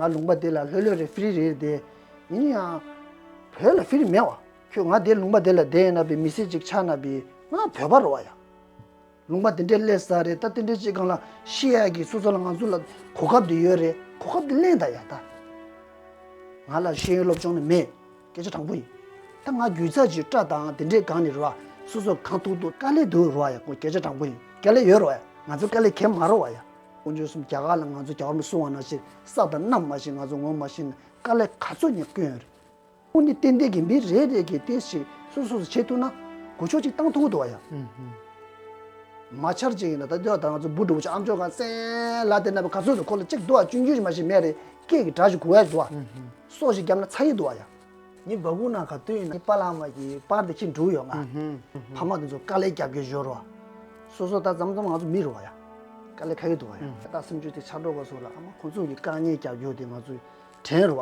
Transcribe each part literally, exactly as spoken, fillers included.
ང་ལུང་པ་དེ་ལ་ལྷོད་ལྷོད་རེད། ཧྥི་རི་རེད་དེ། ཡིན་ན་ཡང་བོད་ལ་ཧྥི་རི་མེད་བ། ཁྱོད་ང་དེ་ལུང་པ་དེ་ལ་བསྡད་ཡིན་ན་པའི་མི་སེར་ཅིག་ཆགས་ན་པའི་ང་བོད་པ་རེད་བ་ཡ། ལུང་པ་དེ་འདྲའི་སླེབས་ས་རེད། ད་དེ་འདྲའི་ཅིག་སྒང་ལ་ཤི་ཡག་གི་སོ་སོ་ལ་ང་ཚོ་ལ་གོ་སྐབས་དེ་ཡོད་རེད། གོ་སྐབས་དེ་ལེན་ད་ཡ། ད་ང་ལ་ཤེས་ཡོན་སློབ་སྦྱོང་ནི་མེད། སྐད་ཆ་དྲང་པོ་ཡིན། ད་ང་རྒྱུ་ཆ་ཅིག་སྐྲ་དང་དེ་འདྲའི་སྒང་ནས་རེད་བ། སོ་སོ་གང་ཐུབ་ཐུབ་དཀའ་ལས་འདུག་རེད་བ་ཡ། ཁོ་སྐད་ཆ་དྲང་པོ་ཡིན། དཀའ་ལས་ཡོད་རེད་བ་ཡ། ང་ཚོ་དཀའ་ལས་ཁྱད་མ་རེད་བ་ཡ། དཀོན་མཆོག་གསུམ་རྒྱ་གར་ལ་ང་ཚོ་རྒྱ་གར་མི་སྲུང་བ་ནང་བཞིན་ས་དང་གནམ་མ་ཤེས། ང་ཚོ་ངོ་མ་ཤེས་ན་དཀའ་ལས་ག་ཚོད་ཉག་སྐྱོན་ཡོད་རེད། ཁོང་ནི་ཏན་ཏན་གྱི་མི་རེ་རེ་གིས་དེ་ཞིག་སོ་སོ་སོ་བྱེད་ཐུབ་ན་གོ་ཆོད་ཅིག་བཏང་ཐུབ་ཀྱི་འདུག་བ་ཡ། ཨུ་ཧུ། མ་ཆར་ཅིག་ཡིན་ན་ད་དེ་བ་ད་ང་ཚོ་བུ་ཕྲུག་ཅིག་ཨམ་ཅོག་གང་སེང་ལ་དེ་ན་བ་ག་ཚོད་དུ་ཁོ་ལ་གཅིག་འདུག་བ། ཆུང་ཆུང་ཞིག་མ་ཞིག་མེད་རེད། སྐད་ཀྱི་སྒྲ་ཞིག་གོ་ཡ་འདུག་བ་ཡ། སོག་ཞིག་བརྒྱབ་ན་ཚ་ཡི་འདུག་བ་ཡ། ངའི་སྦ་ཁུག་ནང་ག་དུས་ཡིན་ན་ངའི་པཱ་ལགས་མ་གི་པར་དེ་ཁྱེར་འགྲོ་ཡོད་ང་། ཕ་མ་དེ་ཚོ་དཀའ་ལས་རྒྱབ་ཀྱི་ཡོད་རེད་བ། སོ་སོ་ད་མཚམས་མཚམས་ང་ཚོ་མི་རེད་བ་ཡ། དཀའ་ལས་ཁག་གི་འདུག་བ་ཡ། ད་སེམས་ཅན་དེ་ཆགས་འགྲོ་བ་སོགས་ལ་ཨ་མ་ཁོང་ཚོ་གི་དཀའ་ངལ་རྒྱབ་རྒྱུ་དེ་ང་ཚོ་དྲན་རེད་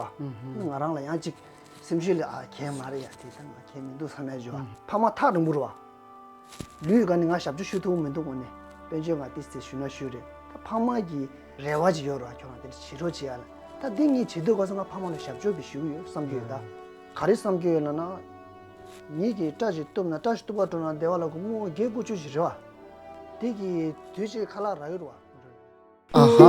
བ། ང་རང་ལ་ཡང་ཅིག་སེམས་ཤུལ་ལ་ཨ་གལ་མ་རེད་ཡ། དེ་ད་ང་གལ་མི་འདུག་བསམ་ཡ་ཡོད་བ། ཕ་མ་ཐག་རིང་པོ་རེད་བ། ལུས་ག་ནས་ང་ཞབས་ཕྱི་ཞུ་ཐུབ་མི་འདུག་དངོས་གནས་དཔལ་འབྱོར་ང་ཏིས་ཏིས་ཞུ་ན་ཞུ་རེད། ད་ཕ་མ་གི་རེ་བ་ཅིག་ཡོད་རེད་བ། ཁྱོད་རང་དེ་འདྲ་བྱེད་རོགས་བྱེད་ཡ་ལ། ད་འདི་ངས་བྱེད་དུས་ག་ས་ང་ཕ་མ་ལ་ཞབས་ཕྱི་ཞུ་གི་ཡོད་བསམ་གྱི་ཡོད་ད། ག་རེ་བསམ་གྱི་ཡོད་ལབ་ན། ངེད་ཀྱིས་སྐྲ་ཞིག་གཏུབ་ན་སྐྲ་ཞིག་གཏུབ་པར་འགྲོ་ན་སྡེ་བ་ལ་སྒོར་མོ་བརྒྱད་དགུ་བཅུ་ཞིག་རེད་བ། དེ་གི་དུས་ཅིག་ཁ་ལག་རག་གི་རེད་བ། ཨ་ཧ།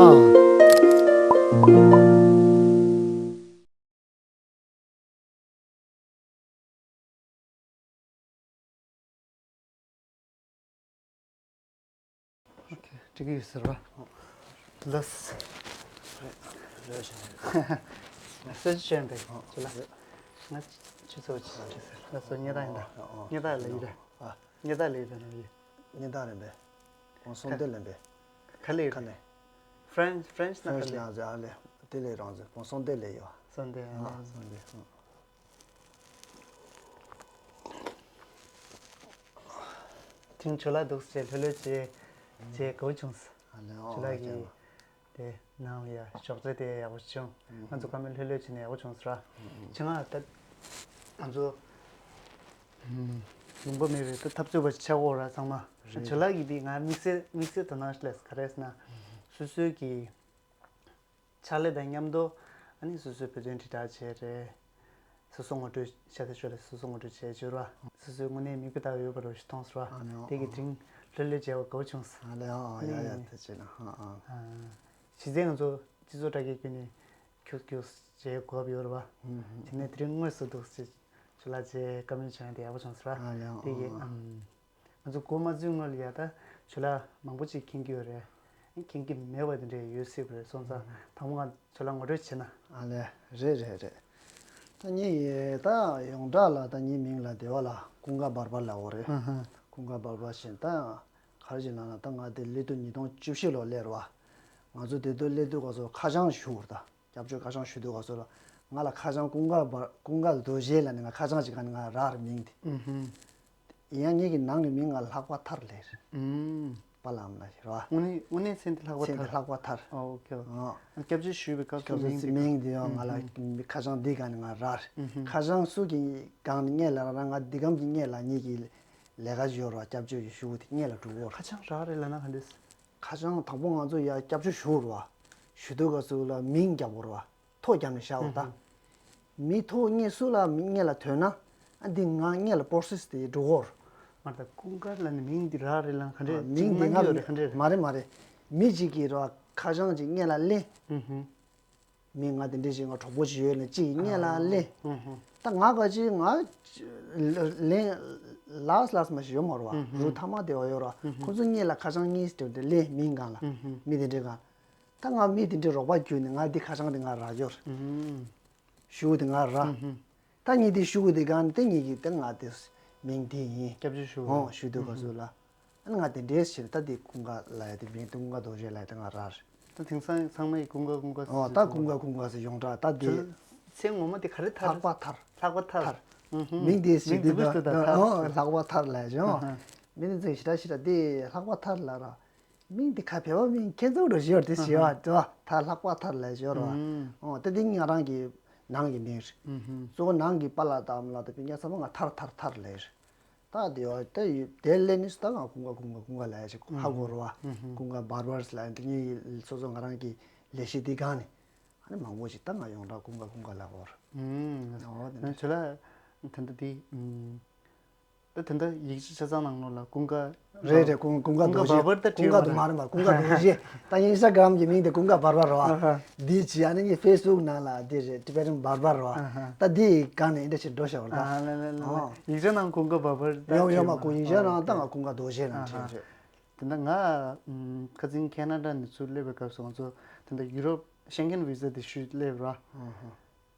ཨོ་ཁེ། འགྲིག་གི་ཡོད་ཟེར་བ། ལགས། རེད་རེད། སེ་ཅན་པས་ཅི་ལ། ང་ཆུ་ཚོད་ཅི་ཟེར་ལ་སོ་ཉེ་ད་ཡིན་ད། ཉེ་ད་ལ་ཡིན་རེད། ཉེ་ད་ལ་ཡིན་པས་ན་ཡིན། ཉེ་ད་རེད་པས། ཁོང་སོང་དེ་ལེན་པས། ཁ་ལས་ཁ་ནས། ཧྥ་རན་ཧྥ་རན་ན་ཁ་ལས། ཧྥ་རན་ན་ཨ་ལས། དེ་ལས་རང་ཚོ་ཁོང་སོང་དེ་ལས་ཡོད། སོང་དེ་ཨ་ལས། སོང་དེ། དེང་ཇོ་ལགས་འདུག་ཟེར་ལྷོད་ལྷོད་བྱས་བྱས་དགའ་བོ་བྱུང་སོང་། ཨ་ལས། ཨོ་ཇོ་ལགས་ཀྱིས་དེ་ནང་ཡ་ཞོགས་ཚད་དེ་ཡག་པོ་བྱུང་། ང་ཚོ་བཀའ་མོལ་ལྷོད་ལྷོད་བྱས་ནས་ཡག་པོ་བྱུང་ཟེར་ར། ཆེད་མངགས་ད་ང་ཚོ་ལུང་པ་མེད་པའི་ད་འཐབ་རྩོད་པ་ཆགས་འོ་ར་ཚང་མ། ཇོ་ལགས་ཀྱིས་དེ་ང་དམིགས་བསལ་དམིགས་བསལ་དོ་སྣང་ལས་ག་རེ་ཟེར་ན། སོ་སོའི་གི་ཕྱག་ལས་དང་མཉམ་དུ་ཨ་ནི་སོ་སོའི་བོད་དོན་དྲིལ་བསྒྲགས་བྱས་རེད། སོ་སོ་ངོ་སྤྲོད་ཤ་ཚ་ཤོད་ལ་སོ་སོ་ངོ་སྤྲོད་བྱས་བྱོས་ར། སོ་སོའི་དངོས་གནས་མིག་དཔེ་ལྟ་བ་ཡོད་པ་རོ་ཞིག་མཐོང་སོང་ར། ཨ་ནི་དེ་གི་དྲིན་ལྷོད་ལྷོད་བྱས་པ་དགའ་བོ་བྱུང་སོང་། ཨ་ནི་ཨ་ཡ་ཡ་དེ་བྱས་ན་ཨ་ཨ། གཞི་རྩའི་ང་ཚོ་སྤྱི་ཚོགས་དྲ་རྒྱའི་བརྒྱུད་ནས་ཁྱུག་ཁྱུག་བྱས་གོ་སྐབས་ཡོད་ར་བ། དེ་ནས་དེ་རིང་དངོས་སུ་འདུག་ཟེར་ཇོ་ལགས་བྱས་བཀའ་མོལ་བྱུང་དེ་ཡག་པོ་བྱུང་སོང་ར། ཨ་ཡ་དེ་གི་ཨ། ང་ཚོ་འགོ་མ་འཛུལ་སྔོན་ལ་ཡ་ད་ཇོ་ལགས་མང་པོ་ཅིག་མཁྱེན་གྱི་ཡོད་རེད། མཁྱེན་གྱི་མེད་པ་དེ་འདྲས་ཡོད་སྲིད་པ་རེད། སོང་ཙང་དང་པོ་ང་ཇོ་ལགས་ངོ་སྤྲོད་བྱེད་ན། ཨ་ལས། རེད་རེད་རེད། ད་ངའི་ད་ཡོངས་གྲགས་ལ་ད་ངའི་མིང་ལ་སྡེ་བ་ལ་ཀུན་དགའ་བར་བར་ལབ་ཡོད་རེད། ཀུན་དགའ་བར་བར་ཞེས་ད་ག་རེ་ཞིག་ལབ་ན་ད་ང་དེ་སླེབས་དུས་ཉིས་སྟོང་བཅུ་བཞི་ལོ་སླེབས་རེད་བ། ང་ཚོ་དེ་དུས་སླེབས་དུས་ག་ཚོད་ཁ་བྱང་ཞུ་བར་ད། སྐྱབས་བཅོལ་ཁ་བྱང་ཞུ་དུས་ག་ཚོད་ལ་ང་ལ་ཁ་བྱང་ཀུན་དགའ་བར་ཀུན་དགའ་རྡོ་རྗེ་ལབ་ནས་ང་ཁ་བྱང་ཅིག་ག་ནས་ང་རག་རེད་མིང་དེ། ཨུ་ཧུམ། ཡིན་ཡང་ངེད་ཀྱི་ནང་གི་མིང་ང་ལྷག་པ་ཐར་ལབ་རེད། ཨུམ། པཱ་ལགས་ཨ་མ་ལགས་ཞེས་རོ། དངོས་གནས་དངོས་གནས་མཚན་དེ་ལྷག་པ་མཚན་དེ་ཐར། ལྷག་པ་ཐར། ཨོ་ཨོ་ཁེ་ཨོ་ཁེ། ཨོ། སྐྱབས་བཅོལ་ཞུས་པའི་སྐབས་སུ་སྐྱབས་བཅོལ་མིང་དེ། སི་མིང་དེ་ཡང་ང་ལ་ཨུ་ཧུམ། ཁ་བྱང་འདི་ག་ནས་ང་རག་རེད། ཨུ་ཧུམ། ཁ་བྱང་སུ་གི་སྒང་ནས་སྔོན་ལ་རག་ང་འདི་གམ་གྱི་སྔོན་ལ་ངེད་ཀྱི་ལས་ཀ་ཞིག་ཡོད་རོ། སྐྱབས་བཅོལ་གྱི་ཞུ་དེ་སྔོན་ལ་འགྲོ་གི་ཡོད་རེད། ཁ་བྱང་རག་རེད་ལབ་ན་ག་འདྲས། ཁ་བྱང་དང་པོ་ང་ཚོ་ཡར་སྐྱབས་བཅོལ་ཞུ་རུ་བ། ཞུ་དུས་སྐབས་སུ་ལ་མིང་རྒྱག་དགོས་རུ་བ། ཐོ་བརྒྱབ་ནས་བཞག་འོ་ད། ཧུམ་ཧུམ། མི་ཐོ་སྔོན་སུ་ལ་སྔོན་ལ་ཐོན་ན། ཨ་འདི་ང་སྔོན་ལ་པོ་སི་སི་དེ་འགྲོ་གོ་རུ། མ་ད་ཀུན་དགའ་ལ་ནི་མིང་འདི་རག་རེད་ལ་ག་འདྲས། ཨ་མིང་འདི་ང་མ་རེད་མ་རེད། མི་གཅིག་གིས་ར་ཁ་བྱང་ཅིག་སྔོན་ལ་ལེན། ཧུམ་ཧུམ། མི་ང་དེ་འདྲས་ཞིག་ང་གྲོགས་པོ་ཅིག་ཡོད་ལ་ཅིག་སྔོན་ལ་ལེན། ཧུམ་ཧུམ། ད་ང་ག་ཅིག་ང་ལེན་ལགས་ལགས་མ་ཞིག་ཡོད་མ་རུ་བ། ཧུམ་ཧུམ། རུ་ཐ་མ་དེ་བ་ཡོད་ར། ཧུམ་ཧུམ། ཁོ་ཚོ་སྔོན་ལ་ཁ་བྱང་གཉིས་སྟེར་ཏེ་ལེན་མིང་སྒང་ལ། ཧུམ་ཧུམ། མི་དེ་འདྲས་སྒང་། ད་ང་མི་དེ་འདྲས་རོགས་པ་བརྒྱུད་ནས་ང་འདི་ཁ་བྱང་དེ་ང་རག་ཡོད་རེད། ཨུམ། ཞུ་དེ་ང་རག་ཧུམ་ཧུམ། ད་ངས་དེ་ཞུ་དེ་གང་དེ་ངས་ཀྱི་དེ་ང་དེ་མིང་དེ་ཡིན། སྐྱབས་བཅོལ་ཞུ། ཨོ་ཞུ་དེ་ག་ཚོད་ལ། ཨ་ང་དེ་འདྲས་ཞེས་ད་དེ་ཀུན་དགའ་ལ་ཡ་དེ་མིང་དེ་ཀུན་དགའ་རྡོ་རྗེ་ལ་ཡ་དེ་ང་རག་རེད། ད་དེང་སང་ཚང་མས་ཀུན་དགའ་ཀུན་དགའ་ཨོ་ཟེར་ད་ཀུན་དགའ་ཀུན་དགའ་ཟེར་ཡོངས་གྲགས་ད་དེ། ཚེ་ངོ་མ་དེ་ག་རེ་ཐར། ལྷག་པ་ཐར། ལྷག་པ་ཐར། ཐར། ཨུ་ཧུམ། མིང་དེ་ཞིག་མིང་དེ་འདི་ད་ད་ཨོ་ལྷག་པ་ཐར་ལ་ཡ་ཨོ། ཨ་ཧ། མི་དེ་ཚོས་ཞེ་དྲག་ཞེ་དྲག་དེ་ལྷག་པ་ཐར་ལ་ར། མིང་དེ་ཁ་བོད་པ་མིང་ཁྱེད་ཚོ་རུ་ཞོར་དེ་ཞེས་པ་དེ་བ་ཐར་ལྷག་པ་ཐར་ལ་ཞོར་བ། ཨུམ། ཨོ་དེ་དེ་ང་རང་གི་ནང་གི་མིང་རེད། ཨུམ་ཧུམ། གཙོ་བོ་ནང་གི་པཱ་ལགས་དང་ཨ་མ་ལགས་དང་སྤུན་ཀྱག་ཚང་མ་ང་ཐར་ཐར་ཐར་ལ་རེད། ད་དེ་བ་དེ་ཡི་དེ་ལས་ནི་ད་ང་ཀུན་དགའ་ཀུན་དགའ་ཀུན་དགའ་ལ་ཞིག་ཧ་གོ་རུ་བ། ཨུམ་ཧུམ། ཀུན་དགའ་བར་བར་ལ་དེ་ངའི་སོ་སོ་ང་རང་གི་ལས་གཞི་དེ་སྒང་ནས་ ནི་མང་པོ་ཞིག་ད་ང་ཡོངས་གྲགས་ཀུན་དགའ་ཀུན་དགའ་ལབ་ཀྱི་ཡོད་རེད། ཨུམ། འོ་དེ་འདྲ། ཁྱོད་ལ་ད་ལྟ་འདི་ཨུམ། ད་དེ་འདྲ་ཡིག་ཆ་ཆ་ཚང་ནང་ལོགས་ལ་ཀུན་དགའ། རེད་རེད། ཀུན་ཀུན་དགའ་ཀུན་དགའ་རྡོ་རྗེ། བར་པར་ད་ཀུན་དགའ་བྲིས་ཡོད་རྡོ་མ་རེད་མ་རེད། ཀུན་དགའ་རྡོ་རྗེ། ད་ཨིན་སི་ཊ་གྷི་རམ་གྱི་མིང་དེ་ཀུན་དགའ་བར་པར་རེད་བ། ཨ་ཧ། འདི་བྱས་ཨ་ནི་ངའི་ཕེ་སི་བུག་ནང་ལ་འདི་རེད། ཊི་བེ་ཊན་བར་པར་རེད་བ། ཨ་ཧ། ད་འདི་སྒང་ནས་འདི་འདྲ་ཞིག་འགྲོ་བཞག་པ་རེད་ད། ཨ་ལེ་ལེ་ལེ། ཨོ། ཡིག་ཆ་ནང་ཀུན་དགའ་བར་པར་ད་ཡོད་ཡོད་མ། བྲིས་ཡོད། ཀུན་ཡིག་ཆ་ནང་ད་ང་ཀུན་དགའ་རྡོ་རྗེ་ནང་བྲིས་ཡོད། དེ་འདྲ་ང་ཨམ་ཁ་སང་ཁེ་ན་ཌ་ནས་ཚུར་སླེབས་པའི་སྐབས་སུ་ང་ཚོ་དེ་འདྲ་ཡུ་རོབ་ཤེང་གྷན་བི་ཟ་དེ་ཞུས་སླེབས་ར། ཨ་ཧ།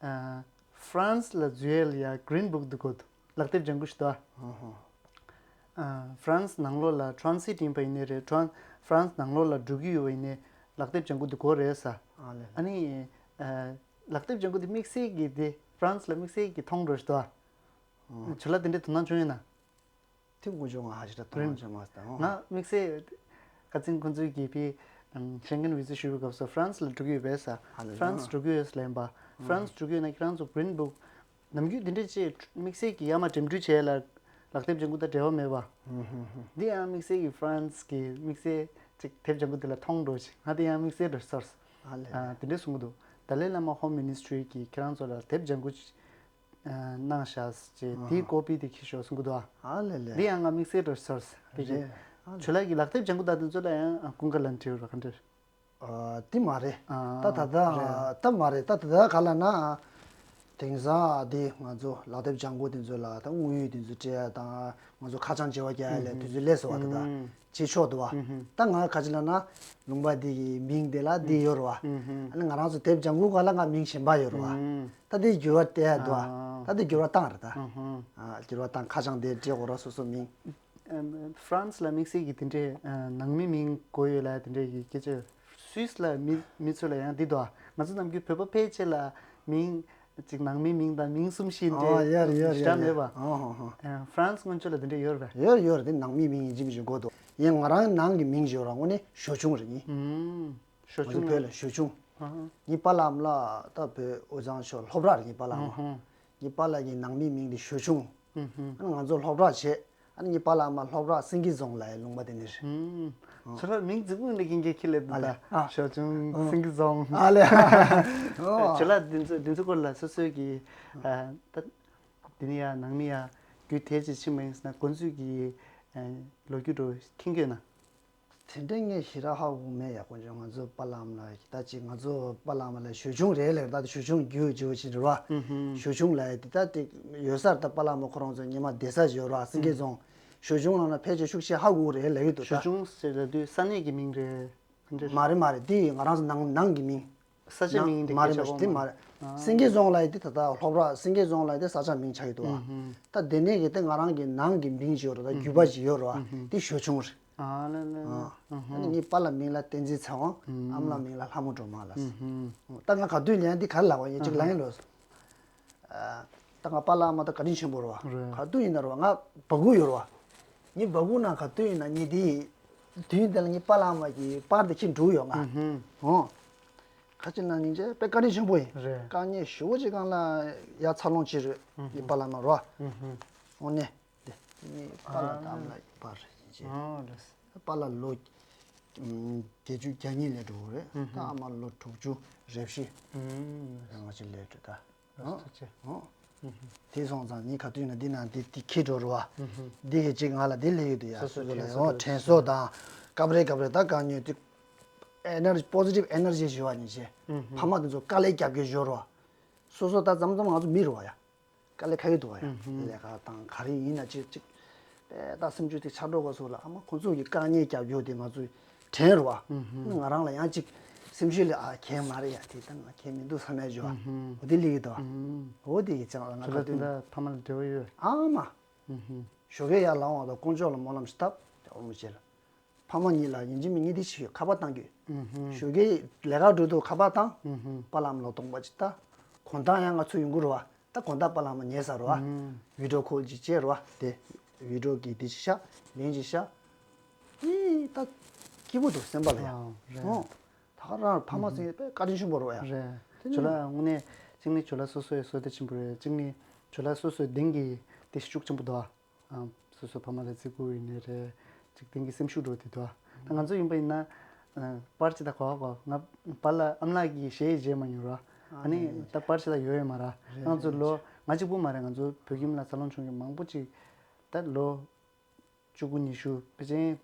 ཨ་ཧྥ་རན་སི་ལ་འཛུལ་ཡས་ལ་ཡ་གྷི་རིན་བུག་འདུག་གོ། ལག་དེབ་ལྗང་ཁུ་ཞིག་འདུག་ཨ། ཨ་ཧ། ཨ་ཧྥ་རན་སི་ནང་ལོགས་ལ་ཊ་རན་སི་ཊི་ཡིན་པ་ཡིན་ནའི་རེད། ཊ་རན་ཧྥ་རན་སི་ནང་ལོགས་ལ་འགྲོ་གི་ཡོད་པ་ཡིན་ནའི་ལག་དེབ་ལྗང་ཁུ་འདི་དགོས་རེད་ས། ཨ་ལེ། ཨ་ནི་ཨ་ལག་དེབ་ལྗང་ཁུ་འདི་དམིགས་བསལ་གྱི་དེ་ཧྥ་རན་སི་ལ་དམིགས་བསལ་གྱི་མཐོང་འགྲོ་ཞིག་འདུག་ཨ། ཨ་ཧ། ཁྱོད་ལ་དེ་འདྲའི་དོ་སྣང་བྱུང་ཡོད་ན། དེ་དཀོན་མཆོག་ང་ཧ་ཅང་ད་དོ་སྣང་བྱས་མ་སོང་། ང་དམིགས་བསལ་ཁ་སང་ཁོང་ཚོའི་གི་ཕི་ཤེང་གྷན་བི་ཟ་ཞུ་བའི་སྐབས་སུ་ཧྥ་རན་སི་ལ་འགྲོ་གི་ཡོད་པས་ས། ཧ་ལས། ཧྥ་རན་སི་འགྲོ་གི་ཡོད་ལབ་པ། ཧྥ་རན་སི་འགྲོ་གི་ཡོད་ན་ཁྱེད་རང་ཚོ་གྷི་རིན་བུག་ནམ་རྒྱུན་དེ་འདྲས་ཅིག་དམིགས་བསལ་གྱི་ཡར་མར་འགྲིམ་འགྲུལ་བྱས་ལ་ལག་དེབ་ལྗང་ཁུ་དང་འབྲེལ་བ་མེད་པ། འདི་ཡང་དམིགས་བསལ་གྱི་ཧྥ་རན་སི་གི་དམིགས་བསལ་ཅིག་དེབ་ལྗང་ཁུ་འདི་ལ་མཐོང་འགྲོ་ཞིག་ང་དེ་ཡང་དམིགས་བསལ་འགྲོ་ཤོར། ཨ་ལས། དེ་འདྲས་གསུང་གི་འདུག་དཱ་ལའི་བླ་མ་ཧོམ་མི་ནི་སི་ཊི་རི་གིས་ཁྱེད་རང་ཚོ་ལ་དེབ་ལྗང་ཁུ་ཅིག་གནང་བཞག་ཅེས་དེའི་ཀོ་པི་དེ་ཁྱེར་ཤོག་གསུང་གི་འདུག་ཨ་ལེ་ལེ། འདི་ཡང་ང་དམིགས་བསལ་འགྲོ་ཤོར་དེ་རེད། ཨ་ལེ། ཇུ་ལའི་གི་ལག་དེབ་ལྗང་ཁུ་དང་དེ་ཚོ་ལ་ཡང་ཀུན་དགའ་ལབ་བྲིས་ཡོད་ར་ག་འདྲ། ཨ་དེ་མ་རེད། ཨ་ད་ད་རེད། ད་མ་རེད། ད་ད་ད་ག་ལ་ན། དེང་སང་དེ་ང་ཚོ་ལག་དེབ་ལྗང་ཁུ་དེ་ཚོ་ལ་ད་དངོས་ཡོད་དེ་ཚོ་སྤྲད་ཡ་དང་ང་ཚོ་ཁ་བྱང་བྱེ་བ་རྒྱག་ཡ་ལས་དུས་ཚོད་ལས་སོ་བ་ད་ད་བྱེད་ཆོག་འདུག་བ། ད་ང་ཁ་ཅིག་ལ་ན་ལུང་པ་དེ་གི་མིང་དེ་ལ་དེ་ཡོད་ར་བ། ཨ་ནི་ང་རང་ཚོ་དེབ་ལྗང་ཁུ་ག་ལ་ང་མིང་གཞན་པ་ཡོད་ར་བ། ད་དེ་འགྱུར་བ་སྤྲད་ཡ་འདུག་བ། ད་དེ་འགྱུར་བ་བཏང་རེད་ད། འགྱུར་བ་བཏང་ཁ་བྱང་དེ་སྤྲད་དགོས་ར་སོ་སོ་མིང་། ཧྥ་རན་སི་ལ་དམིགས་བསལ་གྱི་དེ་འདྲའི་ནང་མི་མིང་དགོས་ཡོད་ལ་དེ་འདྲའི་གི་སྐད་ཆ། སུད་སི་ལ་མི་མི་ཚོ་ལ་ཡང་འདི་འདུག་ཨ། ང་ཚོ་ནམ་རྒྱུན་བོད་པ་ཕལ་ཆེར་ལ་མིང་ཅིག་ནང་མི་མིང་དང་མིང་གསུམ་བཞི་འདྲ་ཨ་ཡོད་རེད་ཡོད་རེད་ཞེ་དྲག་ཡོད་མེད་པ། རེད། ཨ་ཧོ་ཧོ། ཧྥ་རན་སི་སྔོན་ཆད་ལ་དེ་འདྲ་ཡོད་རེད་པས། ཡོད་ཡོད་རེད། དེ་ནང་མི་མིང་ཡིན་གཅིག་མིན་གཅིག་དགོས་འདུག་ཡང་ང་རང་ནང་གི་མིང་ཡོད་ར་དངོས་གནས་ཞོ་ཆུང་རེད་ངའི། ཧུམ། ཞོ་ང་ཚོ་ཆུང་བོད་ལ་ཞོ་ཆུང་། ཨ་ཧ། ངའི་པཱ་ལགས་ལ་ད་བོད་དབུས་གཙང་ཕྱོགས་སློབ་གྲྭ་རེད་ངའི་པཱ་ལགས་ཨ་ལ། ཧ། ངའི་པཱ་ལགས་ཀྱི་ནང་མི་མིང་དེ་ཞོ་ཆུང་། ཧུམ་ཧུམ། ཨ་ནི་ང་ཚོ་སློབ་གྲྭ་བྱས། ཨ་ནི་ངའི་པཱ་ལགས་མ་སློབ་གྲྭ་སེང་གེ་རྫོང་ལ་ཡི་ལུང་པ་དེ་ནི་རེད། ཧུམ། ཨ། ཁྱོད་རང་མིང་རྫིག་པོ་འདྲ་ཀིང་ཀེ་ཁྱི་ལས་འདུག་ད། ཨ་ལེ། ཨ། ཞོ་ཆུང་སེང་གེ་རྫོང་། ཨ་ལེ། ཨོ། ཁྱོད་ལ་འདི་ཚོ་འདི་ཚོ་སྐོར་ལ་སོ་སོའི་གི་ཨ་ད་འདི་ནི་ཡ་ནང་མི་ཡ་རྒྱུད་དེ་ཅི་ཕྱིན་པ་ཡིན་ཟེར་ན་འགོ་འཛུགས་ཀྱི་ཨ་ལོ་རྒྱུས་འགྲོ་ཁྱིང་གེ་ན། དེ་འདྲ་ངས་ཞེ་དྲག་ཧ་གོ་མེད་ཡ། དཀོན་མཆོག་ང་ཚོ་པཱ་ལགས་ལ་ད་ཅིག་ང་ཚོ་པཱ་ལགས་ལ་ཞོ་ཆུང་རེད་ལབ་ད་ཞོ་ཆུང་རྒྱུ་རྒྱུ་ཅིག་རེད་བ། ཧུམ་ཧུམ། ཞོ་ཆུང་ལབ་ཡ་དེ་ད་དེ་ཡོད་སར་ད་པཱ་ལགས་ཁོ་རང་ཚོ་སྔོན་མ་བསྡད་ས་ཅིག་ཡོད་ར་སེང་གེ་རྫོང་། ཞོ་ཆུང་ལབ་ན་ཕལ་ཆེར་ཤུགས་ཆེ་ཧ་གོ་རེད་ལབ་ཡོད་འདུག་ད། ཞོ་ཆུང་ཟེར་ལབ་དུས་ས་གནས་ཀྱི་མིང་རེད། ག་འདྲ་རེད། མ་རེད་མ་རེད། དེ་ང་རང་ཚོ་ནང་ནང་གི་མིང་། ས་ཆ་མིང་དེ་མ་རེད་མ་རེད་དེ་མ་རེད། ཨ། སེང་གེ་རྫོང་ལབ་ཡ་དེ་ད་ལྟ་སློབ་གྲྭ་སེང་གེ་རྫོང་ལབ་ཡ་དེ་ས་ཆ་མིང་ཆགས་ཡོད་འདུག་བ། ཨུ་ཧུམ། ད་དེ་ནས་གི་དེ་ང་རང་གི་ནང་གི་མིང་ཅིག་ཡོད་རེད་ད་རྒྱུད་པ་ཅིག་ཡོད་རེད་བ། ཨུ་ཧུམ། དེ་ཞོ་ཆུང་རེད། ཨ་ལེ་ལེ། ཨ། ཨུ་ཧུམ། ཨ་ནི་ངའི་པཱ་ལགས་མིང་ལ་བསྟན་འཛིན་ཚེ་དབང་། ཨུ། ཨ་མ་ལགས་མིང་ལ་ལྷ་མོ་སྒྲོལ་མ་ལབ། ཨུ་ཧུམ། ད་ང་ག་དུས་ལན་འདི་ག་རེ་ལབ་པ་ཡིན་ཅིག་ལབ་ཡིན་ལོ། ཨ། ད་ང་པཱ་ལགས་ཨ་མ་ད་བཀའ་དྲིན་ཆེན་པོ་རེད་བ། རེད། ག་དུས་ཡིན་ན་རེད་བ་ང་སྦ་ཁུག་ཡོད་རེད་བ། ངའི་སྦ་ཁུག་ནང་ག་དུས་ཡིན་ན་ངས་དེ་དུས་དེ་ལ་ངའི་པཱ་ལགས་ཨ་མ་གི་པར་དེ་ཁྱེར་འགྲོ་ཡོད་ང་། ཨུ་ཧུམ། ཨོ། ག་ཅི་ན་སྙིང་རྗེ་དཔེ་བཀའ་དྲིན་ཆེན་པོ་ཡིན། རེད། དཀའ་ངལ་ཞེ་པོ་ཅིག་སྒང་ལ་ཡ་འཚར་ལོངས་བྱས་རེད། ཨུ་ཧུམ། ངའི་པཱ་ལགས་ཨ་མ་རེད་བ། ཨུ་ཧུམ། ཨོ་ནས། དེ་ངའི་པཱ་ལགས་ཨ་དང་ཨ་མ་ལགས་ཀྱི་པར་རེད་ཅེས། ཨོ་ལགས། པཱ་ལགས་ལོ་ཨམ་བརྒྱད་ཅུ་གྱ་གཉིས་སླེབས་འགྲོ་གི་རེད། ཨུ་ཧུམ། ད་ཨ་མ་ལོ་དྲུག་ཅུ་རེ་བཞི། ཨུམ། རེ་ལྔ་ཅིག་སླེབས་འགྲོ་ད། ལགས་སོ་ཐུགས་རྗེ་ཆེ། ཨོ། ཨུ་ཧུམ། དེ་སོང་ཙང་ངས་ག་དུས་ན་འདི་ན་འདི་འདི་ཁྱེར་འགྲོ་རུ་བ། ཨུ་ཧུམ། འདི་གི་ཅིག་ང་ལ་འདི་སླེབས་ཡོད་དུ་ཡ་སོ་སོ་སོ་ལ་དྲན་གསོ་ཡོད་དྲན་གསོ་དང་སྐབས་རེ་སྐབས་རེ་ད་དཀའ་ངལ་དུས་ཨེ་ནར་ཇི་པོ་ཟི་ཊིབ་ཨེ་ནར་ཇི་ཞུ་བ་ནི་ཅེ། ཨུ་ཧུམ། ཕ་མ་དེ་ཚོ་དཀའ་ལས་རྒྱབ་ཀྱི་ཞོར་བ། སོ་སོ་ད་མཚམས་མཚམས་ང་ཚོ་མི་རུ་བ་ཡ། དཀའ་ལས་ཁག་གི་འདུག་བ་ཡ། ཨུ་ཧུམ། ལས་ཀ་དང་ག་རེ་ཡིན་ན་ཅིག་ཅིག་དཔེ་ད་སེམས་ཤུགས་དེ་ཆག་འགྲོ་ག་སོགས་ལ་ཨ་མ་ཁོང་ཚོ་གི་དཀའ་ངལ་རྒྱབ་ཡོད་དེ་ང་ཚོ་དྲན་རུ་བ། ཨུ་ཧུམ། ང་རང་ལ་ཡང་ཅིག་སེམས་ཤུགས་ལས་ཨ་ཁྱད་མ་རེད་ཡ་དེ་ད་ང་ཁྱད་མི་འདུག་བསམ་ཡ་ཞུ་བ། ཨུ་ཧུམ། འོ་དེ་ལི་གི་འདུག་བ། ཨུ་ཧུམ། འོ་དེ་གི་ཅང་ལ་ང་ཁ་ཁྱོད་ལ་དུས་དེ་འདྲ་ཕ་མ་ལ་འབྲེལ་བ་ཡོད། ཨ་མ། ཨུ་ཧུམ། ཞོགས་ཀས་ཡར་ལངས་བ་དང་དཀོན་མཆོག་ལ་སྨོན་ལམ་ཞིག་བཏབ་དེ་འོ་མ་བྱེད་ལ། ཕ་མ་གཉིས་ལ་ཡིན་གཅིག་མིན་གཉིས་དེ་ཞིག་ཡོད་ཁ་པར་བཏང་རྒྱུ། ཨུ་ཧུམ། ཞོགས་ཀས་ལས་ཀ་འགྲོ་དུས་ཁ་པར་བཏང་། ཨུ་ཧུམ། པཱ་ལགས་ལ་སྟོང་པ་ཅིག་ལྟ། དགོང་དག་ཡང་ང་ཚོ་ཡོང་གི་རེད་བ། ད་དགོང་དག་པཱ་ལགས་ཉལ་ས་རེད་བ། ཨུ་ཧུམ། བི་ཌི་ཡོ་ཁོལ་ཅིག་བྱས་རེད་བ་དེ། བི་ཌི་ཡོ་གི་དེ་ཅིག་ཤ། ལན་ཅིག་ཤ། ཨི་ད། སྐྱིད་པོ་འདུག་སེམས་པ་ལ་ཡ། ཨོ་རེད། ཨོ། ད་ག་རང་ཕ་མ་ཚོ་དཔེ་བཀའ་དྲིན་ཆེན་པོ་རེད་བ་ཡ། རེད། དེ་ཇོ་ལགས་དངོས་གནས་གཅིག་ནི་ཇོ་ལགས་སོ་སོའི་བསོད་བདེ་ཆེན་པོ་རེད། གཅིག་ནི་ཇོ་ལགས་སོ་སོའི་གདིང་གི་དེ་ཤུགས་ཆེན་པོ་འདུག་ཨ། ཨ། སོ་སོ་ཕ་མ་ལ་བརྩི་བཀུར་ཡིན་ནའི་རེད། གཅིག་གདིང་གི་སེམས་ཤུགས་འགྲོ་དེ་འདུག་ཨ། ད་ང་ཚོ་ཡིན་པ་ཡིན་ན་ ཨ། པར་ཅིག་ད་གོ་གོ། ང་པར་ལ་ཨམ་ལགས་ཀྱིས་གཞས་བརྗེད་མ་མྱོང་ར། ཨ་ཨ་ནི་རེད་ད་པར་ཅིག་ད་ཡོད་ཡོད་མ་ར། རེད་ང་ཚོ་རེད་ལོ་རེད། ང་གཅིག་པུ་མ་རེད། ང་ཚོ་བོད་ཁྱིམ་ལ་འཚར་ལོངས་བྱུང་མཁན་མང་པོ་ཅིག་ད་ལོ་བཅུ་དགུ་ཉི་ཤུ་ཕལ་ཆེར་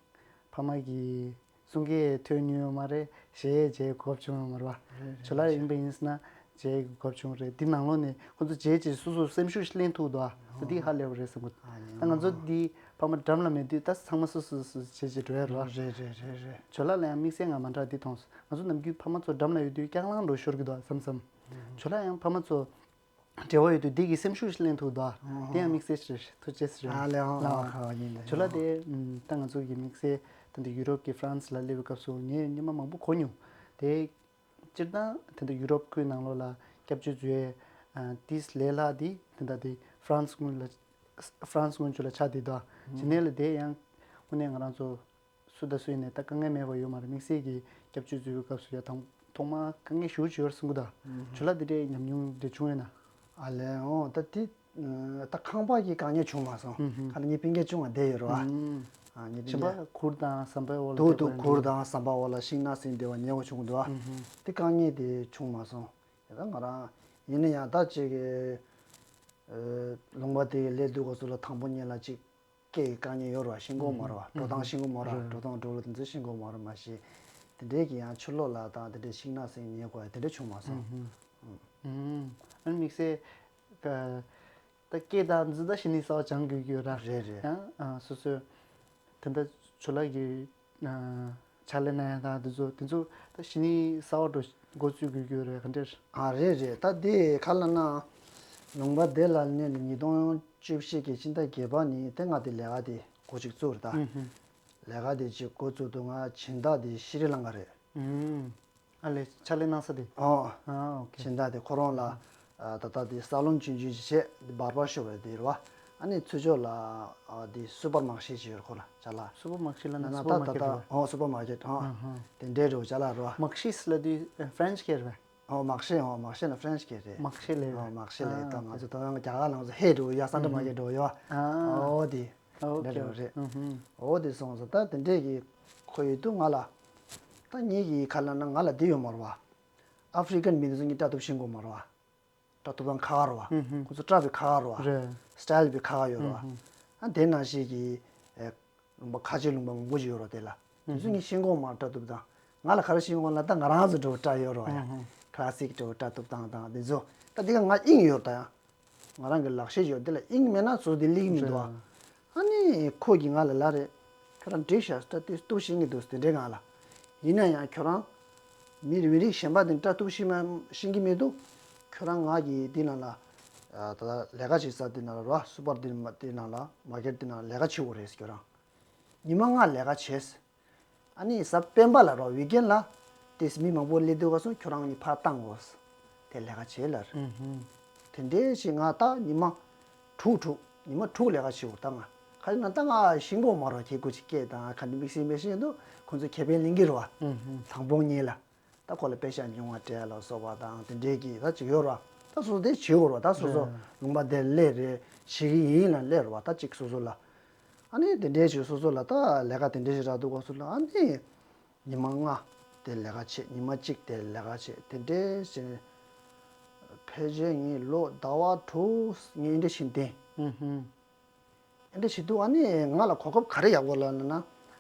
ཕ་མ་གིས་གསུང་སྐད་ཐོས་མྱོང་ཡོད་མ་རེད། གཞས་བརྗེད་གོ་སྐབས་བྱུང་ཡོད་མ་རེད་བ། རེད་རེད། ཇོ་ལགས་ཡིན་པ་ཡིན་ཟེར་ན་བརྗེད་གོ་སྐབས་བྱུང་རེད། འདི་ནང་ལོགས་ནས་ཁོ་ཚོ་བརྗེད་བྱས་སོ་སོ་སེམས་ཤུགས་ཤིག་ལེན་ཐུབ་འདུག་ཨ། ད་འདི་ཧ་ལས་པ་རེད་བསམ་གི་འདུག་ཨ་ནི་ད་ང་ཚོ་འདི་ཕ་མ་འགྲམ་ལ་མེད་དུས་ད་ཚང་མ་སོ་སོ་སོ་བྱེད་བྱེད་འགྲོ་ཡ་རེད་བ། རེད་རེད་རེད་རེད། ཇོ་ལགས་ལ་ཡང་དམིགས་བསལ་ང་མ་འདྲ་འདི་མཐོང་སོང་། ང་ཚོ་ནམ་རྒྱུན་ཕ་མ་ཚོ་འགྲམ་ལ་ཡོད་དུས་སྐྱག་ལང་འགྲོ་ཤོར་གི་འདུག་བསམ་བསམ། ཇོ་ལགས་ཡང་ཕ་མ་ཚོ་འབྲེལ་བ་ཡོད་དུས་འདི་གི་སེམས་ཤུགས་ཤིག་ལེན་ཐུབ་འདུག་ཨ། དེ་ཡང་དམིགས་བསལ་ཞིག་རེད། ཐུགས་རྗེ་ཆེ་ཞུ། ཨ་ལས་ཨང་ཨང་ཁ་བ་ཉིན་ལ་ཇོ་ལགས་དེ་ད་ང་ཚོ་གི་དམིགས་བསལ་ད་འདི་ཡུ་རོབ་ཀྱི་ཧྥ་རན་སི་ལ་སླེབས་པའི་སྐབས་སུ་ངས་སྔོན་མ་མང་པོ་གོ་མྱོང་། དེ་སྤྱིར་བཏང་དེ་འདྲ་ཡུ་རོབ་ཁུལ་ནང་ལོགས་ལ་སྐྱབས་བཅོལ་འཛུལ་ཡས་ཏིས་ལས་སླ་དེ་དེ་འདྲ་དེ་ཧྥ་རན་སི་སྔོན་ལ་ཧྥ་རན་སི་སྔོན་ཆད་ལ་ཆགས་བསྡད་འདུག་ཨ། ཇི་ནས་ལ་དེ་ཡང་དངོས་གནས་ང་རང་ཚོ་སུ་དང་སུ་ཡིན་ནས་ད་དཀའ་ངལ་མེད་པ་ཡོད་མ་རེད། དམིགས་བསལ་གྱི་སྐྱབས་བཅོལ་འཛུལ་བའི་སྐབས་སུ་ཡ་དང་ཐོག་མ་དཀའ་ངལ་ཞེ་པོ་ཅིག་ཡོད་རེད་གསུང་གི་འདུག་ཨ། ཇོ་ལགས་དེ་འདྲའི་ཉམས་མྱོང་དེ་བྱུང་ཡོད་ན། ཨ་ལས་འོང་ད་དེ་ད་ཁང་པ་གི་དཀའ་ངལ་བྱུང་མ་སོང་། ག་ལ་ངའི་སྤུན་ཀྱག་ཆུང་བ་བསྡད་ཡོད་རེད་བ། ཨ་ངའི་སྤུན་གཞན་པ་གུར་དང་ཟམ་པའི་འོག་ལ་དུ་བསྡད་དུ་པ་གུར་དང་ཟམ་པ་འོག་ལ་ཤིང་ནགས་ཟིན་བསྡད་པ་ཉེ་བོ་བྱུང་གི་འདུག་ཨ། དེ་དཀའ་ངལ་དེ་བྱུང་མ་སོང་། ད་ང་རང་ཡིན་ན་ཡང་ད་ཅིག་གི་ལུང་པ་དེ་སླེབས་དུས་སྐབས་སུ་ལ་དང་པོ་ཉིད་ལ་ཅིག་སྐད་ཀྱི་དཀའ་ངལ་ཡོད་རེད་བ། ཤེས་གོ་མ་རེད་བ། འགྲོ་སྟངས་ཤེས་གོ་མ་རེད་བ། འགྲོ་སྟངས་འགྲོ་ལུགས་དེ་ཚོ་ཤེས་གོ་མ་རེད་མ་གཞི། དེ་འདྲའི་གི་ཡང་ཕྱི་ལོགས་ལ་དང་དེ་འདྲའི་ཤིང་ནགས་ཟིན་ཉེ་གོ་ཡ་དེ་འདྲ་བྱུང་མ་སོང་། ཨ་ནི་དམིགས་བསལ་ད་སྐད་དང་འཛུལ་ད་ཤི་ནི་ས་བ་སྦྱང་དགོས་ཀྱི་ཡོད་ར། རེད་རེད། ཡང་སོ་སོའི་དེ་འདྲ་ཇོ་ལགས་ཀྱི་ཕྱག་ལས་གནང་ཡ་དང་དེ་ཚོ་དེ་ཚོ་ད་ཤི་ནི་ས་བ་འགྲོ་འགོ་བཙུགས་དགོས་ཀྱི་ཡོད་རེད་ག་འདྲ། ཨ་རེད་རེད། ད་དེ་ག་ལ་ན་ལུང་པ་དེ་ལ་སླེབས་ནས་ཉིས་སྟོང་བཅུ་བཞི་གི་ཕྱི་ཟླ་བརྒྱད་པ་ནས་དེ་ང་དེ་ལས་ཀ་དེ་འགོ་ཅིག་བཙུགས་རེད་ད། ལས་ཀ་དེ་ཅིག་འགོ་བཙུགས་དུས་ང་སྦྱིན་བདག་དེ་ཤི་རི་ལང་ཀ་རེད། ཨ་ལས་ཕྱག་ལས་གནང་ས་དེ། ཨོ། ཨ་ཨོ་ཁེ། སྦྱིན་བདག་དེ་ཁོ་རང་ལ་ད་ལྟ་དེ་ས་ལོན་ཆུང་ཆུང་ཞིག་བྱས་འབར་འབར་ཤོར་བ་དེ་རེད་བ། ཨ་ནི་ཚུར་ཕྱོགས་ལ་དེ་སུ་པར་མར་ཤེ་ཅིག་ཡོད་རེད་ཁོ་ལ་ཅ་ལག་སུ་པར་མར་ཤེ་ལ་ན་ན་སུ་པར་ད་མར་ད་ཀེ་ཊི་ད་རེད་བ། ཨོ་སུ་པར་མར་ཀེ་ཊི་ཨོ། དེ་འདྲའི་རེད་བ་ཅ་ལག་རེད་བ། མར་ཤེ་ལ་དུས་ཧྥ་རན་སི་སྐད་རེད་བ། ཨོ་མར་ཤེ། ཨོ་མར་ཤེ་ན་ཧྥ་རན་སི་སྐད་རེད། མར་ཤེ་ལས། ཨོ་མར་ཤེ་ལས། ད་ང་ཚོ་ད་ཡང་རྒྱ་གར་ནང་ཚོ་ཧེ་འགྲོ་ཡ་སན་ཏྲ་མར་ཀེ་ཊི་འགྲོ་ཡ། ཨོ་དེ། ཨོ་འདྲ་ཁེ། རེད་རེད། ཨོ་དེ་སོང་ཙང་ད་དེ་འདྲས་ཀྱི་ཁོ་ཡོད་དུས་ང་ལ་ད་ངེད་ཀྱི་ག་ལ་ན་ང་ལ་འདི་ཡོད་མ་རེད་བ། ཨ་ཧྥི་རི་ཀན་མི་དེ་ཚོ་ངས་སྐྲ་གཏུབ་ཤེས་གོ་མ་རེད་བ། སྐྲ་གཏུབ་སྟངས་ཁག་ཁག་རེད་བ། ཁོ་ཚོ་སྐྲ་བི་ཁག་ཁག་རེད་བ། རེད། སི་ཊལ་བི་ཁག་ཁག་ཡོད་རེད་བ། ཨ་དེ་ནང་བཞིན་གྱི་ཨེ་ལུང་པ་ཁ་ཆེ་ལུང་པ་མང་པོ་ཞིག་ཡོད་རེད་དེ་ལ། དེ་ཚོ་ངས་ཤེས་གོ་མ་རེད་སྐྲ་གཏུབ་སྟངས། ང་ལ་ག་རེ་ཤེས་གོ་ལ་ད་ང་རང་ཚོ་འགྲོ་སྐྲ་ཡོད་རེད་བ་ཡ། ཁ་ལ་སིག་འགྲོ་སྐྲ་གཏུབ་སྟངས་དང་དེ་ཚོ་ད་དེ་ག་ང་དབྱིངས་ཡོད་རེད་ད་ཡང་། ང་རང་གི་ལག་ཤེས་ཡོད་འདི་ལ་དབྱིངས་མེད་ན་ཚུར་འདི་ལེགས་མི་འདུག་ཨ། རེད། ཨ་ནི་ཁོ་གིས་ང་ལ་ལབ་རེད། ཁྱོད་རང་འགྲིག་ཤག་སྐྲ་དེ་གཏུབ་ཤེས་ཀྱི་འདུག་དེ་འདྲས་ང་ལ། ཡིན་ན་ཡང་ཁྱོད་རང་མི་རེ་མི་རིགས་གཞན་པ་དེ་སྐྲ་གཏུབ་ཤེས་མ་ཤེས་ཀྱི་མི་འདུག་ཁྱོད་རང་ང་གི་འདི་ནང་ལ་ད་ལས་ཀ་བྱེད་ས་འདི་ནང་ལ་རོ་སུ་པར་འདི་འདི་ནང་ལ་མར་ཀེཊ་འདི་ནང་ལ་ལས་ཀ་བྱེད་དགོས་རེད་ཁྱོད་རང་། ཉི་མ་ལྔ་ལས་ཀ་བྱས། ཨ་ནི་གཟའ་སྤེན་པ་ལ་རོ་ཝིག་ཨེན་ལ་དེ་མི་མང་པོ་སླེབས་དུས་སྐབས་སུ་ཁྱོད་རང་གཉིས་ཕར་བཏང་དགོས། དེ་ལས་ཀ་བྱེད་ལར། དེ་འདྲའི་ཞིག་ང་ད་ཉི་མ་དྲུག་དྲུག་ཉི་མ་དྲུག་ལས་ཀ་བྱེད་དགོས་ད་ང་། ག་རེ་ན་ད་ང་ཤེས་གོ་མ་རོ་ཁྱེད་སྐུ་ཅིག་སྐད་དང་ག་འདྲ་དམིགས་བསལ་མེད་ཤེས་འདུག་ཁོང་ཚོ་ཁེ་ཕན་ལེན་གི་རོ་བ། དང་པོ་ཉིད་ལ། ད་ཁོ་ལ་པེ་ཤ་ཉུང་བ་སྤྲད་ལ་སོགས་པ་དང་དེ་འདྲའི་གི་ད་ཅིག་ཡོད་ར། ད་སོ་སོ་དེ་བྱེད་དགོས་ར། ད་སོ་སོ་རེད། ལུང་པ་དེ་སླེབས་རེད་བྱེད་གི་ཡིན་ལ་སླེབས་ར་བ། ད་ཅིག་སོ་སོ་ལ། ཨ་ནི་དེ་འདྲའི་ཞིག་སོ་སོ་ལ་ད་ལས་ཀ་དེ་འདྲའི་ཞིག་རག་འདུག་ག་སོ་ལ་ཨ་ནི་ཉི་མ་ལྔ་དེ་ལས་ཀ་བྱེད། ཉི་མ་གཅིག་དེ་ལས་ཀ་བྱེད། དེ་འདྲའི་ཞིག་ཕལ་ཆེར་ངས་ལོ་ཟླ་བ་དྲུག་ངས་འདི་འདྲ་ཞིག་བསྟེན། ཨེ་འདྲ་བྱེད་དུས་ཨ་ནི་ང་ལ་གོ་སྐབས་ག་རེ་ཡག་པོ་ལབ་ན་ན།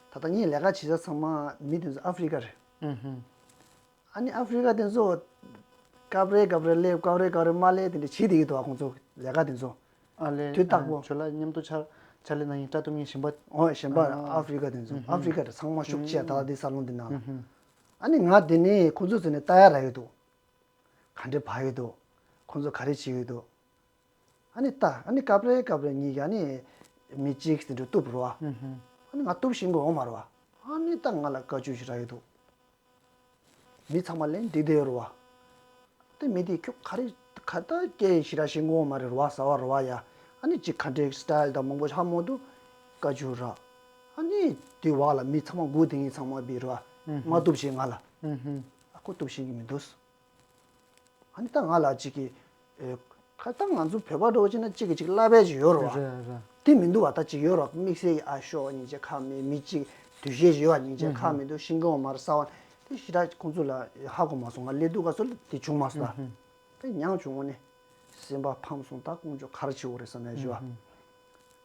ད་ལྟ་ངས་ལས་ཀ་བྱེད་ས་ཚང་མ་མི་དེ་ཚོ་ཨ་ཧྥི་རི་ཀ་རེད། ཨ་ནི་ཨ་ཧྥི་རི་ཀ་དེ་ཚོ་སྐབས་རེ་སྐབས་རེ་སླེབས། སྐབས་རེ་སྐབས་རེ་མ་སླེབས། དེ་འདྲ་བྱེད་བསྡད་ཀྱི་འདུག་ཨ་ཁོང་ཚོ་ལས་ཀ་དེ་ཚོ། ཨ་ལས། དུས་རྟག་པོ། ཨ་ཇོ་ལགས་མཉམ་དུ་ཕྱག་ཕྱག་ལས་གནང་མཁན་སྐྲ་གཏུབ་མཁན་གཞན་པ། ཨོ་གཞན་པ་ཨ་ཨ་ཧྥི་རི་ཀ་དེ་ཚོ། ཨ་ཧྥི་རི་ཀ་དེ་ཚང་མ་ཤུགས་ཆེ་ད་ལྟ་དེ་ས་ལོང་དེ་ནང་ལ། ཨ་ནི་ང་དེ་ནས་ཁོང་ཚོ་ཚོ་ནས་ལྟ་ཡ་རག་གི་འདུག་ག་འདྲ་བབས་ཡོད་འདུག་ཁོང་ཚོ་ག་རེ་བྱེད་ཀྱི་འདུག་ཨ་ནི་ད་ཨ་ནི་སྐབས་རེ་སྐབས་རེ་ངེད་ཀྱིས་ཨ་ནི་མི་གཅིག་ཟིན་འགྲོ་གཏུབ་རོ་བ། ཨ་ནི་ང་གཏུབ་ཤེས་ཀྱི་ཡོད་མ་རེད་བ། ཨ་ནི་ད་ང་ལ་བཀའ་བཀྱོན་ཞིག་རག་གི་འདུག་མི་ཚང་མ་ལན་འགྲིག་བསྡད་ཡོད་རེད་བ། དེ་མི་དེས་ཁྱོད་ག་རེ་ག་ད་སྐད་ཞེ་དྲག་ཤེས་ཀྱི་ཡོད་མ་རེད་རོ་བ། ཟ་བ་རོ་བ་ཡ། ཨ་ནི་གཅིག་ག་འདྲའི་སི་ཊལ་དང་མང་པོ་ཧ་མ་གོ་འདུག་བཀའ་བཀྱོན་རག་ཨ་ནི་དེ་བ་ལ་མི་ཚང་མ་སྒུག་བསྡད་མཁན་ཚང་མ་བི་རོ་བ། མ་གཏུབ་བྱས་ང་ལ། ཨ་ཁོ་གཏུབ་ཤེས་ཀྱི་མི་འདུག་ཨ་ནི་ད་ང་ལ་གཅིག་གིས་ཨེ། ཁ་ད་ང་ཚོ་བོད་པ་འདྲ་བོ་བྱས་ན་གཅིག་གིས་གཅིག་བསླབ་པ་ཅིག་ཡོད་རེད་བ། རེད་རེད། དེ་མི་འདུག་བ། ད་གཅིག་ཡོད་རེད་བ། དམིགས་བསལ་གྱི་ཨ་ཤོག་སྙིང་རྗེ་ཁ་མེད། མི་གཅིག་ འདུ་ཤེས་ཡོད་པ། སྙིང་རྗེ་ཁག་མི་འདུག་ཤིང་སྡོང་མར་ས་བ་དེ་ཞེ་དྲག་ཁོང་ཚོ་ལ་ཧ་གོ་མ་སོང་། ང་སླེབས་དུས་སྐབས་སུ་དེ་བྱུང་མ་སོང་ད། དེ་མྱངས་བྱུང་། འོ་ནི་སེམས་པ་ཕམ་སོང་། ད་དཀོན་མཆོག་ག་རེ་བྱེད་དགོས་རེད་བསམ་ནས་ཞུ་བ།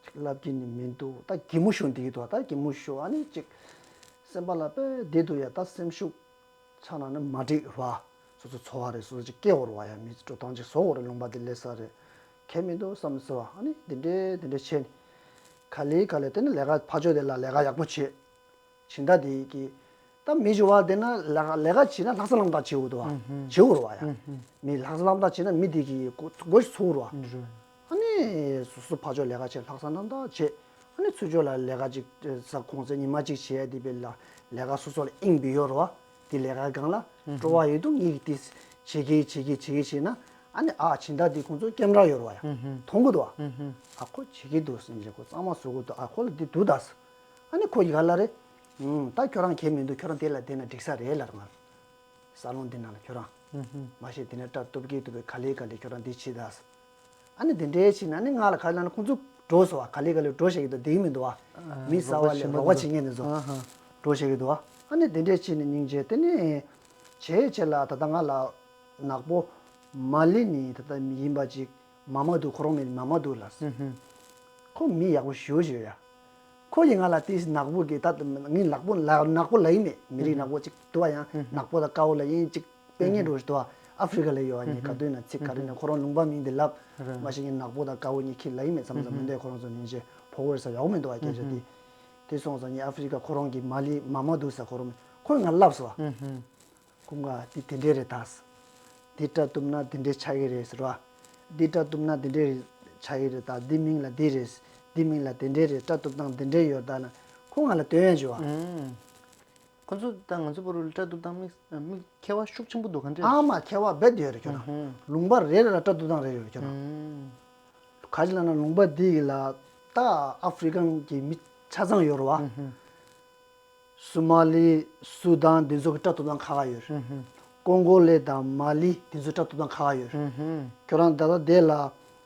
ཅིག་ལབ་ཀྱི་ནི་མི་འདུག་ད་གད་མོ་ཤོར་འདི་གི་འདུག་ད་གད་མོ་ཤོར། ཨ་ནི་ཅིག་སེམས་པ་ལ་དཔེ་བདེ་འདུག་ཡ། ད་སེམས་ཤུགས་ཆག་ན་ནི་མ་འགྲིག་བ། སོ་སོ་འཚོ་བ་རེད། སོ་སོ་ཅིག་སྐྱེ་དགོས་རེད་བ་ཡ། མི་འགྲོ་སྟངས་ཅིག་བཟོ་དགོས་རེད། ལུང་པ་འདི་སླེབས་ས་རེད། གལ་མི་འདུག་བསམ་ཟེར་བ། ཨ་ནི་འདི་འདྲས་འདི་འདྲས་བྱས་ནི། ག་ལེ་ག་ལེ་དེ་ནི་ལས་ཀ་ཕར་ཕྱོགས་དེ་ལ་ལས་ཀ་ཡག་པོ་བྱེད། སྦྱིན་བདག་དེ་གི་ད་མི་འགྱུར་བ་དེ་ན་ལས་ཀ་ལས་ཀ་བྱེད་ན་ལྷག་བསམ་རྣམ་དག་བྱེད་དགོས་འདུག་བ། བྱེད་དགོས་རེད་བ་ཡ། མི་ལྷག་བསམ་རྣམ་དག་བྱེད་ན་མི་དེ་གི་མགོ་མགོ་ཞིག་ཚོས་རེད་བ། ཨ་ནི་སོ་སོ་ཕར་ཕྱོགས་ལས་ཀ་བྱེད། ལྷག་བསམ་རྣམ་དག་བྱེད། ཨ་ནི་ཚུར་ཕྱོགས་ལ་ལས་ཀ་ཅིག་ས་ཁོང་ཚོ་ཉི་མ་གཅིག་བྱས་དེ་བས་ལ་ལས་ཀ་སོ་སོ་ལ་དབྱིངས་པའི་ཡོད་རེད་བ། དེ་ལས་ཀ་སྒང་ལ་སྤྲོ་བ་ཡོད་དུས་ངས་དེ་བྱེད་ཀྱི་བྱེད་ཀྱི་བྱེད་ཀྱི་བྱས་ན། ཨ་ནི་ཨ་སྦྱིན་བདག་དེ་ཁོང་ཚོ་ཀེམ་ར་ཡོད་རེད་བ་ཡ། མཐོང་གི་འདུག་བ། ཨ་ཁོ་བྱེད་ཀྱི་འདུག་ཟེར་ནས་ཁོ་གཙང་མ་བཟོ་གི་འདུག་ཨ་ཁོ་ལ་དེ་འདུག་ད་ཟེར། ཨ་ནི་ཁོ་ཡི་ག་ལ་རེད། ཨུམ། ད་ཁྱོད་རང་གལ་མི་འདུག་ཁྱོད་རང་དེ་ལ་བསྡད་ན་འགྲིག་ས་རེད་ལབ་ང་། ས་ལོང་འདི་ནང་ལ་ཁྱོད་རང་། མ་གཞི་དེ་ནས་སྐྲ་གཏུབ་ཀྱི་འདུག་པས། ག་ལེ་ག་ལེ་ཁྱོད་རང་འདི་བྱེད་ད་ཟེར། ཨ་ནི་དེ་འདྲའི་བྱས་ན་ནི་ང་ལ་ག་ལ་ན་ཁོང་ཚོ་འགྲོ་ཟེར་བ། ག་ལེ་ག་ལེ་འགྲོ་བཤད་ཀྱི་འདུག་བསྡད་ཀྱི་མི་འདུག་བ། མི་ཟ་བ་ལས་རོགས་པ་བྱེད་མཁན་དེ་ཚོ་འགྲོ་བཤད་ཀྱི་འདུག་བ། ཨ་ནི་དེ་འདྲའི་བྱས་ནས་སྙིང་རྗེ་དེ་ནི་བྱས་བྱས་ལ་ད་ལྟ་ང་ལ་ནག་པོ་མ་ལི་ནི་ད་ལྟ་ཡིན་པ་ཅིག་མ་མ་འདུག་ཁོ་རང་མིང་མ་མ་འདུག་ལ། ཁོ་མི་ཡག་པོ་ཞེ་པོ་ཅིག་ཡོད་ཡ། ཁོ་ཡིས་ང་ལ་དེ་ནག་པོ་གི་ད་ངས་ནག་པོ་ལ་ནག་པོ་ལབ་ཀྱི་མེད། མི་རིགས་ནག་པོ་ཅིག་འདུག་བ། ཡང་ནག་པོ་དང་དཀར་པོ་ལ་ཡིན་ཅིག་དཔེ་ངན་འགྲོ་ཞིག་འདུག་བ། ཨ་ཧྥི་རི་ཀ་ལ་ཡོད་བ། ངས་ག་དུས་ན་ཚིག་ག་རེ་ན་ཁོ་རང་ལུང་པ་མིང་དེ་ལབ། མ་གཞི་ངས་ནག་པོ་དང་དཀར་པོ་གཉིས་ཁྱི་ལབ་ཀྱི་མེད་བསམ་བསམ་མི་འདོད། ཁོ་རང་ཚོ་ཉིན་བྱེད་ཕོ་བོར་ས་ཡག་པོ་མི་འདུག་བ། སྐད་ཆ་དེ་དེ་སོང་ཙང་ངས་ཨ་ཧྥི་རི་ཀ་ཁོ་རང་གི་མ་ལི་མ་མ་འདུག་ས་ཁོ་རང་ཁོས་ང་ལབ་སོང་བ། ཀུན་དགའ་འདི་དེ་འདྲས་རེད་ད། འདི་སྐྲ་གཏུབ་ན་འདི་འདྲས་ཆགས་ཀྱི་རེད་ཟེར་བ། འདི་སྐྲ་གཏུབ་ན་འདི་འདྲས་ཆགས་ཀྱི་རེད་ད། འདི་མིང་ལ་འདི་རེད། འདི་མིང་ལ་དེ་འདྲས་རེད། སྐྲ་གཏུབ་སྟངས་འདི་འདྲས་ཡོད་ད་ལ། ཁོ་ང་ལ་སྟོན་ཡ་བྱེད་བ། ཁོ་ཚོ་ད་ང་ཚོ་བར་ལ་སྐྲ་གཏུབ་སྟངས་མིག་མིག་ཁྱད་པར་ཤུགས་ཆེན་པོ་འདུག་ག་འདྲས། ཨ་མ་ཁྱད་པར་རྦད་དེ་ཡོད་རེད་ཁྱོད་རང་། ལུང་པ་རེ་རེ་ལ་སྐྲ་གཏུབ་སྟངས་རེ་ཡོད་རེད་ཁྱོད་རང་། ག་ཅི་ལབ་ན་ལུང་པ་འདི་ཡི་ལ་ད་ཨ་ཧྥི་རི་ཀན་གྱི་མི་ཆ་ཚང་ཡོད་རེད་བ། སུ་མ་ལི། སུ་དཱན། འདི་ཚོ་གི་སྐྲ་གཏུབ་སྟངས་ཁག་ཁག་ཡོད་རེད། ཀོང་གོ་ལི་དང་མ་ལི་འདི་ཚོ་སྐྲ་གཏུབ་སྟངས་ཁག་ཁག་ཡོད་རེད། ཁྱོད་རང་ད་ལྟ་དེ་ལ་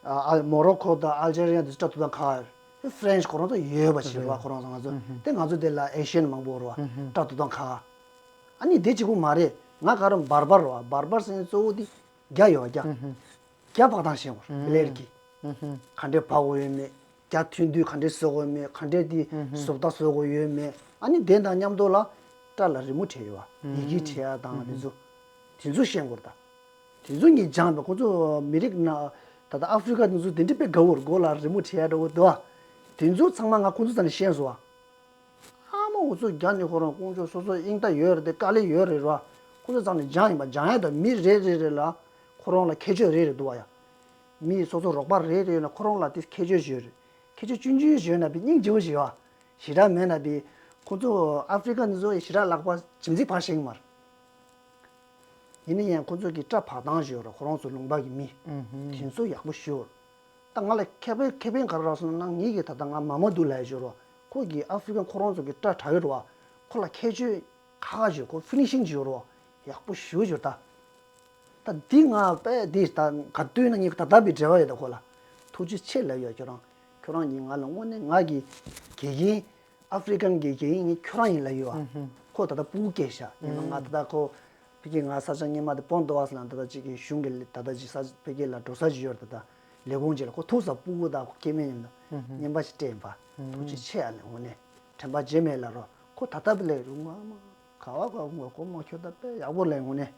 ཨ་མོ་རོ་ཁོ་དང་ཨལ་ཇེ་རི་ཡ་འདི་ཚོ་སྐྲ་གཏུབ་སྟངས་ཁག་ཁག་ཡོད་རེད། ཧེ་ཧྥི་རེན་ཆི་ཁོ་རང་ཚོ་ཡོད་པ་ཞིག་རེད་བ། ཁོ་རང་ཚོ་ང་ཚོ་དེ་ང་ཚོ་དེ་ལ་ཨེ་ཤི་ཡན་མང་པོ་རེད་བ། སྐྲ་གཏུབ་སྟངས་ཁག་ཁག་ཨ་ནི་དེ་གཅིག་པུ་མ་རེད། ང་ག་རེ་བར་བར་རེད་བ། བར་བར་ཟེར་ནས་གཙོ་བོ་དེ་རྒྱ་ཡོད་བ། རྒྱ། རྒྱ་འཕག་སྟངས་ཤེས་དགོས་རེད། བི་ལེ་ཌི་གི་ག་འདྲས་འཕག་དགོས་ཡོད་མེད། རྒྱ་ཐོན་དུས་ག་འདྲས་བཟོ་དགོས་ཡོད་མེད། ག་འདྲས་དེ་བཟོ་ལྟ་བཟོ་དགོས་ཡོད་མེད། ཨ་ནི་དེ་དང་མཉམ་དུ་ལ་སྐྲ་ལ་རི་མོ་བྲིས་ཡོད་བ། ཡི་གེ་བྲིས་ཡ་དང་དེ་ཚོ་དེ་ཚོ་ཤེས་དགོས་རེད་ད། དེ་ཚོ་ངས་སྦྱངས་པས། ཁོ་ཚོ་མི་རིགས་ན་ད་ལྟ་ཨ་ཧྥི་རི་ཀ་དེ་ཚོ་དེ་འདྲས་དཔེ་དགའ་བོ་རེད། མགོ་ལ་རི་མོ་བྲིས་ཡ་འདྲ་བོ་འདུག་བ། དེ་ཚོ་ཚང་མ་ང་ཁོ་ཚོ་རྩ་ནས་ཤེས་སོང་བ། ཨ་མ་འུ་ཚོ་རྒྱ་ནི་ཁོ་རང་ཀོང་ཇོ་སོ་སོ་དབྱིངས་ད་ཡོད་རེད་དེ་དཀའ་ལས་ཡོད་རེད་ར། ཁོ་ཚོ་རྩ་ནས་སྦྱངས་ཡིན་པ། སྦྱངས་ཡ་དང་མི་རེ་རེ་རེ་ལ་ཁོ་རང་ལ་ཁྱད་ཆོས་རེ་རེ་འདུག་བ་ཡ། མི་སོ་སོ་རོགས་པ་རེ་རེ་ཡོད་ན་ཁོ་རང་ལ་དེ་ཁྱད་ཆོས་ཞིག་ཡོད་རེད། ཁྱད་ཆོས་ཆུང་ཆུང་ཞིག་ཡོད་ན་བི་སྙིང་རྗེ་བོ་ཞིག་ཡོད་བ། ཞེ་དྲག་མེད་ན་བི་ཁོ་ཚོ་ཨ་ཧྥི་རི་ཀ་འདི་ཚོ་ཞེ་དྲག་ལག་པ་ཇི་མ་ཇི་བཞིན་བར་ཤེས་ཀྱི་མ་རེད། ཡིན་ན་ཡང་ཁོ་ཚོ་གི་སྐྲ་འཕག་སྟངས་ཞིག་ཡོད་རེད། ཁོ་རང་ཚོ་ལུང་པ་གི་མི་དེ་ཚོ་ཡག་པོ་ཞིག་ཡོད་རེད། ད་ང་ལ་ཁེ་ཕན་ཁེ་ཕན་ག་རེ་རག་སོང་ན་ངེད་ཀྱི་ད་ལྟ་ང་མ་མ་འདུག་ལབ་ཡ་ཞོར་བ། ཁོ་གི་ཨ་ཧྥི་རི་ཀན་ཁོ་རང་ཚོ་གི་སྐྲ་དྲ་ཡོད་རེད་བ། ཁོ་ལ་ཁྱད་ཆོས་ཁ་ཁ་ཞིག་ཁོ་ཧྥི་ནི་ཤིང་ཞིག་ཡོད་རེད་བ། ཡག་པོ་ཞེ་པོ་ཅིག་ཡོད་རེད་ད། ད་འདི་ང་དཔེ་འདི་ད་ག་དུས་ན་ངས་ད་ལྟ་བའི་འབྲེལ་བ་ཡོད་ད་ཁོ་ལ། ཐུགས་རྗེ་ཆེ་ལབ་ཡོད་ཁྱོད་རང་། ཁྱོད་རང་གིས་ང་ལ་དངོས་གནས་ང་གི་དགེ་རྒན། ཨ་ཧྥི་རི་ཀན་གྱི་དགེ་རྒན་ངས་ཁྱོད་རང་ཡིན་ལབ་ཡོད་བ། ཁོ་ད་ལྟ་སྤུ་གུ་སྐྱེས་ཤག་ཡིན་ན་ང་ད་ལྟ་ཁོ་ཕ་གི་ང་ས་ཆ་སྔོན་མ་དེ་སྤོན་ཏོ་བ་ཟེར་ལ་ད་ལྟ་ཅིག་གི་གཞུང་གི་ད་ལྟ་ཅིག་ས་ཕ་གི་ལ་འགྲོ་ས་ཅིག་ཡོད་རེད། ད་ལྟ་ལས་ཁུངས་ཅིག་ལ་ཁོ་ཐུག་ས་སྤུ་གུ་དང་ཁོ་སྐྱེ་དམན་ཡིན་ན་རྔན་པ་ཞིག་སྤྲད་ཡིན་པ། ཐུགས་རྗེ་ཆེ་ཨ་ལེ་དངོས་གནས་དྲན་པ་བརྗེད་མེད་ལ་རོ། ཁོ་ད་ལྟ་བི་ལས་རུང་ང་མ་ག་བ་ག་བ་ངོ་ཁོ་མ་ཁྱོད་ད་དཔེ་ཡག་པོ་ལས་དངོས་གནས་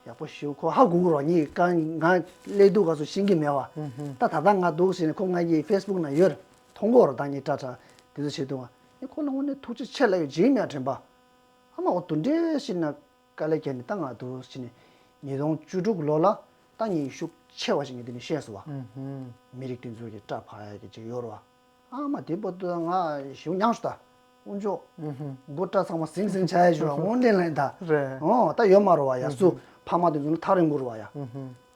ཡག་པོ་ཞིག་ཁོ་ཧ་གོ་གི་རོ། ངས་ཀ་ང་སླེབས་དུས་ག་སོ་ཤེས་ཀྱི་མེད་བ། ད་ད་ལྟ་ང་འདུག་ཟེར་ནས་ཁོ་ང་གི་ཕེ་སི་བུག་ན་ཡོད་རེད། མཐོང་གི་རོ། ད་ངས་སྐྲ་ཁྲ་དེ་ཚོ་བྱེད་དུས་ང་ཁོ་ལ་དངོས་གནས་ཐུགས་རྗེ་ཆེ་ལབ་ཡོད། བརྗེད་མེད་དྲན་པ། ཨ་མ་འོ་དུ་འདྲེ་ཤི་ན་དཀའ་ལས་བརྒྱབ་ནས་ད་ང་དུ་ཕྱིན་ནས་ཉིས་སྟོང་བཅུ་དྲུག་ལོ་ལ་ད་ངས་ཤུགས་ཆེ་བ་ཞིག་ངས་དེ་ནས་ཤེས་སོང་བ། མི་རིགས་དེ་ཚོ་གི་སྐྲ་ཕར་ཡ་གི་ཅིག་ཡོད་རེད་བ། ཨ་མ་དེ་བར་དུ་ང་ཞེ་པོ་མྱངས་སོང་ད། དཀོན་མཆོག་མགོ་སྐྲ་ཚང་མ་ཟིང་ཟིང་ཆགས་ཡ་ཞུ་བ་དངོས་གནས་ལན་ད། རེད། ཨོ་ད་ཡོད་མ་རེད་བ་ཡ། སུ་ཕ་མ་དེ་ཚོ་ནི་ཐག་རིང་པོ་རེད་བ་ཡ།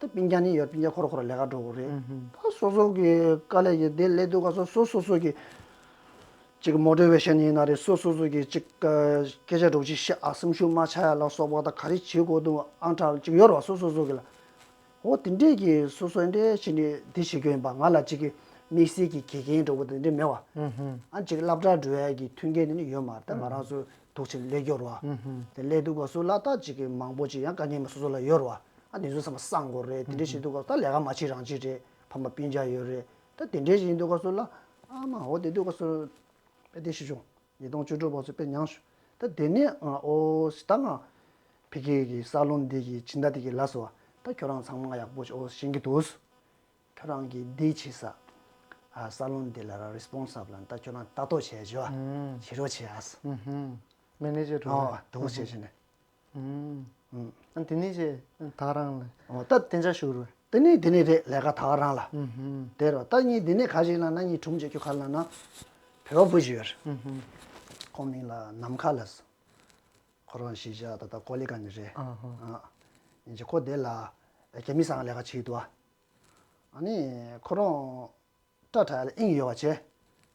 ད་སྤུན་ཀྱག་ནི་ཡོད། སྤུན་ཀྱག་ཁོ་ར་ཁོ་ར་ལས་ཀ་འགྲོ་དགོས་རེད། ད་སོ་སོ་གི་དཀའ་ལས་ཀྱི་དེ་སླེབས་དུས་ག་སོ་སོ་སོ་སོ་གི་ཅིག་མོ་ཊི་ཝེ་ཤན་ཡིན་ན་རེད། སོ་སོ་སོ་གི་ཅིག་སྐད་ཆ་འདྲ་པོ་ཅིག་བཤད་ཨ་སེམས་ཤུགས་མ་ཆག་ཡ་ལ་སོགས་པ་དང་ག་རེ་བྱེད་དགོས་འདུག་ཨང་གྲངས་ཅིག་ཡོད་རེད་བ་སོ་སོ་སོ་གི་ལ། འོ་དེ་འདྲས་ཀྱི་སོ་སོ་འདྲས་བྱས་ནས་འདི་བྱེད་རྒྱུ་ཡིན་པ། ང་ལ་ཅིག་གི་ དམིགས་བསལ་གྱི་དགེ་རྒན་འདྲ་བོ་དེ་འདྲ་མེད་པ། ཨ་ཅིག་སློབ་གྲྭ་འགྲོ་ཡ་གི་མཐུན་རྐྱེན་དེ་ནི་ཡོད་མ་རེད། ད་ང་རང་ཚོ་འདུག་ཕྱིན་སླེབས་ཀྱི་ཡོད་རེད་བ། དེ་སླེབས་དུས་སྐབས་སུ་ལ་ད་ཅིག་གི་མང་པོ་ཅིག་ཡང་དཀའ་ངལ་མ་སོ་སོ་ལ་ཡོད་རེད་བ། ཨ་དེ་ཚོ་ཚང་མ་སང་དགོས་རེད། དེ་འདྲ་བྱེད་དུས་སྐབས་ད་ལས་ཀ་མ་བྱེད་རང་བྱེད་རེད། ཕ་མ་སྤུན་ཀྱག་ཡོད་རེད། ད་དེ་འདྲ་ཞིག་ཡིན་དུས་སྐབས་སུ་ལ་ཨ་མ་འོ་དེ་དུས་སྐབས་སུ་དཔེ་དེ་ཤི་བྱུང་། ཉིས་སྟོང་བཅུ་དྲུག་བར་ཚོ་དཔེ་མྱངས་བྱུང་། ད་དེ་ནས་ཨ་ཨོ་ད་ང་ཕ་གི་གི་ས་ལོན་འདི་གི་སྦྱིན་བདག་དེ་གི་ལ་སོ་བ། ད་ཁྱོད་རང་ཚང་མ་ཡག་པོ་ཞིག་ཨོ་ཤེས་ཀྱི་འདུག་ཁྱོད་རང་གིས་འདི་བྱེད་ས། ཨ་ས་ལོན་འདི་ལ་ར་རེ་སི་པོན་སབ་ལ་ད་ཁྱོད་རང་ལྟ་རྟོག་བྱས་བྱོས། ཨ་བྱེད་རོགས་བྱེད་ཨ་ཟེར། ཨུ་ཧུམ། མེ་ནེ་ཇར་འགྲོ། ཨོ་འདུག་བྱས་བྱས་ནས། ཨུམ། ཨ་དེ་ནས་བྱས་ད་རང་ལ། ཨོ་ད་གཏན་འཇགས་ཞུ་རོགས། དེ་ནས་དེ་ནས་རེད་ལས་ཀ་ད་རང་ལ། ཨུ་ཧུམ། དེ་རོ་ད་ངས་དེ་ནས་ག་ཞིག་ལ་ན་ངས་གྲུམ་བྱས་ཁྱོད་ག་ལ་ན། བོད་པ་བུ་ཞིག་ཡོད་རེད། ཨུ་ཧུམ། ཁོང་མིང་ལ་ནམ་མཁའ་ལ་ཟེར། ཁོ་རང་གཞིས་ཆགས་ད་ལྟ་ཀོ་ལི་གྷལ་ནས་རེད། ཨ་ཧ། ཨ། ཡིན་གྱི་ཁོ་དེ་ལ་རྒྱ་མི་ས་ལས་ཀ་བྱེད་འདུག་ཨ་ནི་ཁོ་རང་སྐྲ་བྲེག་ཡ་ལ་དབྱིངས་ཡོད་པ་བྱས།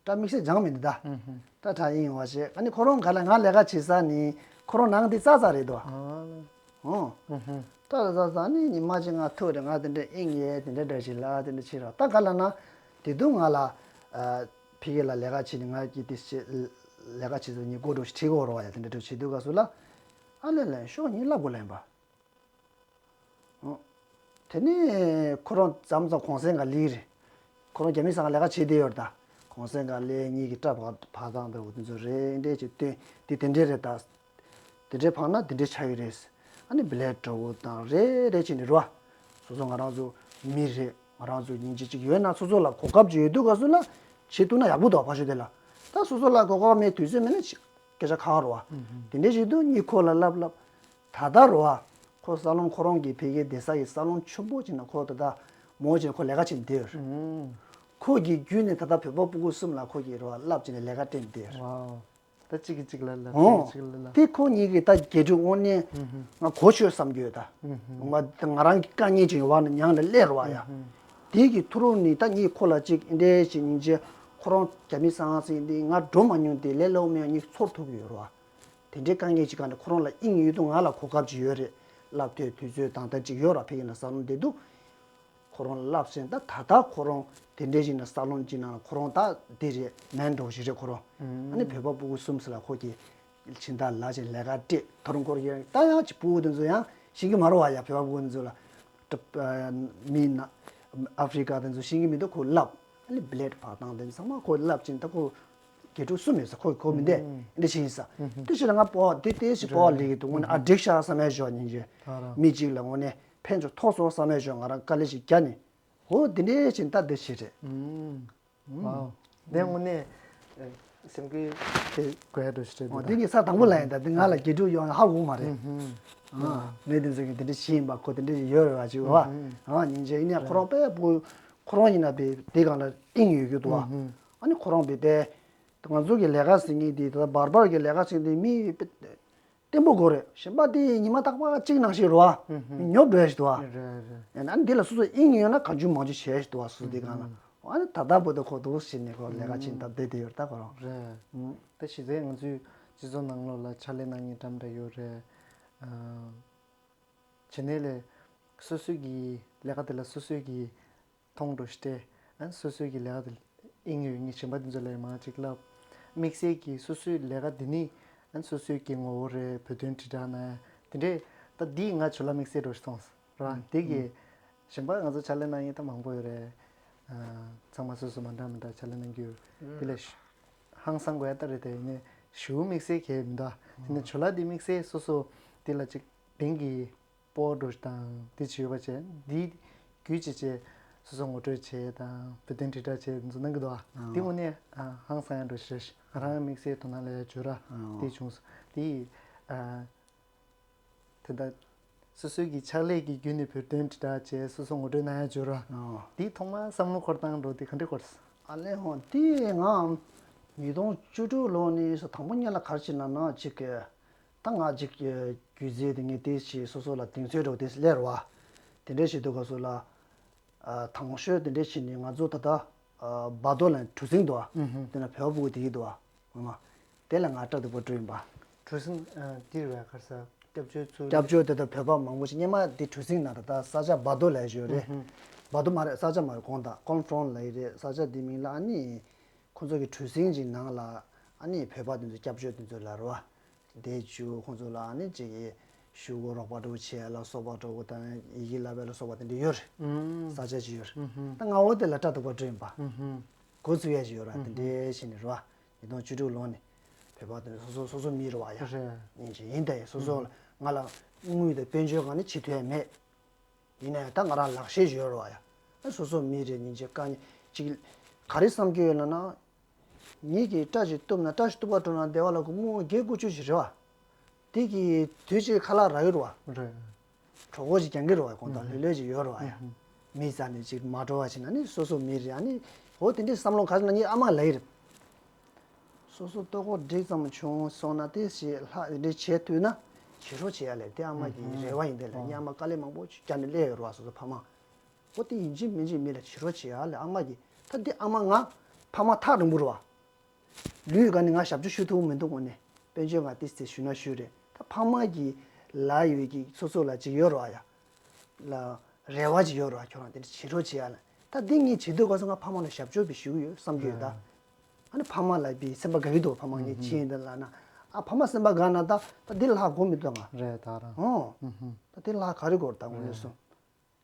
སྐྲ་དམིགས་བསལ་སྦྱངས་མི་འདུག་ད། སྐྲ་བྲེག་དབྱིངས་ཡོད་པ་བྱས། ཨ་ནི་ཁོ་རང་ག་ལ་ང་ལས་ཀ་བྱེད་ས་ནི་ཁོ་རང་ནང་དེ་ཙག་ཙག་རེད་འདུག་ཨ། ཨོ། ད་ལ་ཙག་ཙག་ནི་ཉི་མ་གཅིག་ང་ཐུག་རེད། ང་དེ་འདྲ་དབྱིངས་ཡོད་དེ་འདྲ་འདྲ་ཞིག་ལ་དེ་འདྲ་བྱེད་རོགས། ད་ག་ལ་ན་དེ་དུས་ང་ལ་ཕ་གི་ལ་ལས་ཀ་བྱེད་ནི་ང་གི་དེ་ལས་ཀ་བྱེད་ས་ཉི་གོ་འགྲོ་ཞིག་ཁྲིད་གོ་རོགས་ཡ་དེ་འདྲ་འགྲོ་བྱེད་དུས་ག་སུ་ལ། ཨ་ལས་ལས་ཤོག་ཉིན་ལབ་དགོས་ལན་པ། དེ་ནས་ཁོ་རང་མཚམས་མཚམས་གུང་སེང་ག་ལི་རེད། ཁོ་རང་རྒྱ་མི་ས་ལས་ཀ་བྱེད་བསྡད་ཡོད་རེད་ད། གུང་སེང་ག་ལི་གཉིས་ཀྱི་སྐྲ་བག་བག་དང་འདྲ་བོ་དེ་ཚོ་རེད་འདྲས་ཀྱི་སྟོན་དེ་དེ་འདྲས་རེད་ད། དེ་འདྲས་འཕངས་ན་དེ་འདྲས་ཆགས་ཡོད་རེད། ཨ་ནི་བི་ལེ་ཌི་འདྲ་བོ་དང་རེད་རེད་བྱས་ནས་རོ། སོ་སོ་ང་རང་ཚོ་མི་རེད། ང་རང་ཚོ་སྙིང་རྗེ་གཅིག་ཡོད་ན་སོ་སོ་ལ་གོ་སྐབས་ཅིག་ཡོད་དུས་ག་སུ་ལ་བྱེད་ཐུབ་ན་ཡག་པོ་འདུག་ཕ་ཤོད་དེ་ལ། ད་སོ་སོ་ལ་གོ་སྐབས་མེད་དུས་ཚོད་མེད་ན་སྐད་ཆ་ཁག་རོ། དེ་འདྲས་བྱེད་དུས་གཉིས་ཁོ་ལ་ལབ་ལབ། ད་ལྟ་རོ། ཁོ་ས་ལོན་ཁོ་རང་གི་ཕ་གིའི་སྡོད་ས་ཡི་ས་ལོན་ཆེན་པོ་ཅིག་ན་ཁོ་ད་ལྟ་མོ་ཅིག་ཁོ་ལས་ཀ་བྱེད་བསྡད་ཡོད། ཁོ་གི་བརྒྱུད་ནས་ད་ལྟ་བོད་པ་སྤུ་གུ་གསུམ་ལ་ཁོ་གིས་རོ་བསླབ་བྱས་ནས་ལས་ཀ་སྤྲད་བསྡད་ཡོད། ད་གཅིག་གིས་གཅིག་ལ་ལབ། ཨོ། གཅིག་གིས་གཅིག་ལ་ལབ། དེ་ཁོ་གཉིས་ཀྱིས་ད་དགེ་ཕྲུག་དངོས་གནས་ང་གོ་ཆོད་བསམ་གྱི་ཡོད་ད། ང་ང་རང་གི་དཀའ་ངལ་ཅིག་ཡོད་བ་ན་མྱངས་ནས་སླེབས་རོ་ཡ། དེ་གི་ཐུ་རུ་ནི་ད་ངས་ཁོ་ལ་གཅིག་འདྲས་ཞིག་སྙིང་རྗེ། ཁོ་རང་རྒྱ་མི་ས་ང་སྲིད་འདི་ང་འགྲོ་མ་མྱོང་དེ་ལས་སླ་བོ་མེད་ཡ་གཉིས་ཚོར་ཐུབ་ཀྱི་ཡོད་རོ། དེ་འདྲའི་དཀའ་ངལ་ཅིག་ག་ནས་ཁོ་རང་ལ་དབྱིངས་ཡོད་དུས་ང་ལ་གོ་སྐབས་ཅིག་ཡོད་རེད། བསླབ་ཐོས་དུས་ཚོད་དང་ལྟར་ཅིག་ཡོད་ར་ཕ་གི་ན་ས་ལོན་བསྡད་འདུག་ཁོ་རང་ལ་བསླབ་ཟིན་ད་ད་ལྟ་ཁོ་རང་དེ་འདྲའི་ཞིག་ན་ས་ལོན་ཅིག་ནང་ལ་ཁོ་རང་ད་འདི་རེད་མེན་འགྲོ་ཞིག་རེད་ཁོ་རང་། ཨ་ནི་བོད་པ་སྤུ་གུ་གསུམ་ཟེར་ལ་ཁོ་གིས་ཕྱིན་ད་ལ་ཅིག་ལས་ཀ་སྤྲད་ཐོ་རངས་ཁོར་ཡང་ད་ཡང་ཅིག་སྤུ་གུ་དེ་ཚོ་ཡང་ཤེས་ཀྱི་མ་རེད་བ་ཡ། བོད་པ་སྤུ་གུ་དེ་ཚོ་ལ་མི་ན་ཨ་ཧྥི་རི་ཀ་དེ་ཚོ་ཤེས་ཀྱི་མི་འདུག་ཁོ་བསླབ། ཨ་ནི་བི་ལེ་ཌི་འཕངས་སྟངས་དེ་ཚང་མ་ཁོ་བསླབ་ཅིང་ད་ཁོ་དགེ་ཕྲུག་གསུམ་ཡོད་ས་ཁོ་ཁོ་མི་འདས་ཨེ་འདྲ་ཞིག་ཡིན་ས། དེ་ཕྱིར་ང་སྤོ་བ་དེ་དེ་ཞིག་སྤོ་བ་ལེགས་ཀྱི་འདུག་དངོས་གནས་ཨ་འགྲིག་ཤག་བསམ་ཡས་ཞོག་སྙིང་རྗེ། མི་གཅིག་ལ་དངོས་གནས་ཕན་ཚུན་ཐོགས་སོ་བསམ་ཡས་ཞོག་ང་རང་དཀའ་ལས་ཤིག་བརྒྱབ་ནས་འོ་དེ་འདྲས་ཞིག་ད་འདི་ཞིག་རེད། ཨོ། དེ་དངོས་གནས་སེམས་འགུལ་དེ་དགོས་ཡ་འགྲོ་ཞིག་རེད་འདུག་འདི་ངས་ས་དང་པོ་ལ་ཡིན་ད་འདི་ང་ལ་དགེ་ཕྲུག་ཡོང་ཡ་ཧ་གོ་མ་རེད། མི་དེ་ཚོ་གིས་དེ་འདྲ་ཞིག་ཡིན་པ་ཁོ་དེ་འདྲ་ཞིག་ཡོད་རེད་བ་ཅིག་བ། ཨ་སྙིང་རྗེ་ཡིན་ནས་ཁོ་རང་དཔེ་བུ་ཁོ་རང་ཡིན་ན་དཔེ་དེ་གང་ལ་དབྱིངས་ཡོད་རྒྱུ་འདུག་བ། ཨ་ནི་ཁོ་རང་དཔེ་དེ། ང་ཚོ་གི་ལས་ཀ་ཟེར་མཁན་དེ་ད་བར་བར་གྱི་ལས་ཀ་ཟེར་མཁན་དེ་མི་བརྟན་པོ་དགོས་རེད། གཞན་པ་དེ་ཉི་མ་རྟག་པར་གཅིག་ནང་བཞིན་རེད་བ། ཉོབ་འགྲོ་ཡ་ཞིག་འདུག་བ། ཡང་ན་འདི་ལ་སོ་སོ་དབྱིངས་ཡོད་ན་གང་བྱུང་མང་བྱུང་བྱས་ཞིག་འདུག་བ་སོ་སོ་དེ་གང་ལ། ཨ་ནི་ད་ལྟ་བུ་དེ་ཁོ་འདུག་ཟེར་ནས་ཁོ་ལས་ཀ་ཅིག་ད་བསྡད་དེ་ཡོད་ད་ཁོ་རང་། རེད། ད་གཞི་རྩའི་ང་ཚོའི་སྤྱི་ཚོགས་ནང་ལོགས་ལ་ཕྱག་ལས་གནང་མཁན་འདྲ་མི་འདྲ་ཡོད་རེད། བྱས་ནས་ལས་སོ་སོའི་གི་ལས་ཀ་དེ་ལ་སོ་སོའི་གི་མཐོང་འགྲོ་ཤི་སྟེ། ཨ་ནི་སོ་སོའི་གི་ལས་ཀ་དེ་དབྱིངས་ཡོད་ངེས་གཞན་པ་དེ་ཚོ་ལས་མང་ཅིག་བསླབ། དམིགས་བསལ་གྱི་སོ་སོའི་ལས་ཀ་འདི་ནི་ཨ་ནི་སོ་སོའི་གི་ངོ་བོ་རེད། བོད་དོན་དྲིལ་བསྒྲགས་ན་དེ་འདྲས་ད་འདིས་ང་ཇོ་ལ་དམིགས་བསལ་འགྲོ་ཤི་སོང་ར། དེ་གི་གཞན་པ་ང་ཚོ་ཕྱག་ལས་གནང་མཁན་ད་མང་པོ་ཡོད་རེད། ཚང་མ་སོ་སོ་མ་འདྲ་མི་འདྲ་ཕྱག་ལས་གནང་གི་ཡོད་དེ་ལས་ཧང་སང་དགོས་ཡ་ད་རེད། དེ་ནས་ཞུ་དམིགས་བསལ་གས་མི་འདུག་དེ་ནས་ཇོ་ལ་དེ་དམིགས་བསལ་སོ་སོ་དེ་ལ་ཅིག་དེང་གི་སྤོ་བོ་འགྲོ་དང་དེ་བྱས་ཡོད་པ་བྱས་འདི་བརྒྱུད་བྱས་བྱས་སོ་སོ་ངོ་སྤྲོད་བྱས་དང་བོད་དོན་དྲིལ་བསྒྲགས་བྱས་འདི་ཚོ་གནང་གི་འདུག་ཨ། དེ་དངོས་གནས་ཧང་སང་ཡང་འགྲོ་ཞེས་ང་རང་དམིགས་བསལ་དོ་སྣང་ལ་ཡ་བྱོས་ར་དེ་བྱུང་སོང་དེ་ཨ། དེ་ལྟ་སོ་སོའི་གི་ཕྱག་ལས་ཀྱི་བརྒྱུད་ནས་བོད་དོན་དྲིལ་བསྒྲགས་བྱས་སོ་སོ་ངོ་སྤྲོད་གནང་ཡ་བྱོས་ར་དེ་ཐོག་མར་བསམ་བློ་འཁོར་སྟངས་འགྲོ་དེ་ག་འདྲ་འཁོར་སོང་། ཨ་ལས་ཧོ་དེ་ང་ཉིས་སྟོང་བཅུ་དྲུག་ལོ་ནས་སོ་དང་པོ་ཉིད་ལ་ག་རེ་བྱས་ན་ན་ཅིག་གི་ད་ང་ཅིག་གི་སྒྱུ་རྩལ་དེ་ངས་དེ་ཞིག་སོ་སོ་ལ་གདེང་ཚོད་འགྲོ་དེ་སླེབས་ར་བ། དེ་འདྲ་བྱེད་དུས་སྐབས་སུ་ལ་ཨ་དང་ཤོས་དེ་འདྲ་བྱས་ནས་ང་ཚོ་ད་ལྟ་ཨ་བར་དོ་ལ་གྲུ་གཟིངས་འདུག་ཨ། དེ་ན་བོད་པ་སྤུ་གུ་དེ་གི་འདུག་ཨ། ངོ་མ་དེ་ལ་ང་སྐྲ་དུ་པོ་བྲོས་ཡིན་པ། གྲུ་གཟིངས་ཨ་དེ་རེད་བ་ག་རེ་ཟ་སྐྱབས་བཅོལ་ཚུར། སྐྱབས་བཅོལ་དེ་ད་བོད་པ་མང་པོ་ཞིག་སྔོན་མ་དེ་གྲུ་གཟིངས་ན་ད་ལྟ་ས་ཆ་བར་དོ་ལ་ཞོ་རེད། བར་དུ་མ་རེད། ས་ཆ་མ་རེད། དགོངས་དག་ཀོན་ཧྥོ་རན་སི་ལབ་ཡི་རེད། ས་ཆ་འདི་མིང་ལ་ཨ་ནི་ཁོང་ཚོ་གི་གྲུ་གཟིངས་ཀྱི་ནང་ལ་ཨ་ནི་བོད་པ་དེ་ཚོ་སྐྱབས་བཅོལ་དེ་ཚོ་ལ་རེད་བ། དེ་བཅུ་ཁོང་ཚོ་ལ་ཨ་ནི་ཅིག་གི་ཞུ་སྒོ་རོགས་པ་འགྲོ་བྱེད་ཡ་ལ་སོགས་པ་འགྲོ་དགོས་དང་ཡི་གེ་བསླབ་ཡ་ལ་སོགས་པ་དེ་འདྲ་ཡོད་རེད། ཨུམ། ས་ཆ་ཅིག་ཡོད་རེད། ཨུ་ཧུམ། ད་ང་འོ་དེ་ལ་སྐྲ་དག་པ་བྲོས་ཡིན་པ། ཨུ་ཧུམ། འགོ་ཚུགས་ཡ་ཅིག་ཡོད་ར། ཨུ་དེ་ཧུམ། འདྲའི་ཞིག་ནས་རེད་བ། ཉིས་སྟོང་བཅུ་དྲུག་ལོ་ནས་བོད་པ་དེ་ཚོ་སོ་སོ་སོ་སོ་མི་རེད་བ་ཡ། རེད། ཡིན་ཅིག་ཡིན་ད་ཡིན་སོ་སོ་ལ་ང་ལ་དངུལ་དང་དཔལ་འབྱོར་གང་ནས་བྱེད་ཐུབ་ཡ་མེད། ཡིན་ན་ཡང་ད་ང་རང་ལག་ཤེས་ཡོད་རེད་བ་ཡ། ཨ་སོ་སོ་མི་རེད་ཡིན་ཅིག་དཀའ་ངལ་ཅིག་ག་རེ་བསམ་གྱི་ཡོད་ལབ་ན། ངེད་ཀྱིས་སྐྲ་ཞིག་གཏུབ་ན་སྐྲ་ཞིག་གཏུབ་པར་འགྲོ་ན་སྡེ་བ་ལ་སྒོར་མོ་བརྒྱད་དགུ་བཅུ་ཞིག་རེད་བ། དེ་གིས་དུས་ཅིག་ཁ་ལག་རག་གི་རེད་བ། རེད། གྲོད་ཁོག་ཅིག་རྒྱང་གི་རེད་བ། དགོང་དག་ལྷོད་ལྷོད་ཅིག་ཡོད་རེད་བ་ཡ། མི་རྩ་ནས་ཅིག་མ་འགྲོ་བ་ཞིག་ན་ནི་སོ་སོ་མི་རེད། ཨ་ནི་འོ་དེ་འདྲའི་བསམ་བློ་ག་ཟེར་ན་ངའི་ཨ་མ་ལབ་ཡི་རེད། སོ་སོ་ལྟོ་གོས་འགྲིག་ཙམ་བྱུང་སོང་ན་དེ་ཞིག་ལྷག་དེ་འདྲའི་བྱེད་ཐུབ་ན་བྱེད་རོགས་བྱེད་ཡ་ལབ་དེ་ཨ་མ་གི་རེ་བ་ཡིན། དེ་ལ་ངའི་ཨ་མ་དཀའ་ལས་མང་པོ་བརྒྱབ་ནས་སླེབས་ཡོད་རེད་བ། སོ་སོ་ཕ་མ། འོ་དེ་ཡིན་གཅིག་མིན་གཅིག་མི་ལ་བྱེད་རོགས་བྱེད་ཡ་ལབ་ཨ་མ་གི། ད་དེ་ཨ་མ་ང་ཕ་མ་ཐག་རིང་པོ་རེད་བ། ལུས་ག་ནས་ང་ཞབས་ཕྱི་ཞུ་ཐུབ་མི་འདུག་དངོས་གནས་དཔལ་འབྱོར་ང་ཏིས་ཏིས་ཞུ་ན་ཞུ་རེད། ད་ཕ་མ་གི་ལ་ཡོད་ཀྱི་སོ་སོ་ལ་ཅིག་ཡོད་རེད་བ་ཡ། ལ་རེ་བ་ཅིག་ཡོད་རེད་བ། ཁྱོད་རང་དེ་འདྲ་བྱེད་རོགས་བྱེད་ཡ་ལ། ད་འདི་ངས་བྱེད་དུས་ག་ས་ང་ཕ་མ་ལ་ཞབས་ཕྱི་བྱེད་ཞུ་གི་ཡོད་བསམ་གྱི་ཡོད་ད། ཨ་ནི་ཕ་མ་ལ་བི་སེམས་པ་དགའ་གི་འདུག་ཕ་མ་ངས་ཕྱིན་ཡིན་ད་ལ་ན། ཨ་ཕ་མ་སེམས་པ་དགའ་ན་ད་ད་འདི་ལ་ཧ་གོ་མི་འདུག་ང་། རེད་ད་རང་། ཨོ། ད་འདི་ལ་ཧ་ག་རེ་གོ་རེད་ད་དངོས་གནས་སོང་།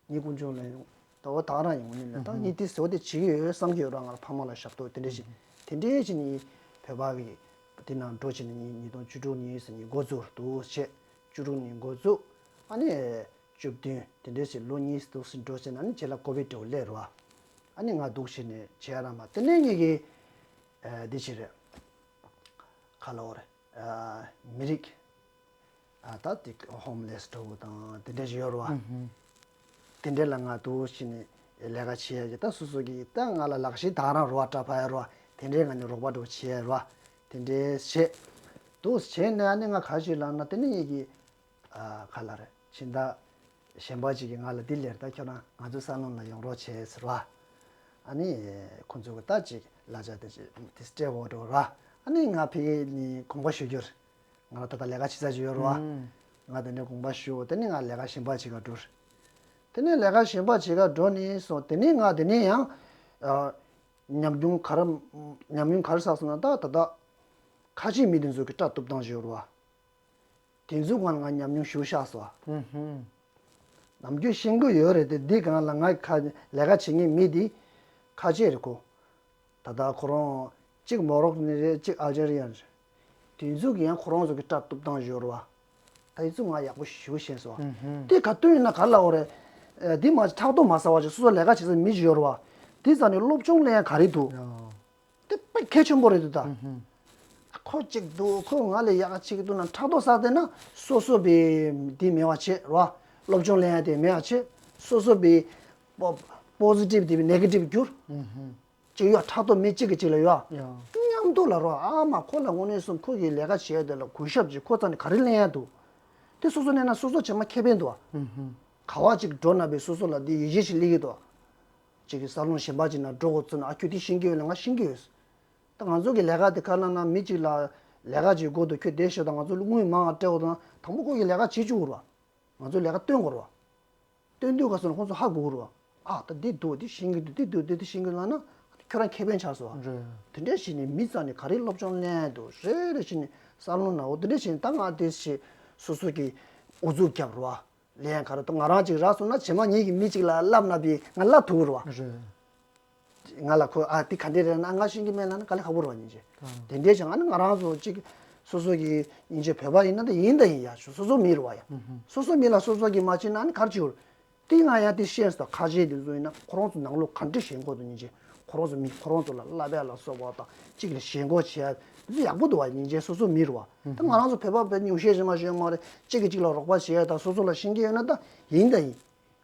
ངའི་ཀུན་སྤྱོད་ལ་ཡང་ད་བ་དག་རང་ཡོང་ནི་ལ་ད་ངས་དེ་ཟེར་བ་དེ་བྱེད་ཀྱི་ཡོད་བསམ་གྱི་ཡོད་ར། ང་ལ་ཕ་མ་ལ་ཞབས་ཏོག་དེ་འདྲས་ཞིག་དེ་འདྲས་ཞིག་ནི་བོད་པ་གི་དེ་ནང་འགྲོ་བྱས་ནས་ཉིས་ཉིས་སྟོང་བཅུ་དྲུག་ཉིས་སུ་ཉིས་འགོ་ཚུགས་འདུག་བྱས། བཅུ་དྲུག་ཉིས་འགོ་ཚུགས། ཨ་ནི་བཅུ་བདུན་དེ་འདྲས་ཞིག་ལོ་གཉིས་འདུག་སེ་འགྲོ་བྱས་ན་ནི་རྗེས་ལ་ཀོ་བིད་འདྲ་བོ་སླེབས་ར། ཨ་ནི་ང་འདུག་བྱས་ནས་བྱས་ར་མ་དེ་ནས་ངེད་ཀྱི་འདི་ཞིག་རེད། ག་ལ་འོ་རེད། མི་རིགས། ད་དེ་ཧོམ་ལེས་འདྲ་བོ་དང་དེ་འདྲ་ཞིག་ཡོད་རེད་བ། དེ་འདྲ་ལ་ང་དུ་ཕྱིན་ནས་ལས་ཀ་བྱེད་ཡ་གི་ད་སོ་སོ་གི་ད་ང་ལ་ལག་ཤེས་དག་རང་རེད་བ། སྐྲ་ཕར་ཡ་རེད་བ། དེ་འདྲའི་ང་ནས་རོགས་པ་འདྲ་བོ་བྱེད་ཡ་རེད་བ། དེ་འདྲའི་བྱེད་དུ་བྱས་ནས་ཨ་ནི་ང་ག་ཞིག་ལབ་ན་དེ་ནི་ངེད་ཀྱི་ག་ལ་རེད་ཕྱིན་ད་གཞན་པ་ཅིག་གིས་ང་ལ་འདི་ལེར་ད་ཁྱོད་རང་ང་ཚོའི་ས་ལོན་ལ་ཡོང་རོགས་བྱེད་ཟེར་བ། ཨ་ནི་ཁོང་ཚོ་གི་ད་ཅིག་གླ་ཆ་དེ་ཅིག་དེ་སྤྲད་འོ་འགྲོ་ར། ཨ་ནི་ང་ཕ་གི་ནི་དགོངས་པ་ཞུ་རྒྱུར། ང་ལ་ད་ལྟ་ལས་ཀ་བྱེད་ས་ཅིག་ཡོད་རེད་བ། ང་དེ་ནས་དགོངས་པ་ཞུ། དེ་ནས་ང་ལས་ཀ་གཞན་པ་བྱེད་ག་འགྲོ། དེ་ནས་ལས་ཀ་གཞན་པ་བྱེད་ག་འགྲོ་ནས་སོང་། དེ་ནས་ང་དེ་ནས་ཡང་ཉམས་མྱོང་ག་རེ་ཉམས་མྱོང་ག་རེ་བསགས་སོང་ན་ད་ད་ལྟ་ཁ་ཆེ་མི་དེ་ཚོ་གི་སྐྲ་གཏུབ་སྟངས་ཅིག་ཡོད་རེད་བ། དེ་ཚོའི་སྒང་ལ་ང་ཉམས་མྱོང་ཞེ་པོ་བཞག་སོང་། ཨུ་ཧུམ། ནམ་རྒྱུན་ཤེས་ཀྱི་ཡོད་རེད་དེ། འདི་སྒང་ལ་ང་ཁ་ལས་ཀ་བྱེད་མཁན་མི་འདི་ཁ་ཆེ་རེད་ཁོ། ད་ལྟ་ཁོ་རང་གཅིག་མོ་རོག་ནས་རེད། གཅིག་ཨལ་ཇེ་རི་ཡན་རེད། དེ་ཚོ་གི་ཡང་ཁོ་རང་ཚོ་གི་སྐྲ་གཏུབ་སྟངས་ཡོད་རེད་བ། ད་དེ་ཚོ་ང་ཡག་པོ་ཞེ་པོ་ཤེས་སོང་། ཨུ་ཧུམ། དེ་ག་དུས་ཡིན་ན་ག་ལ་འོ་རེད། འདི་མ་ཕྲག་དོག་མ་ཟ་བ་ཅིག་སོ་སོ་ལས་ཀ་བྱེད་ས་མི་ཅིག་ཡོད་རེད་བ། དེ་ཙམ་ནས་སློབ་སྦྱོང་ལེན་ཡ་ག་རེ་འདུག་ཡ། དེ་དཔེ་གལ་ཆེན་པོ་རེད་འདུག་ད། ཨུ་ཧུམ། ཁོ་གཅིག་འདུག་ཁོ་ང་ལས་ཡག་གཅིག་འདུག་ན་ཕྲག་དོག་ཟ་བསྡད་ན་སོ་སོ་བའི་འདི་མེད་པ་བྱེད་རོ། སློབ་སྦྱོང་ལེན་ཡ་དེ་མེད་པ་བྱེད། སོ་སོ་བའི་པོ་པོ་ཟི་ཊིབ་དེ་བའི་ནེ་གེ་ཊིབ་བསྒྱུར། ཨུ་ཧུམ། གཅིག་ཡོད་ཕྲག་དོག་མི་གཅིག་གིས་གཅིག་ལ་ཡོད། ཡ། མཉམ་དུ་ལ་རོ། ཨ་མ་ཁོ་ལ་དངོས་གནས་སོང་ཁོ་གི་ལས་ཀ་བྱེད་ཡ་དེ་ལ་གུས་ཞབས་ཀྱིས་ཁོ་རྩ་ནས་ག་རེ་ལེན་ཡ་འདུག་དེ་སོ་སོ་ལེན་ན་སོ་སོ་ཇེ་མང་ཁེ་ཕན་འདུག་ཨུ་ཧུམ། ག་བ་གཅིག་འགྲོ་ན་བའི་སོ་སོ་ལ་འདི་ཡིད་ཆེས་ཤིག་སླེབས་ཀྱི་འདུག་གཅིག་གིས་ས་ལོན་གཞན་པ་གཅིག་ན་འགྲོ་དགོས་ཚུལ་ན། ཨ་ཁྱོད་དེ་ཤེས་ཀྱི་ཡོད་ལ་ང་ཤེས་ཀྱི་ཡོད། ད་ང་ཚོ་གི་ལས་ཀ་དེ་ག་ལ་ན་མི་གཅིག་ལ་ལས་ཀ་གཅིག་དགོས་འདུག་ཁྱོད་དེ་ཤོད་དང་ང་ཚོ་དངུལ་མང་ང་སྤྲད་འོ་དང་དང་པོ་ཁོ་གི་ལས་ཀ་བྱེད་བཅུག་དགོས་རེད་བ། ང་ཚོ་ལས་ཀ་སྟོན་དགོས་རེད་བ། སྟོན་དུས་ག་སོང་ན་ཁོང་ཚོ་ཧ་གོ་གི་རེད་བ། ཨ་ད་འདི་འདུག་འདི་ཤེས་ཀྱི་འདུག་འདི་འདུག་འདི་འདི་ཤེས་ཀྱི་ལ་ན་ཁྱོད་རང་ཁེ་ཕན་ཆགས་སོང་བ། རེད། དེ་འདྲ་ཞིག་ནས་མི་རྩ་ནས་ག་རེ་སློབ་སྦྱོང་ལེན་འདུག་རེ་རེ་ཞིག་ནས་ས་ལོན་ན་འོ་དེ་འདྲ་ཞིག་ནས་ད་ང་དེ་ཞིག་སོ་སོ་གི་ཨུ་ཚུགས་རྒྱབ་རེད་བ། ལན་ག་རེ་ད་ང་རང་ཅིག་རག་སོང་ན་ཇེ་མང་ཉིད་ཀྱི་མི་གཅིག་ལ་བསླབ་ན་བི་ང་བསླབ་ཐུབ་རེད་བ། རེད། ང་ལ་ཁོ་ཨ་དེ་ག་འདྲས་རེད་ན་ང་ཤེས་ཀྱི་མེད་ལ་ན་དཀའ་ལས་ཁག་པོ་རེད་བ་ཉིན་བྱེད། དེ་འདྲས་ཀྱང་ཨ་ནི་ང་རང་ཚོ་གཅིག་སོ་སོ་གི་ཉིན་བྱེད་བོད་པ་ཡིན་ན་ད་ཡིན་ད་ཡིན་ཡ་སོ་སོ་མི་རེད་བ་ཡ། སོ་སོ་མི་ལ་སོ་སོ་གི་མ་བྱེད་ན་ཨ་ནི་ག་རེ་བྱེད་འོར། དེ་ང་ཡང་དེ་ཤེས་སོང་། ཁ་ཆེ་དེ་ཚོ་ཡིན་ན་ཁོ་རང་ཚོ་ནང་ལོགས་ག་འདྲས་ཞེན་ཁོག་ཏུ་ཉིན་བྱེད། ཁོ་རང་ཚོ་མི་ཁོ་རང་ཚོ་ལ་བསླབ་ཡ་ལ་སོགས་པ་དང་གཅིག་ལ་ཞེན་ཁོག་བྱེད་ཡ་དེ་ཚོ་ཡག་པོ་འདུག་བ། ཉིན་བྱེད་སོ་སོ་མི་རེད་བ། ད་ང་རང་ཚོ་བོད་པ་བོད་ཉུང་ཤས་ཤིག་མ་ཤེས་མ་རེད། གཅིག་གིས་གཅིག་ལ་རོགས་པ་བྱེད་ཡ་དང་སོ་སོ་ལ་ཤེས་ཀྱི་ཡོད་ན་ད་ཡིན་ད་ཡིན།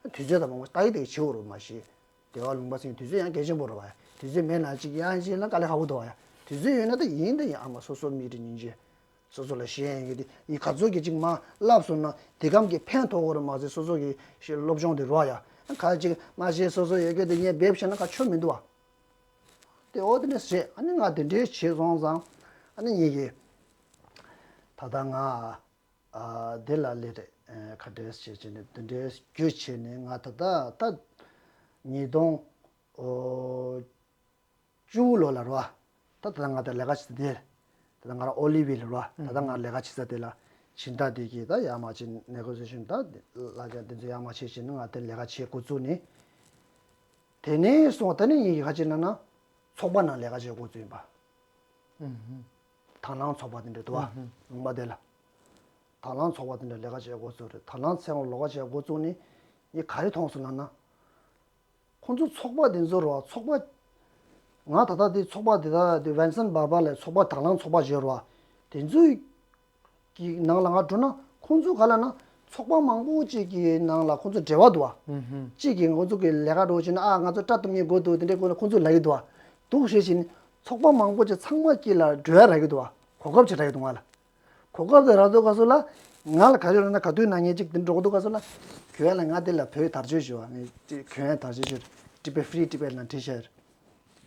དུས་ཚོད་དང་མང་པོ་ལྟ་ཡི་ལྟ་ཡི་བྱེད་འོ་རུ་མ་ཤེས། སྡེ་བ་ལུང་པ་ཚན་དུས་ཚོད་ཡང་གལ་ཆེན་པོ་རུ་བ་ཡ། དུས་ཚོད་མེད་ན་ཅིག་ཡང་ཤེས་ན་དཀའ་ལས་ཁག་པོ་འདུག་བ་ཡ། དུས་ཚོད་ཡོད་ན་ད་ཡིན་ད་ཡིན། ཨ་མ་སོ་སོ་མི་རེ་ཉིན་བྱེད། སོ་སོ་ལ་ཤེས་ཡ་ཡོད་དེ་ཡི་ག་ཚོད་ཀྱི་ཅིག་མ་བསླབ་སོང་ན་དེ་གམ་གྱི་ཕན་ཐོགས་འོ་རུ་མ་ཟད་སོ་སོ་གི་ཤེས་སློབ་སྦྱོང་དེ་རུ་བ་ཡ། ཁ་ཅིག་མ་ཤེས་སོ་སོ་ཡོད་གི་དེ་ངས་འབེབས་བྱས་ན་ཁ་ཆོ་མི་འདུག་བ། དེ་འོ་དེ་ནས་བྱེད་ཨ་ནི་ང་དེ་འདྲའི་བྱེད་སོང་ཙང་ཨ་ནི་ཡི་གེ་ད་ལྟ་ང་། ཨ་དེ་ལ་ལས་རེད། ཁ་བྲལ་བྱེད་བྱས་ནས་དེ་འདྲའི་རྒྱུ་བྱས་ནས་ང་ད་ལྟ་ད་ ཉིས་སྟོང་བཅུ་ལོ་ལ་རེད་བ། ད་ད་ལྟ་ང་དང་ལས་ཀ་བྱེད་ས་དེ། ད་ལྟ་ང་རང་ཨོ་ལི་ཝི་ལ་རེད་བ། ད་ལྟ་ང་ལས་ཀ་བྱེད་ས་དེ་ལ་སྦྱིན་བདག་དེ་གིས་ད་ཡར་མར་བྱས་ནས་ཀོ་སི་ཤན་ད་ལ་རྒྱ་དེ་ཚོ་ཡར་མར་བྱས་བྱས་ནས་ང་དེ་ལས་ཀ་བྱེད་འགོ་བཙུགས་ནས། དེ་ནས་སོང་ད་ནི་ངེད་ཀྱི་ཁ་ཆེ་ན་ན་ཚོགས་པ་ནང་ལས་ཀ་བྱེད་འགོ་བཙུགས་ཡིན་པ། དང་བླངས་ཚོགས་པ་དེ་འདྲ་འདུག་བ། ལུང་པ་དེ་ལ། དང་བླངས་ཚོགས་པ་དེ་འདྲ་ལས་ཀ་བྱེད་འགོ་བཙུགས་རེད། དང་བླངས་ཚོགས་པ་ལས་ཀ་བྱེད་འགོ་བཙུགས་ནས་ངས་ག་རེ་མཐོང་སོང་ལབ་ན། ཁོང་ཚོ་ཚོགས་པ་དེ་ཚོ་རེད་བ། ཚོགས་པ། ང་ད་ལྟ་དེ་ཚོགས་པ་དེ་དག་དེ་ཝན་སན་བྷ་བྷ་ལ་ཚོགས་པ་དང་བླངས་ཚོགས་པ་ཞིག་ཡོད་རེད་བ། དེ་ཚོའི་གི་ནང་ལ་ང་འགྲོ་ན་ཁོང་ཚོ་ག་ལབ་ན་ཚོགས་པ་མང་པོ་ཅིག་གི་ནང་ལ་ཁོང་ཚོ་འབྲེལ་བ་འདུག་བ། གཅིག་གིས་ཁོང་ཚོ་གི་ལས་ཀ་འགྲོ་བྱས་ན་ཨ་ང་ཚོ་སྐྲ་གཏུབ་མཁན་དགོས་འདུག་དེ་འདྲའི་སྐོར་ལ་ཁོང་ཚོ་ལབ་ཀྱི་འདུག་བ། འདུག་བྱས་བྱས་ནས་ཚོགས་པ་མང་པོ་ཅིག་ཚང་མ་དཀྱིལ་ལ་འགྲོ་ཡ་རག་གི་འདུག་བ། གོ་སྐབས་ཅིག་རག་གི་འདུག་ང་ལ། གོ་སྐབས་དེ་རག་དུས་སྐབས་སུ་ལ་ང་ལ་ག་རེ་རེད་ན་ག་དུས་ན་ངས་ཅིག་དེ་འགྲོ་གི་འདུག་སྐབས་སུ་ལ་གྱོན་ཡ་ལ་ང་དེ་ལ་བོད་དར་ཆས་ཞུ་བ་ངས་ཅིག་གྱོན་ཡ་དར་ཆས་ཞུ་ཊི་པེ་ཕི་རི་ཊི་པེ་ལ་ཁྲིད་ཤར།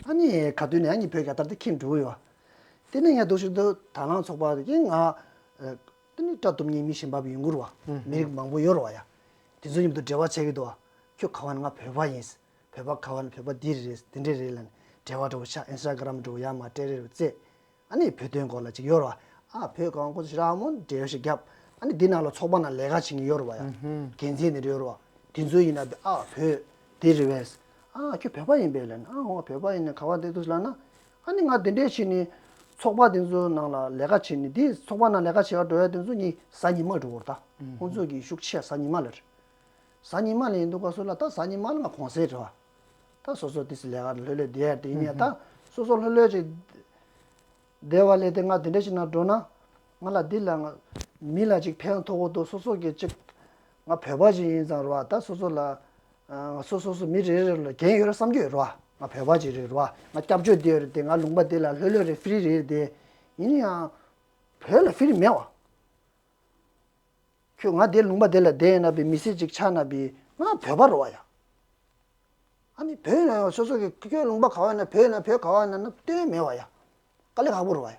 ཨ་ནི་ག་དུས་ནས་ཨ་ནི་བོད་རྒྱལ་དར་དེ་ཁྱེར་འགྲོ་གི་ཡོད། དེ་ནས་ངས་འདུག་ཞིག་འདུག་དང་བླངས་ཚོགས་པ་དེ་ང་དེ་ནི་སྐྲ་གཏུབ་མཁན་མི་གཞན་པ་ཡོང་གི་རེད་བ། མི་རིགས་མང་པོ་ཡོད་རེད་བ་ཡ། དེ་ཚོ་མཉམ་དུ་འབྲེལ་བ་བྱེད་ཀྱི་འདུག་བ། ཁྱོད་ག་བ་ན་ང་བོད་པ་ཡིན། བོད་པ་ག་བ་ན་བོད་པ་འདི་རེད་དེ་འདྲས་རེད་ལབ་ནས་འབྲེལ་བ་འདྲ་བོ་ཆགས་ཨིན་སི་ཊ་གྷ་རམ་འདྲ་བོ་ཡར་མར་སྤྲད་རེས་རེད་བ་ཙེ། ཨ་ནི་བོད་དོན་སྐོར་ལ་ཅིག་ཡོད་རེད་བ། ཨ་བོད་གང་ཁོ་ཚོ་ཞེ་དྲག་མོ་འབྲེལ་ཡོད་ཞིག་བརྒྱབ། ཨ་ནི་འདི་ནང་ལ་ཚོགས་པ་ནང་ལས་ཀ་བྱེད་མཁན་ཡོད་རེད་བ་ཡ། འགན་འཛིན་དེ་འདྲ་ཡོད་རེད་བ། དེ་ཚོའི་ཡིན་ན་ཨ་བོད་དེ་རེད་བས། ཨ་ཁྱོད་བོད་པ་ཡིན་པས་ལབ་ན་ཨ་འོ་བོད་པ་ཡིན་ན་ག་བ་བསྡད་འདུག་ལབ་ན། ཨ་ནི་ང་དེ་འདྲས་བྱས་ནས་ཚོགས་པ་དེ་ཚོའི་ནང་ལ་ལས་ཀ་བྱེད་ནས་དེ་ཚོགས་པ་ནང་ལས་ཀ་བྱེད་ག་འགྲོ་ཡ་དེ་ཚོ་ངས་གཟའ་ཉི་མ་འགྲོ་གི་རེད་ད། ཁོང་ཚོ་གི་ཤུགས་ཆེ་གཟའ་ཉི་མ་ལ་རེད། གཟའ་ཉི་མ་ལ་ཡིན་འདུག་ག་སོ་ལ་ད་གཟའ་ཉི་མ་ལ་ང་གུང་སེང་རེད་བ། ད་སོ་སོ་ཏི་སི་ལས་ཀ་ལྷོད་ལྷོད་བསྡད་ཡ་དེ་ཡིན་ཡ་ད་སོ་སོ་ལྷོད་ལྷོད་ཅིག་བསྡད་པ་ལས་དེ་ང་དེ་འདྲ་ཞིག་ན་འགྲོ་ན་ང་ལ་འདི་ལ་ང་མི་ལ་ཅིག་ཕན་ཐོགས་གི་འདུག་སོ་སོ་གི་ཅིག་ང་བོད་པ་ཞིག་ཡིན་ཙང་རེད་བ་ད་སོ་སོ་ལ་སོ་སོ་སོ་མི་རེ་རེ་ལ་འགན་ཡོད་རེད་བསམ་གྱི་ཡོད་རེད་བ། ང་བོད་པ་ཅིག་རེད་རེད་བ། ང་སྐྱབས་བཅོལ་བསྡད་ཡོད་རེད་དེ་ང་ལུང་པ་འདི་ལ་ལྷོད་ལྷོད་རེད་ཧྥི་རི་རེད་དེ་ཡིན་ཡང་བོད་ལ་ཧྥི་རི་མེད་བ། ཁྱོད་ང་དེ་ལུང་པ་དེ་ལ་བསྡད་ན་བི་མི་སེར་ཅིག་ཆགས་ན་བི་ང་བོད་པ་རེད་བ་ཡ། ཨ་ནི་བོད་ན་སོ་སོ་གི་ཁྱོད་ལུང་པ་ག་བ་ན་བོད་ན་བོད་ག་བ་ན་ན་སྟོན་མེད་བ་ཡ། དཀའ་ལས་ཁག་པོ་རེད་བ་ཡ།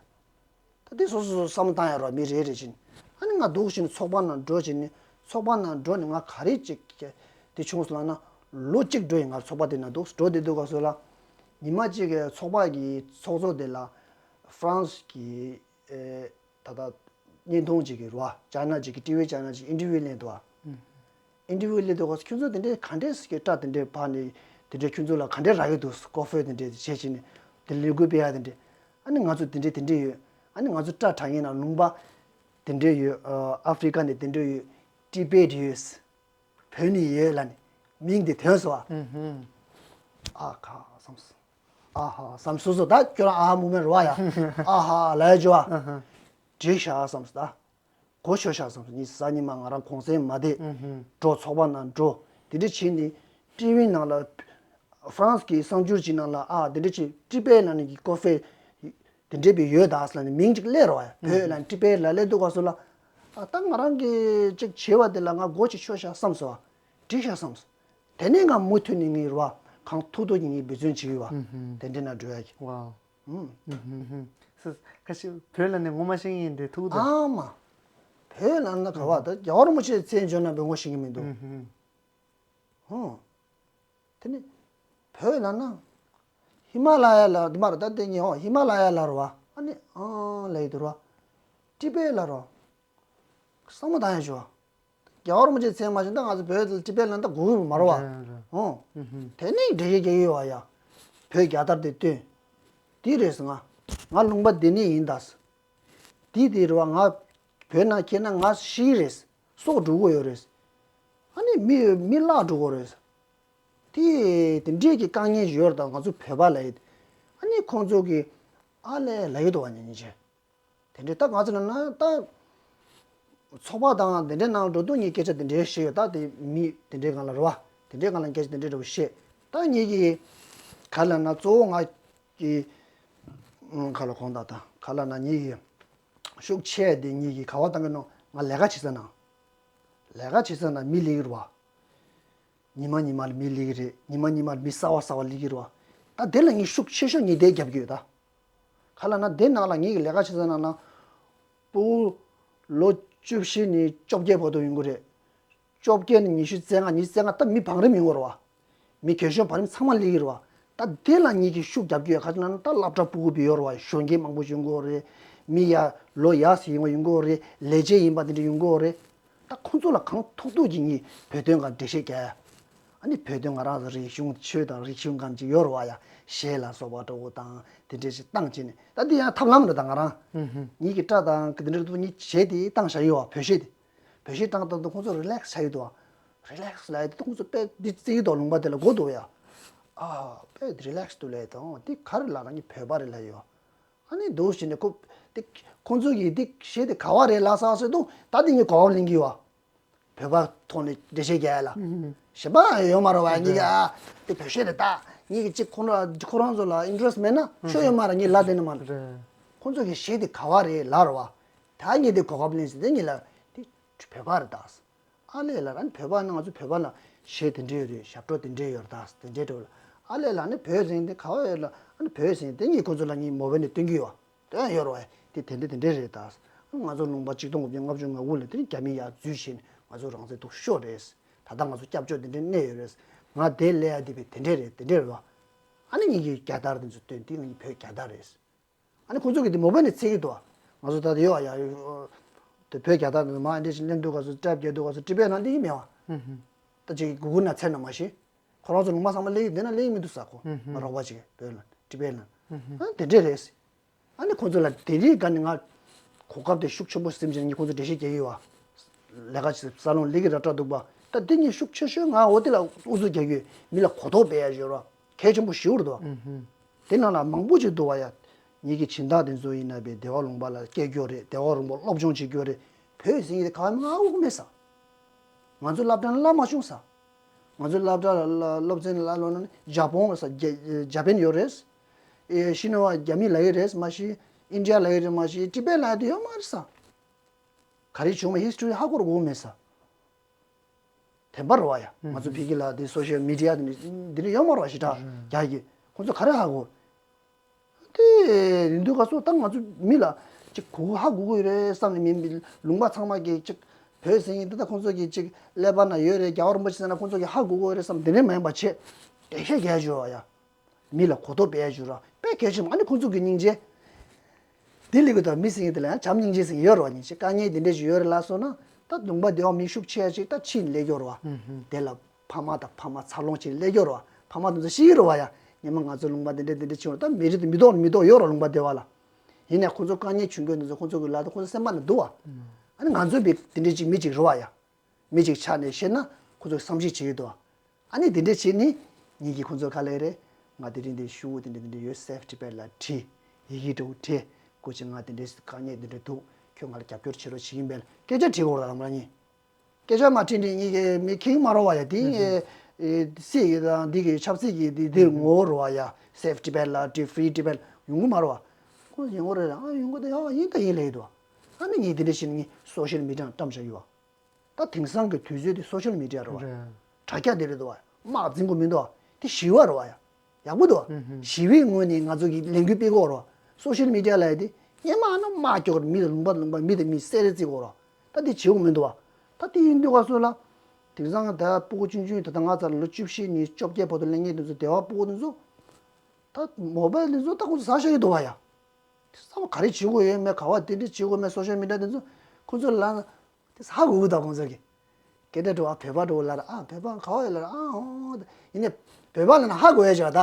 ད་དེ་སོ་སོ་སོ་བསམ་བློ་བཏང་ཡ་རེད་བ་མི་རེ་རེ་བཞིན། ཨ་ནི་ང་འདུག་བཞིན་ཚོགས་པ་ནང་འགྲོ་བཞིན་ནི་ཚོགས་པ་ནང་འགྲོ་ནི་ང་ག་རེ་ཅིག་དེ་བྱུང་སོང་ལབ་ན་ལོ་གཅིག་འགྲོ་ཡིན་ང་ཚོགས་པ་དེ་ནང་འདུག་འགྲོ་དེ་འདུག་ག་སོ་ལ། ཉི་མ་གཅིག་གི་ཚོགས་པ་གི་ཚོགས་གཙོ་དེ་ལ་ཧྥ་རན་སི་གི་ད་ལྟ་བརྙན་ཐུང་ཅིག་གི་རེད་བ། ཅ་ན་ཅིག་གི་ཊི་ཝི་ཅ་ན་ཅིག་ཨིན་ཊར་བིའུ་ལེན་འདུག་བ། ཨིན་ཊར་བིའུ་ལེན་འདུག་བ་ཁྱོད་ཚོ་དེ་འདྲའི་ག་འདྲས་སི་ཀྱི་སྐྲ་དེ་འདྲའི་བག་ནས་དེ་འདྲའི་ཁྱོད་ཚོ་ལ་ག་འདྲས་རག་གི་འདུག་ཀོ་ཧྥེ་དེ་འདྲས་བྱས་བྱས་ནས་དེ་ལས་འགུལ་སྤེལ་ཡ་དེ་འདྲས། ཨ་ནི་ང་ཚོ་དེ་འདྲས་དེ་འདྲས་ཡོད། ཨ་ནི་ང་ཚོ་སྐྲ་དྲ་ངན་ན་ལུང་པ་དེ་འདྲས་ཡོད། ཨ་ཧྥི་རི་ཀ་ནས་དེ་འདྲས་ཡོད། ཊི་བེཊ་ཡོད། བོད་ནས་ཡོད་ལ་ནི་མིང་དེ་ཐོན་སོང་བ། ཨ་ཁ་བསམ་སོང་། ཨ་ཧ་བསམ་སོ་སོ་ད་ཁྱོད་རང་ཨ་ཧ་མུ་མེན་རུ་བ་ཡ། ཨ་ཧ་ལ་ཡ་ཇོ་བ། འགྲིག་ཤག་བསམ་སོ་ད། གོ་ཆོད་ཤག་བསམ་སོ་ཉི་ཤུ་རྩ་གཉིས་མ་ང་རང་གུང་སེང་མ་བསྡད། འགྲོ་ཚོགས་པ་ནང་འགྲོ། དེ་འདྲ་བྱས་ནས་ཊི་ཝི་ནང་ལ་ཧྥ་རན་སི་གི་གསར་འགྱུར་ཅིག་ནང་ལ་ཨ་དེ་འདྲ་བྱས་ཊི་པེ་ལ་ནི་གི་ཀོ་ཧྥེ་དེ་འདྲ་བའི་ཡོད་ད་ལ་ནི་མིང་ཅིག་སླེབས་རོགས་ཡ་བོད་ལ་ནི་ཊི་པེ་ལ་སླེབས་འདུག་ག་སོ་ལ། ཨ་ད་ང་རང་གི་ཅིག་བྱས་པ་དེ་ལ་ང་གོ་ཅིག་ཆོད་ཤག་བསམ་སོ། འགྲིག་ཤག་བསམ་སོ། དེ་ནས་ང་མུ་མཐུད་ནས་ངའི་རུ་བ་གང་ཐུབ་ཐུབ་ཀྱིས་ངའི་འབད་བརྩོན་བྱེད་ཀྱི་ཡོད་བ། དེ་འདྲ་ན་འགྲོ་ཡ་གི། ཝའོ། ཧུམ། ཧུམ་ཧུམ་ཧུམ། ཁ་ཤས་བོད་ལ་ནི་ངོ་མ་ཤེས་ཡིན་དེ་ཐུག་དོ། ཨ་མ། བོད་ལ་ན་ག་བ་ད་རྒྱལ་བ་རིན་པོ་ཆེ་མཚན་བརྗོད་ན་བོད་ངོ་ཤེས་ཀྱི་མི་འདུག་ཧུམ་ཧུམ། ཧུམ། དེ་ནི་བོད་ལ་ན་ཧི་མ་ལ་ཡ་ལ་དེ་མ་རེད་ད་དེ་ཉིད་ཧོ་ཧི་མ་ལ་ཡ་ལ་རེད་བ། ཨ་ནི་ཨང་ལ་ཡི་དུ་རེད་བ། ཏི་པེ་ལ་རོ། བསམ་བློ་བཏང་ཡ་ཞུ་བ། རྒྱལ་བ་རིན་པོ་ཆེ་མཚན་མ་བྱུང་ད་ང་ཚོ་བོད་དེ་ཏི་པེ་ལ་ད་གུ་གུ་མ་རོ་བ། རེད་རེད། ཨོ། ཨུ་ཧུ། དེ་ནས་འདྲེ་ཡི་རྒྱལ་ཡོད་བ་ཡ། བོད་རྒྱལ་དར་དེ་བཏོན། དེ་རེད་ང་། ང་ལུང་པ་འདི་ནས་ཡིན་ད། དེ་དེ་རེད་བ་ང་། བོད་ནང་ཁྱེད་ན་ང་ཤི་རེད། སྲོག་འགྲོ་གི་ཡོད་རེད། ཨ་ནི་མི་མི་བརླག་འགྲོ་གི་རེད། དེ་དེ་འདྲས་ཀྱི་དཀའ་ངལ་ཞིག་ཡོད་རེད་ད་ང་ཚོ་བོད་པ་ལ་ཡིན། ཨ་ནི་ཁོང་ཚོ་གི་ཨ་ལས་ལ་ཡོད་དོ་བ་ཉན་ཉན་བྱས། དེ་འདྲའི་ད་ང་ཚོ་ན་ན་ད། ཚོགས་པ་དང་དེ་འདྲའི་ནང་འགྲོ་དུས་ངས་སྐད་ཆ་དེ་འདྲའི་བཤད་ཡོད་ད་དེ་མི་དེ་འདྲའི་སྒང་ལ་རེད་བ། དེ་འདྲའི་སྒང་ལ་སྐད་ཆ་དེ་འདྲའི་འདྲ་བོ་བཤད། ད་ངེད་ཀྱི་ག་ལ་ན་གཙོ་བོ་ང་གི་ཁ་ལ་གོང་ད་ད་ག་ལ་ན་ངེད་ཀྱི་ཤུགས་ཆེ་དེ་ངེད་ཀྱི་ག་བ་བཏང་གི་ནོ་ང་ལས་ཀ་བྱེད་ས་ན། ལས་ཀ་བྱེད་ས་ན་མི་ལས་ཀྱི་རེད་བ། ཉི་མ་ཉི་མ་ལ་མི་སླེབས་ཀྱི་རེད། ཉི་མ་ཉི་མ་ལ་མི་གསར་བ་གསར་བ་སླེབས་ཀྱི་རེད་བ། ད་དེ་ལ་ངས་ཤུགས་ཆེ་ཤོས་ངས་དེ་རྒྱབ་ཀྱི་ཡོད་ད། ག་ལ་ན་དེ་ནང་ལ་ངེད་ཀྱི་ལས་ཀ་བྱེད་ས་ནང་ན། ཕྲུ་གུ་ལོ་བཅུ་བཞི་ནས་བཅོ་བརྒྱད་བར་དུ་ཡོང་གི་རེད། བཅོ་བརྒྱད་ནས་ཉི་ཤུ་རྩ་ལྔ་ཉི་ཤུ་རྩ་ལྔ་ད་མི་བང་རིམ་ཡོང་གི་རེད་བ། མི་རྒན་གཞོན་བར་མི་ཚང་མ་སླེབས་ཀྱི་རེད་བ། ད་དེ་ལ་ངེད་ཀྱིས་ཤུགས་རྒྱབ་ཀྱི་ཡོད། ག་ཅི་ལབ་ན་ད་སློབ་གྲྭ་ཕྲུ་གུ་བི་ཡོད་རེད་བ། གཞོན་སྐྱེས་མང་པོ་ཡོང་གི་ཡོད་རེད། མི་ཡ་ལོ་ཡག་ཟིག་ཡོང་བ་ཡོང་གི་ཡོད་རེད། ལས་བྱེད་ཡིན་པ་དེ་འདྲ་ཡོང་གི་ཡོད་རེད། ད་ཁོང་ཚོ་ལ་གང་ཐུབ་ཐུབ་ཀྱིས་ངས་བོད་དོན་སྒང་འགྲེལ་བཤད་རྒྱག་ཡ། ཨ་ནི་བོད་དོན་ང་རང་ཚོ་རིག་གཞུང་ཆོས་དང་རིག་གཞུང་སྒང་ཅིག་ཡོད་རེད་བ་ཡ། གཞས་ལ་སོགས་པ་འདྲ་བོ་དང་དེ་འདྲ་ཞིག་བཏང་བྱས་ནས། ད་འདི་ཡང་ཐབས་ལམ་རེད། ད་ང་རང་ངེད་ཀྱི་སྐྲ་དང་དེ་འདྲ་འདུག་ངས་གཞས་དེ་བཏང་བཞག་ཡོད་བ། བོད་གཞས་དེ། བོད་གཞས་བཏང་བཏང་དུས་ཁོང་ཚོ་རི་ལེགས་ཆགས་ཡོད་འདུག་བ། རི་ལེགས་ལབ་ཡ་དེ་ཁོང་ཚོ་དཔེ་འདི་བརྩི་གི་འདུག་ལུང་པ་དེ་ལ་གོ་འདུག་ཡ། ཨ་དཔེ་རི་ལེགས་འདུག་ལབ་དང་འདི་ག་རེ་ལབ་ན་ངས་བོད་པ་རེད་ལབ་ཡོད། ཨ་ནི་འདུག་བྱས་ནས་ཁོ་དེ་ཁོང་ཚོ་གིས་འདི་གཞས་དེ་ག་བ་རེད་ལབ་ས་ཟེར་དུས་ད་འདི་ངས་གོ་བ་ལེན་གི་ཡོད། བོད་པ་ཐོག་ནས་འགྲེལ་བཤད་རྒྱག་ཡ་ལ། གཞན་པ་ཡོད་མ་རེད་བ། ངེད་ཀྱི་ཨ་དེ་བོད་གཞས་རེད། ད་ངེད་ཀྱི་གཅིག་ཁོ་རང་ཁོ་རང་ཚོ་ལ་ཨིན་ཊི་རེ་སི་ཊི་མེད་ན་ཆོ་ཡོད་མ་རེད། ངས་ལབ་བསྡད་ནི་མ་རེད། ཁོང་ཚོ་གི་གཞས་དེ་ག་བ་རེད་ལབ་རེད་བ། ད་ངས་དེ་གོ་སྐབས་ལེན་ཟེར་དེ་ངས་ལབ་དེ་བོད་པ་རེད་ད། ཨ་ལས་ལ་ར་ནི་བོད་པ་ནི་ང་ཚོ་བོད་པ་ལ་གཞས་དེ་འདྲ་ཡོད་རེད། ཞབས་བྲོ་དེ་འདྲ་ཡོད་རེད་ད། དེ་འདྲའི་འགྲོ་ལ། ཨ་ལས་ལ་ནི་བོད་ཟེར་དེ་ག་བ་ཡོད་ལ། ཨ་ནི་བོད་ཟེར་དེ་ངས་ཁོ་ཚོ་ལ་ངས་མོ་བེ་ནས་སྟོན་གྱི་ཡོད། དེ་ཡང་ཡོད་རེད་བ། དེ་དེ་འདྲ་དེ་འདྲ་རེད་ད། ང་ཚོ་ལུང་པ་གཅིག་སྟོང་དགུ་བརྒྱ་ལྔ་བཅུ་ང་དགུ་ལ་དེ་རྒྱ་མི་ཡར་འཛུལ་བྱས་ནས་ང་ཚོ་རང་བཙན་ཐོག་ཤོར་རེད། ད་ལྟ་ང་ཚོ་སྐྱབས་བཅོལ་དེ་འདྲ་གནས་ཡོད་རེད། ང་དེ་ལས་ཡ་དེ་བས་དེ་འདྲ་རེད། དེ་འདྲ་རེད་བ། ཨ་ནི་ངེད་ཀྱི་རྒྱལ་དར་དེ་ཚོ་སྟོན་དེ་ངེད་བོད་རྒྱལ་དར་རེད། ཨ་ནི་ཁོང་ཚོ་གིས་དེ་མོ་བེ་ནས་འཚོལ་གྱི་འདུག་བ། ང་ཚོ་ད་ལྟ་ཡོད་ཨ་ཡ། དེ་བོད་རྒྱལ་དར་དེ་མ་འདྲེ་ཞིག་ལེན་འདུག་ག་ཚོ་ཊེབ་རྒྱག་འདུག་ག་ཚོ་ཊི་བེ་ནང་སླེབས་ཀྱི་མེད་བ། ད་ཅིག་གུ་གུ་ན་འཚོལ་ན་མ་ཤེས། ཁོ་རང་ཚོ་ལུང་པ་ཚང་མ་སླེབས་ཀྱི་འདི་ན་སླེབས་ཀྱི་མི་འདུག་ས། ཁོ་ང་རོགས་པ་ཅིག་བོད་ལ་ཊི་བེ་ལ། ཨ་དེ་འདྲས་རེད། ཨ་ནི་ཁོང་ཚོ་ལ་དེ་རིང་ག་ནས་ང་གོ་སྐབས་དེ་ཤུགས་ཆེན་པོ་ཟིན་བྱས་ནས་ངས་ཁོང་ཚོ་འགྲེལ་བཤད་རྒྱག་གི་ཡོད་བ། ལས་ཀ་ཅིག་ས་ལོང་ལས་ཀྱི་ར་སྤྲ་འདུག་པ། ད་འདི་ངས་ཤུགས་ཆེ་ཤོས་ང་འོ་དེ་ལ་ཨུ་ཚུགས་རྒྱག་གི་ཡོད། མི་ལ་གོ་རྟོགས་སྤེལ་ཡ་ཡོད་ར། གལ་ཆེན་པོ་ཞེ་པོ་རེད་འདུག་བ། དེ་ནང་ལ་མང་པོ་ཅིག་འདུག་བ་ཡ། ངེད་ཀྱི་སྦྱིན་བདག་དེ་ཚོ་ཡིན་ན་བས་བདེ་བ་ལུང་པ་ལ་སྐྱེས་རྒྱུ་རེད། བདེ་བ་ལུང་པ་སློབ་སྦྱོང་བྱེད་རྒྱུ་རེད། བོད་ཟེར་མཁན་དེ་ག་བ་མ་དབུགས་མེད་ས། ང་ཚོ་སློབ་གྲྭ་ལ་སློབ་མ་བྱུང་ས། ང་ཚོ་སློབ་གྲྭ་ལ་སློབ་ཚན་ལ་སློབ་ན་ནི་ཇ་པོན་ས་རྒྱ་ཇ་པན་ཡོད་རེད། ཨེ་ཤི་ནོ་བ་རྒྱ་མི་ལབ་ཡོད་རེད་མ་གཞི། ཨིན་ཌི་ཡ་ལབ་ཡོད་རེད་མ་གཞི། ཊི་བེ་ལབ་ཡོད་དེ་ཡོད་མ་རེད་ས། ག་རེ་བྱུང་བ་ཧིས་ཊོ་རི་ཧ་གོ་དགོས་མེད་ས། དེ་འདྲ་རེད་བ་ཡ། ང་ཚོ་ཕ་གི་ལ་དེ་སོ་ཤལ་མི་ཌི་ཡ་དེ་འདི་འདྲ་ཡོད་མ་རེད་བ། ཞེ་དྲག་རྒྱ་གི་ཁོང་ཚོ་ག་རེ་ཧ་གོ། དེ་ཡིན་དུས་ག་སོ་ད་ང་ཚོ་མི་ལ་ཅིག་གོ་ཧ་གོ་གི་ཡོད་རེད་བསམ་ནས་མིན་པའི་ལུང་པ་ཚང་མ་གི་ཅིག་བོད་ཟེར་མཁན་འདི་ད་ཁོང་ཚོ་གི་ཅིག་ཀླད་པ་ན་ཡོད་རེད། རྒྱལ་བ་རིན་པོ་ཆེ་ཟེར་ན་ཁོང་ཚོ་གི་ཧ་གོ་གི་ཡོད་རེད་བསམ་དེ་འདྲ་མ་ཡིན་པ་བྱས་འགྲེལ་བཤད་རྒྱག་ཡ་ཡོད་བ་ཡ། མི་ལ་གོ་རྟོགས་སྤེལ་ཡ་ཞུ་ར་དཔེ་གལ་ཆེན་པོ། ཨ་ནི་ཁོང་ཚོ་གི་སྙིང་རྗེ། དེ་ལས་ཀྱི་ད་མི་ཟེར་མཁན་དེ་ལ་ཡང་བྱམས་སྙིང་རྗེ་ཟེར་མཁན་ཡོད་རེད་བ། སྙིང་རྗེ་དཀའ་ངལ་དེ་འདྲས་ཞིག་ཡོད་རེད་ལབ་སོང་ན་ད་ལུང་པ་དེ་བ་མི་ཤུགས་ཆེ་ཡ་ཞིག་ད་ཕྱིན་སླེབས་ཀྱི་ཡོད་རེད་བ། དེ་ལ་ཕ་མ་དང་ཕ་མ་འཚར་ལོངས་བྱས་སླེབས་ཀྱི་ཡོད་རེད་བ། ཕ་མ་དེ་ཚོ་ཤི་གི་རེད་བ་ཡ། ཉི་མ་ང་ཚོ་ལུང་པ་དེ་འདྲས་དེ་འདྲས་བྱུང་རེད། ད་མི་རིགས་དེ་མི་ཐོག་མི་ཐོག་ཡོད་རེད་ལུང་པ་དེ་བ་ལ། ཡིན་ནའི་ཁོང་ཚོ་དཀའ་ངལ་བྱུང་མཁན་དེ་ཚོ་ཁོང་ཚོ་གི་ལ་ད་ཁོང་ཚོ་སེམས་པ་ན་འདུག་བ། ཨ་ནི་ང་ཚོ་བི་དེ་འདྲས་ཅིག་མི་ཅིག་རེད་བ་ཡ། མི་གཅིག་ཆགས་ནས་བཤད་ན་ཁོ་ཚོས་བསམ་གཞིག་བྱེད་ཀྱི་འདུག་ཨ་ནི་དེ་འདྲ་བྱས་ནས་ངེད་ཀྱིས་ཁོ་ཚོར་ག་ལབ་རེད། ང་དེ་རིང་འདི་ཤོག་བུ་དེ་འདྲ་དེ་འདྲ་ཡོད། སེབ་ཊི་པེ་ལ་བྲིས། ཡི་གེ་འདྲ་བོ་བྲིས། སྐུ་མཁྱེན་ང་དེ་འདྲའི་དཀའ་ངལ་དེ་འདྲ་འདུག་ཁྱོད་ང་ལ་རྒྱབ་སྐྱོར་བྱེད་རོགས་བྱེད་ཀྱིན་པས་ལ་སྐད་ཆ་དྲིས་དགོས་རེད་ལ་རང་ལ་ངས། སྐད་ཆ་མ་དྲིས་འདྲི་ངེད་ཀྱི་མི་ཁེངས་མ་རོགས་བ་ཡ། དེ་ངས་སྲིད་ཀྱི་དང་འདི་གི་ཆབ་སྲིད་ཀྱི་དེ་དེ་ངོ་བོ་རོགས་བ་ཡ། སེབ་ཊི་པེ་ལ་བྲིས། ཧྥི་རི་ཊི་པེ་ལ་ཡོང་གི་མ་རོགས་བ། ཁོང་ཡོང་གི་རེད། ཨ་ཡོང་གི་འདུག་ཡ་ཡིན་ད་ཡིན་ལབ་ཀྱི་འདུག་ཨ་ནི་ངས་དེ་འདྲ་བྱས་ནས་ངས་སོ་ཤལ་མི་ཌི་ཡ་བཀྲམ་བཞག་ཡོད་བ། ད་དེང་སང་གི་དུས་ཚོད་དེ་སོ་ཤལ་མི་ཌི་ཡ་རེད་བ། རེད། དྲ་རྒྱ་དེ་རེད་འདུག་བ། དམག་འཛིང་དགོས་མི་འདུག་བ། དེ་ཞི་བ་རེད་བ་ཡ། ཡག་པོ་འདུག་བ། ཞི་བའི་ངོས་ནས་ང་ཚོ་གི་ལས་འགུལ་སྤེལ་དགོས་རེད་བ། སོ་ཤལ་མི་ཌི་ཡ་ལབ་ཡ་དེ་སྔོན་མ་ཨ་ནི་དམག་སྐྱོར་མི་དང་ལུང་པ་ལུང་པ་མི་དང་མི་བསད་རེས་བརྩི་དགོས་རེད་བ། ད་དེ་བྱེད་དགོས་མི་འདུག་བ། ད་དེ་ཡིན་དུས་ག་སོ་ལ། དེང་སང་ད་སྤུ་གུ་ཆུང་ཆུང་ད་ལྟ་ང་ཚོ་ལོ་བཅུ་བཞི་ནས་བཅོ་བརྒྱད་བར་དུ་སླེབས་མཁན་དེ་ཚོ་སྡེ་བ་སྤུ་གུ་དེ་ཚོ། ད་མོ་བལ་དེ་ཚོ་ད་ཁོ་ཚོ་ཟ་བཞག་གི་འདུག་བ་ཡ། བསམ་ག་རེ་བྱེད་དགོས་ཡོད་མེད་ག་བ་དེ་འདྲ་བྱེད་དགོས་མེད་སོ་ཤལ་མི་ཌི་ཡ་དེ་ཚོ་ཁོ་ཚོ་ལ་དེ་ཧ་གོ་གི་འདུག་ཁོང་ཚོ་གི། སྐད་སྒྲ་འགྲོ་བ་བོད་པ་འགྲོ་བ་ལ་ར་ཨ་བོད་པ་ག་བ་ཡོད་ལ་ར་ཨ་ཧོ། ཡིན་ནའི་བོད་པ་ལ་ན་ཧ་གོ་ཡ་ཅིག་ད།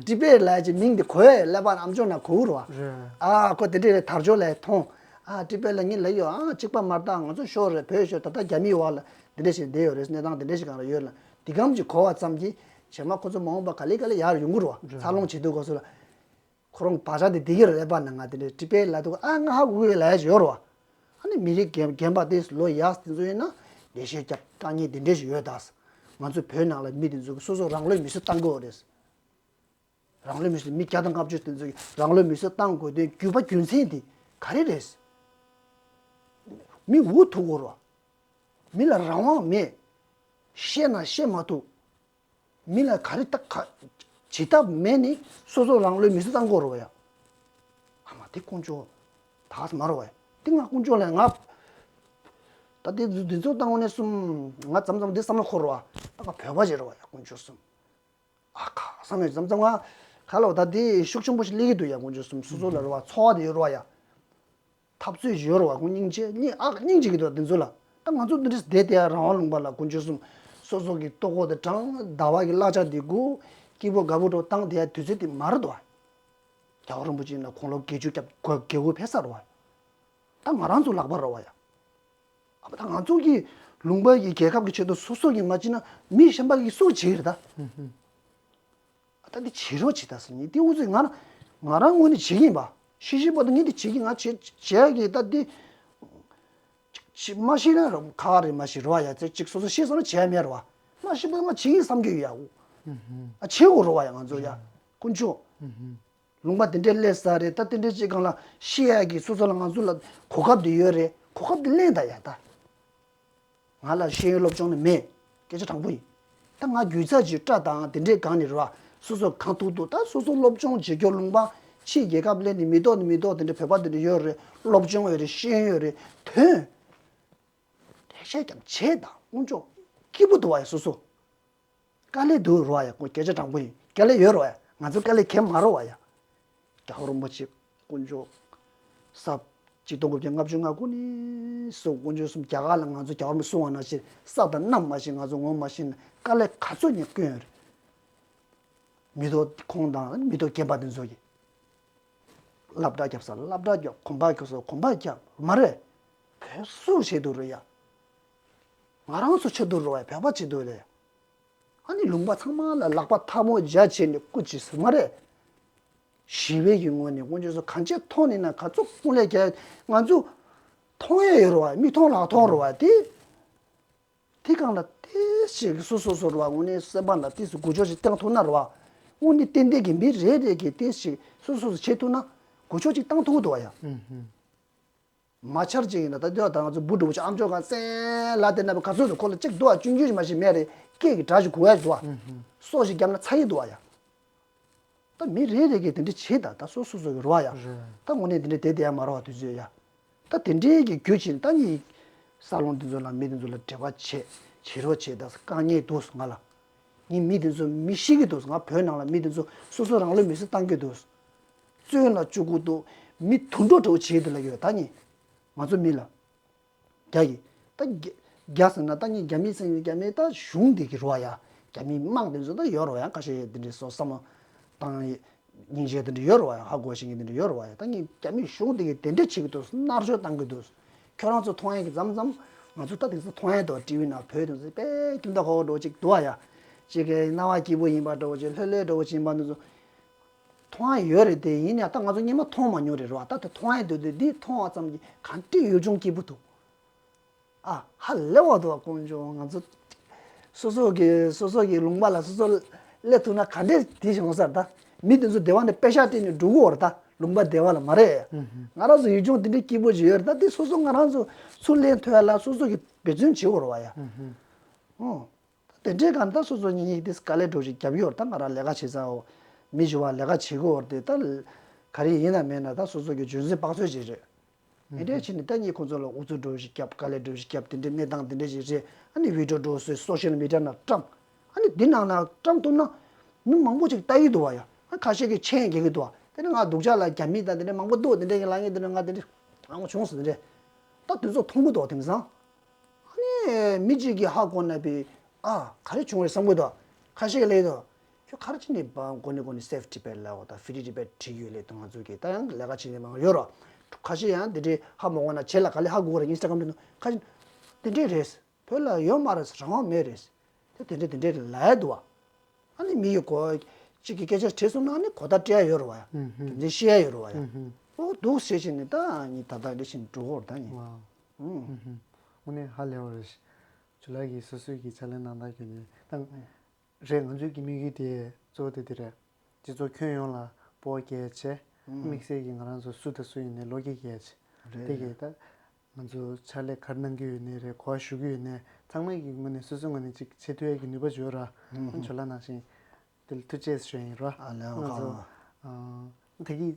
ཊི་པེ་ལ་ཅིག་མིང་དེ་གོ་ཡ་ཀླད་པ་ནམ་ཅོག་ན་གོ་གི་ར་བ། རེད། ཨ་ཁོ་དེ་འདྲ་རེད་དར་ལྕོག་ལ་མཐོང་། ཨ་ཊི་པེ་ལ་ངི་ལ་ཡོད་ཨ་གཅིག་པ་མར་ད་ང་ཚོ་ཤོར་རེད་བོད་ཤོར་ད་ལྟ་རྒྱ་མི་བ་ལ་དེ་འདྲ་ཞིག་བསྡད་ཡོད་རེད་གནས་སྟངས་དེ་འདྲ་ཞིག་གང་ར་ཡོད་ལ་འདི་གམ་ཅིག་གོ་བ་ཙམ་གྱིས་བྱེ་མ་ཁོ་ཚོ་མ་འོངས་པ་ག་ལེ་ག་ལེ་ཡར་ཡོང་གི་ར་བ། རེད། འཚར་ལོངས་བྱེད་དུས་ག་སོ་ལ། ཁོ་རང་བག་ཆགས་དེ་དེ་གི་རེད་པ་ན་ང་དེ་འདྲའི་ཊི་པེ་ལ་འདུག་ཨ་ང་ཧ་གོ་གི་ལ་ཡ་ཞིག་ཡོད་རེད་བ། ཨ་ནི་མི་རིགས་རྒན་རྒན་པ་དེ་ལོ་ཡག་དེ་ཚོ་ཡིན་ན་ལས་བྱེད་རྒྱབ་དཀའ་ངལ་དེ་འདྲས་ཞིག་ཡོད་ད། ང་ཚོ་བོད་ནང་ལ་མི་དེ་ཚོ་གི་སོ་སོ་རང་ལུས་མེ་མཆོད་བཏང་དགོས་རེད། རང་ལུས་མེ་མཆོད་མི་བརྒྱ་དང་ལྔ་བཅུ་དེ་ཚོ་གི་རང་ལུས་མེ་མཆོད་བཏང་དགོས་དོན་རྒྱུ་བ་རྒྱུ་མཚན་དེ་ག་རེ་རེད། མི་འུ་ཐུག་དགོས་རེད་བ། མི་ལ་རང་དབང་མེད། བཤད་ན་བཤད་མ་ཐུབ། མི་ལ་ག་རེ་ད་ག་བྱེད་ཐབས་མེད་ནི་སོ་སོ་རང་ལུས་མེ་མཆོད་བཏང་དགོས་རེད་བ་ཡ། ཨ་མ་དེ་དཀོན་མཆོག་ད་མ་རེད་བ་ཡ། དེ་ང་དཀོན་མཆོག་ལ་ང་ད་དེ་འདི་ཚོ་བཏང་བ་ནས་གསུམ་ང་མཚམས་མཚམས་དེ་བསམ་བློ་འཁོར་བ་ད་ང་བོད་པ་ཞིག་རེད་བ་ཡ་དཀོན་མཆོག་གསུམ། ཨ་ཁ་བསམ་ཡོད་མཚམས་མཚམས་ང་ཁ་ལོ་ད་དེ་ཤུགས་ཆེན་པོ་ཞིག་སླེབས་ཀྱི་འདུག་ཡ། དཀོན་མཆོག་གསུམ་སོ་སོ་ལ་རེད་བ། ཚོར་བ་དེ་ཡོད་རེད་བ་ཡ། འཐབ་རྩོད་ཡོད་རེད་བ། ཁོང་སྙིང་རྗེ་སྙིང་ཨ་སྙིང་རྗེ་གི་འདུག་དེ་ཚོ་ལ། ད་ང་ཚོ་འདི་འདྲ་བསྡད་དེ་ཡ་རང་དབང་ལུང་པ་ལ་དཀོན་མཆོག་གསུམ་སོ་སོ་གི་ལྟོ་གོས་དེ་དྲངས། ཟླ་བ་གི་གླ་ཆ་དེ་སྒུག། སྐྱིད་པོ་དགའ་པོ་འགྲོ་བཏང་དེ་ཡ་དུས་ཚོད་དེ་མ་རེད་དོ། རྒྱལ་བ་རིན་པོ་ཆེ་ཡིན་ན་དགུང་ལོ་བརྒྱད་ཅུ་སྐྱབས་དགུ་དགུ་ཕེབས་ས་རེད་བ། ད་ང་རང་ཚོ་ལག་པ་རེད་བ་ཡ། ཨ་ད་ང་ཚོ་གི་ལུང་པ་གི་རྒྱལ་ཁབ་ཀྱི་ཆེད་དུ་སོ་སོ་གི་མ་བྱེད་ན་མི་གཞན་པ་གིས་སུ་བྱེད་རེད་ད། ད་འདི་བྱེད་རོགས་བྱེད་ད་ཟེར་ནི་འདི་འུ་ཚོས་ང་ང་རང་ངོས་ནས་བྱེད་ཀྱི་ཡིན་པ། ཤེས་ཤེས་པ་དང་ངས་འདི་བྱེད་ཀྱི་ང་བྱེད་བྱེད་ཀྱི་ད་འདི་ཅིག་ཅིག་མ་ཤེས་ན་ར་ཁ་རེ་མ་ཤེས་རོགས་ཡ་ཚེ་ཅིག་སོ་སོ་ཤེས་སོང་ན་བྱེད་ཡ་མེད་རོགས། མ་ཤེས་པ་ང་བྱེད་ཀྱི་བསམ་གྱི་ཡོད་ཡ། ཨ་བྱེད་དགོས་རོགས་ཡ་ང་ཚོ་ཡ། དཀོན་མཆོག་ལུང་པ་དེ་འདྲའི་སླེབས་ས་རེད། ད་དེ་འདྲའི་ཅིག་སྒང་ལ་ཤེས་ཡ་གི་སོ་སོ་ལ་ང་ཚོ་ལ་གོ་སྐབས་དེ་ཡོད་རེད། གོ་སྐབས་དེ་ལེན་ད་ཡ་ད། ང་ལ་ཤེས་ཡོན་སློབ་སྦྱོང་ནི་མེད། སྐད་ཆ་དྲང་པོ་ཡིན། ད་ང་རྒྱུས་ཚ་ཅིག་སྐྲ་དང་དེ་འདྲའི་སྒང་ནས་རེད་བ། སོ་སོ་གང་ཐུབ་ཐུབ་ད་སོ་སོ་སློབ་སྦྱོང་བྱེད་རྒྱུ་ལུང་པ་ཕྱིའི་རྒྱལ་ཁབ་སླེབས་ནས་མི་ཐོག་ནས་མི་ཐོག་དེ་འདྲ་བོད་པ་དེ་འདྲ་ཡོད་རེད། སློབ་སྦྱོང་ཡོད་རེད། ཤེས་ཡོན་ཡོད་རེད། དོན་ལེགས་བཤད་ཀྱང་བྱེད་དང་དཀོན་མཆོག་སྐྱིད་པོ་འདུག་བ་ཡ་སོ་སོ། དཀའ་ལས་འདུག་རོ་བ་ཡ། ཁོ་སྐད་ཆ་དྲང་པོ་ཡིན། དཀའ་ལས་ཡོད་རོ་བ་ཡ། ང་ཚོ་དཀའ་ལས་ཁྱེད་མ་རོ་བ་ཡ། རྒྱལ་བ་རིན་པོ་ཆེ་དཀོན་མཆོག་ས་ཆིག་སྟོང་དགུ་བརྒྱ་ལྔ་བཅུ་ང་དགུ་ནས་སུ་དཀོན་མཆོག་གསུམ་རྒྱ་གར་ལ་ང་ཚོ་རྒྱལ་བ་མི་གསུང་བ་ནང་བཞིན་ས་དང་གནམ་མ་ཤེས། ང་ཚོ་ངོ་མ་ཤེས་ན་དཀའ་ལས་ག་ཚོད་ཉེ་སྐྱོན་ཡོད་རེད། མི་ཐོག་ཁོང་དང་མི་ཐོག་རྒན་པ་དེ་ཚོ་གིས་སློབ་གྲྭ་རྒྱབ་ས་སློབ་གྲྭ་རྒྱབ། གོམ་པ་རྒྱབ་ས་གོམ་པ་རྒྱབ་མ་རེད། བོད་སུ་བྱེད་འདུག་རེད་ཡ། ང་རང་ཚོ་བྱེད་འདུག་རེད་བ། བོད་པ་བྱེད་འདུག་རེད། ཨ་ནི་ལུང་པ་ཚང་མ་ལ་ལག་པ་ཐལ་མོ་སྦྱར་བྱས་ནས་སྐུ་མཁྱེན་ཟེར་མ་རེད། ཞི་བའི་གི་ངོས་ནས་དཀོན་མཆོག་གསུམ་གང་ཅི་མཐོང་ནས་ན་ག་ཚོད་དཀོན་ལས་རྒྱལ། ང་ཚོ་མཐོང་ཡས་ཡོད་རེད་བ། མིག་མཐོང་ལག་མཐོང་རེད་བ། དེ་དེ་གང་ལ་དེ་ཞིག་སོ་སོ་སོ་རེད་བ། དངོས་གནས་སེམས་པ་ལ་དེ་སུ་དགུ་ཆོག་ཞིག་བཏང་ཐུབ་ན་རེད་བ། དངོས་གནས་ཏན་ཏན་གྱི་མི་རེ་རེ་གིས་དེ་ཞིག་སོ་སོ་སོ་བྱེད་ཐུབ་ན་དགུ་ཆོག་ཅིག་བཏང་ཐུབ་འདུག་བ་ཡ། མ་ཆར་ཅིག་ཡིན་ན་ད་དེ་ད་ང་ཚོ་བུ་འགྲོ་བ་ཅིག་ཨ་མཆོག་ག་སེ་ལ་དེ་ན་བ་ག་ཚོད་དུ་ཁོ་ལ་ཅིག་འདུག་ཨ། ཆུང་ཆུང་ཞིག་མ་ཞིག་མེད་རེད། སྐད་ཀྱི་སྒྲ་ཞིག་གོ་ཡ་འདུག་ཨ། སོ་ཞིག་བརྒྱབ་ན་ཚ་ཡི་འདུག་ཨ་ཡ། ད་མི་རེ་རེ་གིས་དེ་འདྲ་བྱེད་ད། ད་སོ་སོ་སོ་གི་རོ་ཨ་ཡ། རེད། ད་དངོས་གནས་དེ་འདྲ་བསྡད་བསྡད་ཡ་མ་རོ་བ་དུས་ཚོད་ཡ། ད་དེ་འདྲའི་གི་རྒྱུ་བྱས་ནས་ད་ངས་ས་ལོང་དེ་ཚོ་ལ་མི་དེ་ཚོ་ལ་འབྲེལ་བ་བྱེད་བྱེད་རོགས་བྱེད་ད་དཀའ་ངལ་འདུག་ང་ལ། ངས་མི་དེ་ཚོ་མི་ཤེས་ཀྱི་འདུག་ང་བོད་ནང་ལ་མི་དེ་ཚོ་སོ་སོ་རང་ལུས་མེར་སྲེག་བཏང་གི་འདུག་བཙོན་ལ་བཅུག་གི་འདུག་མི་དུད་འགྲོ་འདྲ་བོ་བྱེད་དེ་ལ་ཡོད་ད་ངས། ང་ཚོ་མི་ལ། རྒྱ་ཡིན། ད་རྒྱ་རྒྱ་ཟེར་ན་ད་ངས་རྒྱ་མི་ཟེར་ནས་རྒྱ་མི་ད་གཞུང་འདི་གི་རོ་ཡ། རྒྱ་མི་དམངས་དེ་ཚོ་ད་ཡོད་རོ་ཡ། ཁ་ཤས་དེ་འདྲའི་སོ་བསམ་བློ་བཏང་སྙིང་རྗེ་དེ་འདྲ་ཡོད་རོ་ཡ། ཧ་གོ་ཤེས་མཁན་དེ་འདྲ་ཡོད་རོ་ཡ། ད་ངས་རྒྱ་མི་གཞུང་འདི་གི་དེ་འདྲ་བྱེད་ཀྱི་འདུག་མནར་གཅོད་བཏང་གི་འདུག་ཁྱོད་རང་ཚོ་མཐོང་ཡ་གི་མཚམས་མཚམས་ང་ཚོ་ད་དེང་སང་མཐོང་ཡ་འདུག་ཊི་ཝི་ནང་བོད་དེ་ཚོ་དཔེ་ཁྱིམ་བདག་ཁོག་འགྲོ་ཅིག་འདུག་ཡ། ཅིག་གི་སྣང་བ་སྐྱིད་པོ་ཡིན་པ་འདྲ་བོ་ཅིག་ལྷོད་ལྷོད་འདྲ་བོ་ཅིག་ཡིན་པ་འདི་ཚོ། མཐོང་ཡ་ཡོད་རེད་དེ། ཡིན་ཡང་ད་ང་ཚོ་སྔོན་མ་མཐོང་མ་མྱོང་རེད་རོ། ད་དེ་མཐོང་ཡ་འདུག་དེ་འདི་མཐོང་བ་ཙམ་གྱིས་གང་འདྲ་ཡུལ་ལྗོངས་སྐྱིད་པོ་འདུག་ཨ་ཧ་ལས་པ་འདུག་ཨ། དཀོན་མཆོག་ང་ཚོ་སོ་སོ་གི་སོ་སོ་གི་ལུང་པ་ལ་སོ་སོ་སླེབས་ཐུབ་ན་ག་འདྲས་དེ་བྱུང་ས་རེད། ད་མི་དེ་ཚོ་སྡེ་བ་ནས་པེ་ཤག་སྤྲད་ནས་འགྲོ་གི་ཡོད་རེད། ད་ལུང་པ་སྡེ་བ་ལ་མ་རེད། ང་རང་ཚོ་ཡུལ་ལྗོངས་དེ་འདྲའི་སྐྱིད་པོ་ཞིག་ཡོད་རེད། ད་དེ་སོ་སོ་ང་རང་ཚོ་ཚུར་ལེན་ཐུབ་ཡ་ལ་སོ་སོ་གི་འབད་བརྩོན་བྱེད་དགོས་རེད་བ་ཡ། ཨོ། དེ་འདྲའི་སྒང་ད་སོ་སོ་གཉིས་དེ་དཀའ་ལས་འགྲོ་ཞིག་རྒྱབ་ཡོད་རེད། ད་ང་རང་ལས་ཀ་བྱེད་ས་འོ་མི་ཞུ་བ་ལས་ཀ་བྱེད་དགོས་རེད་དེ། ད་ག་རེ་ཡིན་ན་མེད་ན་ད་སོ་སོ་གི་འཇོན་སེམས་དཔག་ཚོད་ཅིག་རེད། དེ་འདྲའི་ཕྱིན་ནས་ད་གཉིས་ཁོང་ཚོ་ལ་ཨུ་ཚུགས་འགྲོ་ཞིག་རྒྱབ། དཀའ་ལས་འགྲོ་ཞིག་རྒྱབ། དེ་འདྲའི་གནས་སྟངས་དེ་འདྲ་ཞིག་རེད། ཨ་ནི་བི་ཌི་ཡོ་འགྲོ་སོ་སོ་ཤལ་མི་ཌི་ཡ་ནང་བཀྲམ། ཨ་ནི་འདི་ནང་ན་བཀྲམ་ཐུབ་ན་མི་མང་པོ་ཅིག་ལྟ་ཡི་འདུག་བ་ཡ། ཨ་ཁ་ཤས་ཀྱིས་མཆན་རྒྱག་གི་འདུག་བ། དེ་ནི་ང་སྡུག་ཅག་ལ་རྒྱ་མི་དང་དེ་འདྲའི་མང་པོ་འདུག་དེ་འདྲའི་ལབ་མཁན་དེ་འདྲ་ང་དེ་འདྲའི་མང་པོ་བྱུང་སོང་། དེ་འདྲའི་ད་དེ་ཚོ་མཐོང་གི་འདུག་དེང་སང་། ཨ་ནི་མི་གཅིག་གིས་ཧ་གོ་ན་བི་ཨ་ག་རེ་བྱུང་རེད་བསམ་གི་འདུག་ཁ་ཤས་ཀྱིས་ལབ་ཀྱི་འདུག་ཁྱོད་ག་རེ་བྱས་ནས་འགོ་ནས་འགོ་ནས་སེབ་ཊི་པེ་ལབ་འོ་ད་ཧྥི་རི་ཊི་པེ་བྲིས་ཡོད་ལབ་འདུག་ང་ཚོ་གིས་ད་ཡང་ལས་ཀ་བྱེད་མཁན་མང་ཡོད་རེད། ཁ་ཤས་ཡང་དེ་འདྲའི་ཧ་མ་གོ་ན་བྱེད་ལ་ག་ལེ་ཧ་གོ་རེད། ཨིན་སི་ཊ་གྷ་རམ་དེ་ནང་ཁ་ཤས་དེ་འདྲའི་རེད། བོད་ལ་ཡོད་མ་རེད། རང་དབང་མེད་རེད། དེ་དེ་འདྲ་དེ་འདྲ་ལབ་ཡ་འདུག་བ། ཨ་ནི་མི་ཡི་གོ་གཅིག་གི་སྐད་ཆ་དྲིས་སོང་ན་ཨ་ནི་གོ་བརྡ་སྤྲད་ཡ་ཡོད་རེད་བ་ཡ། ཨུ་ཧུམ། དེ་འདྲ་བཤད་ཡ་ཡོད་རེད་བ་ཡ། ཨུ་ཧུམ། ཨོ་འདུག་ཟེར་བྱས་ནས་ད་ཨ་ནི་ད་ལྟ་འདི་བཞིན་འགྲོ་གི་ཡོད་རེད་ད་ཨ་ནི། ཨ། ཨུ་ཧུམ། དངོས་གནས་ཧ་ལས་པ་རེད། ཇོ་ལགས་ཀྱིས་སོ་སོའི་གི་ཕྱག་ལས་གནང་སྟངས་ཀྱི་ནི་ད་རེད། ང་ཚོའི་གི་དམིགས་ཡུལ་དེ་གཙོ་བོ་དེ་དེ་རེད། སྤྱི་ཚོགས་ཁྱོན་ཡོངས་ལ་སྤོབས་པ་སྐྱེ་ཡ་བྱས། ཨུ། དམིགས་བསལ་གྱི་ང་རང་ཚོ་སུ་དང་སུ་ཡིན་ནའི་བློ་སྐྱེད་སྐྱེ་ཡ་བྱས། རེད་དེ་གི་རེད། ད་ང་ཚོ་ཕྱག་ལས་ག་རེ་གནང་གི་ཡོད་ནའི་རེད། གོ་བ་ཞུ་གི་ཡོད་ནའི་ཚང་མ་གི་ངོས་ནས་སོ་སོའི་ངོས་ནས་ཅིག་བྱེད་ཐུབ་ཡ་གི་ནུས་པ་ཅིག་ཡོད་ར། ཨུ་ཧུམ། ཇོ་ལགས་ནང་བཞིན་དེ་ལ་ཐུགས་རྗེ་ཆེ་ཞུ་ཡ་ཡིན་ར། ཨ་ལས། ང་ཚོ་ཨ་ད་གི་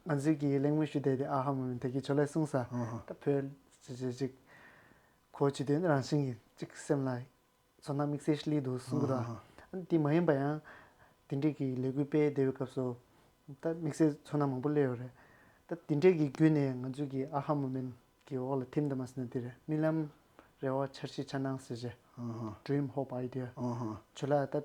ང་ཚོའི་གི་གླེང་མོལ་ཞུ་བསྡད་དེ་ཨ་ཧ་མ་མིན་ད་གི་ཇོ་ལགས་གསུངས་ས། ཨུ་ཧུམ། ད་བོད་ཅིག་ཅིག་ཅིག་གོ་བྱེད་དུས་རང་བཞིན་གྱི་ཅིག་སེམས་ལ་ཚོར་སྣང་དམིགས་བསལ་ཞིག་སླེབས་འདུག་གསུང་གི་འདུག་ཨ་ཧ། ཨ་ནི་དེ་མ་ཡིན་པ་ཡང་ དེ་འདྲས་ཀྱི་ལས་འགུལ་སྤེལ་བསྡད་པའི་སྐབས་སུ། ད་དམིགས་བསལ་ཚོར་སྣང་མང་པོ་སླེབས་ཡོད་རེད། ད་དེ་འདྲས་ཀྱི་བརྒྱུད་ནས་ང་ཚོ་གི་ཨ་ཧ་མོ་མེན་གྱི་འོག་ལ་ཐིམ་དང་མ་ཟེར་ན་དེ་རེད། རྨི་ལམ་རེ་བ་འཆར་གཞི་འཆར་སྣང་ཟེར་བྱས། ཨ་ཧ། Dream Hope Idea། ཨ་ཧ། ཇོ་ལགས་ད།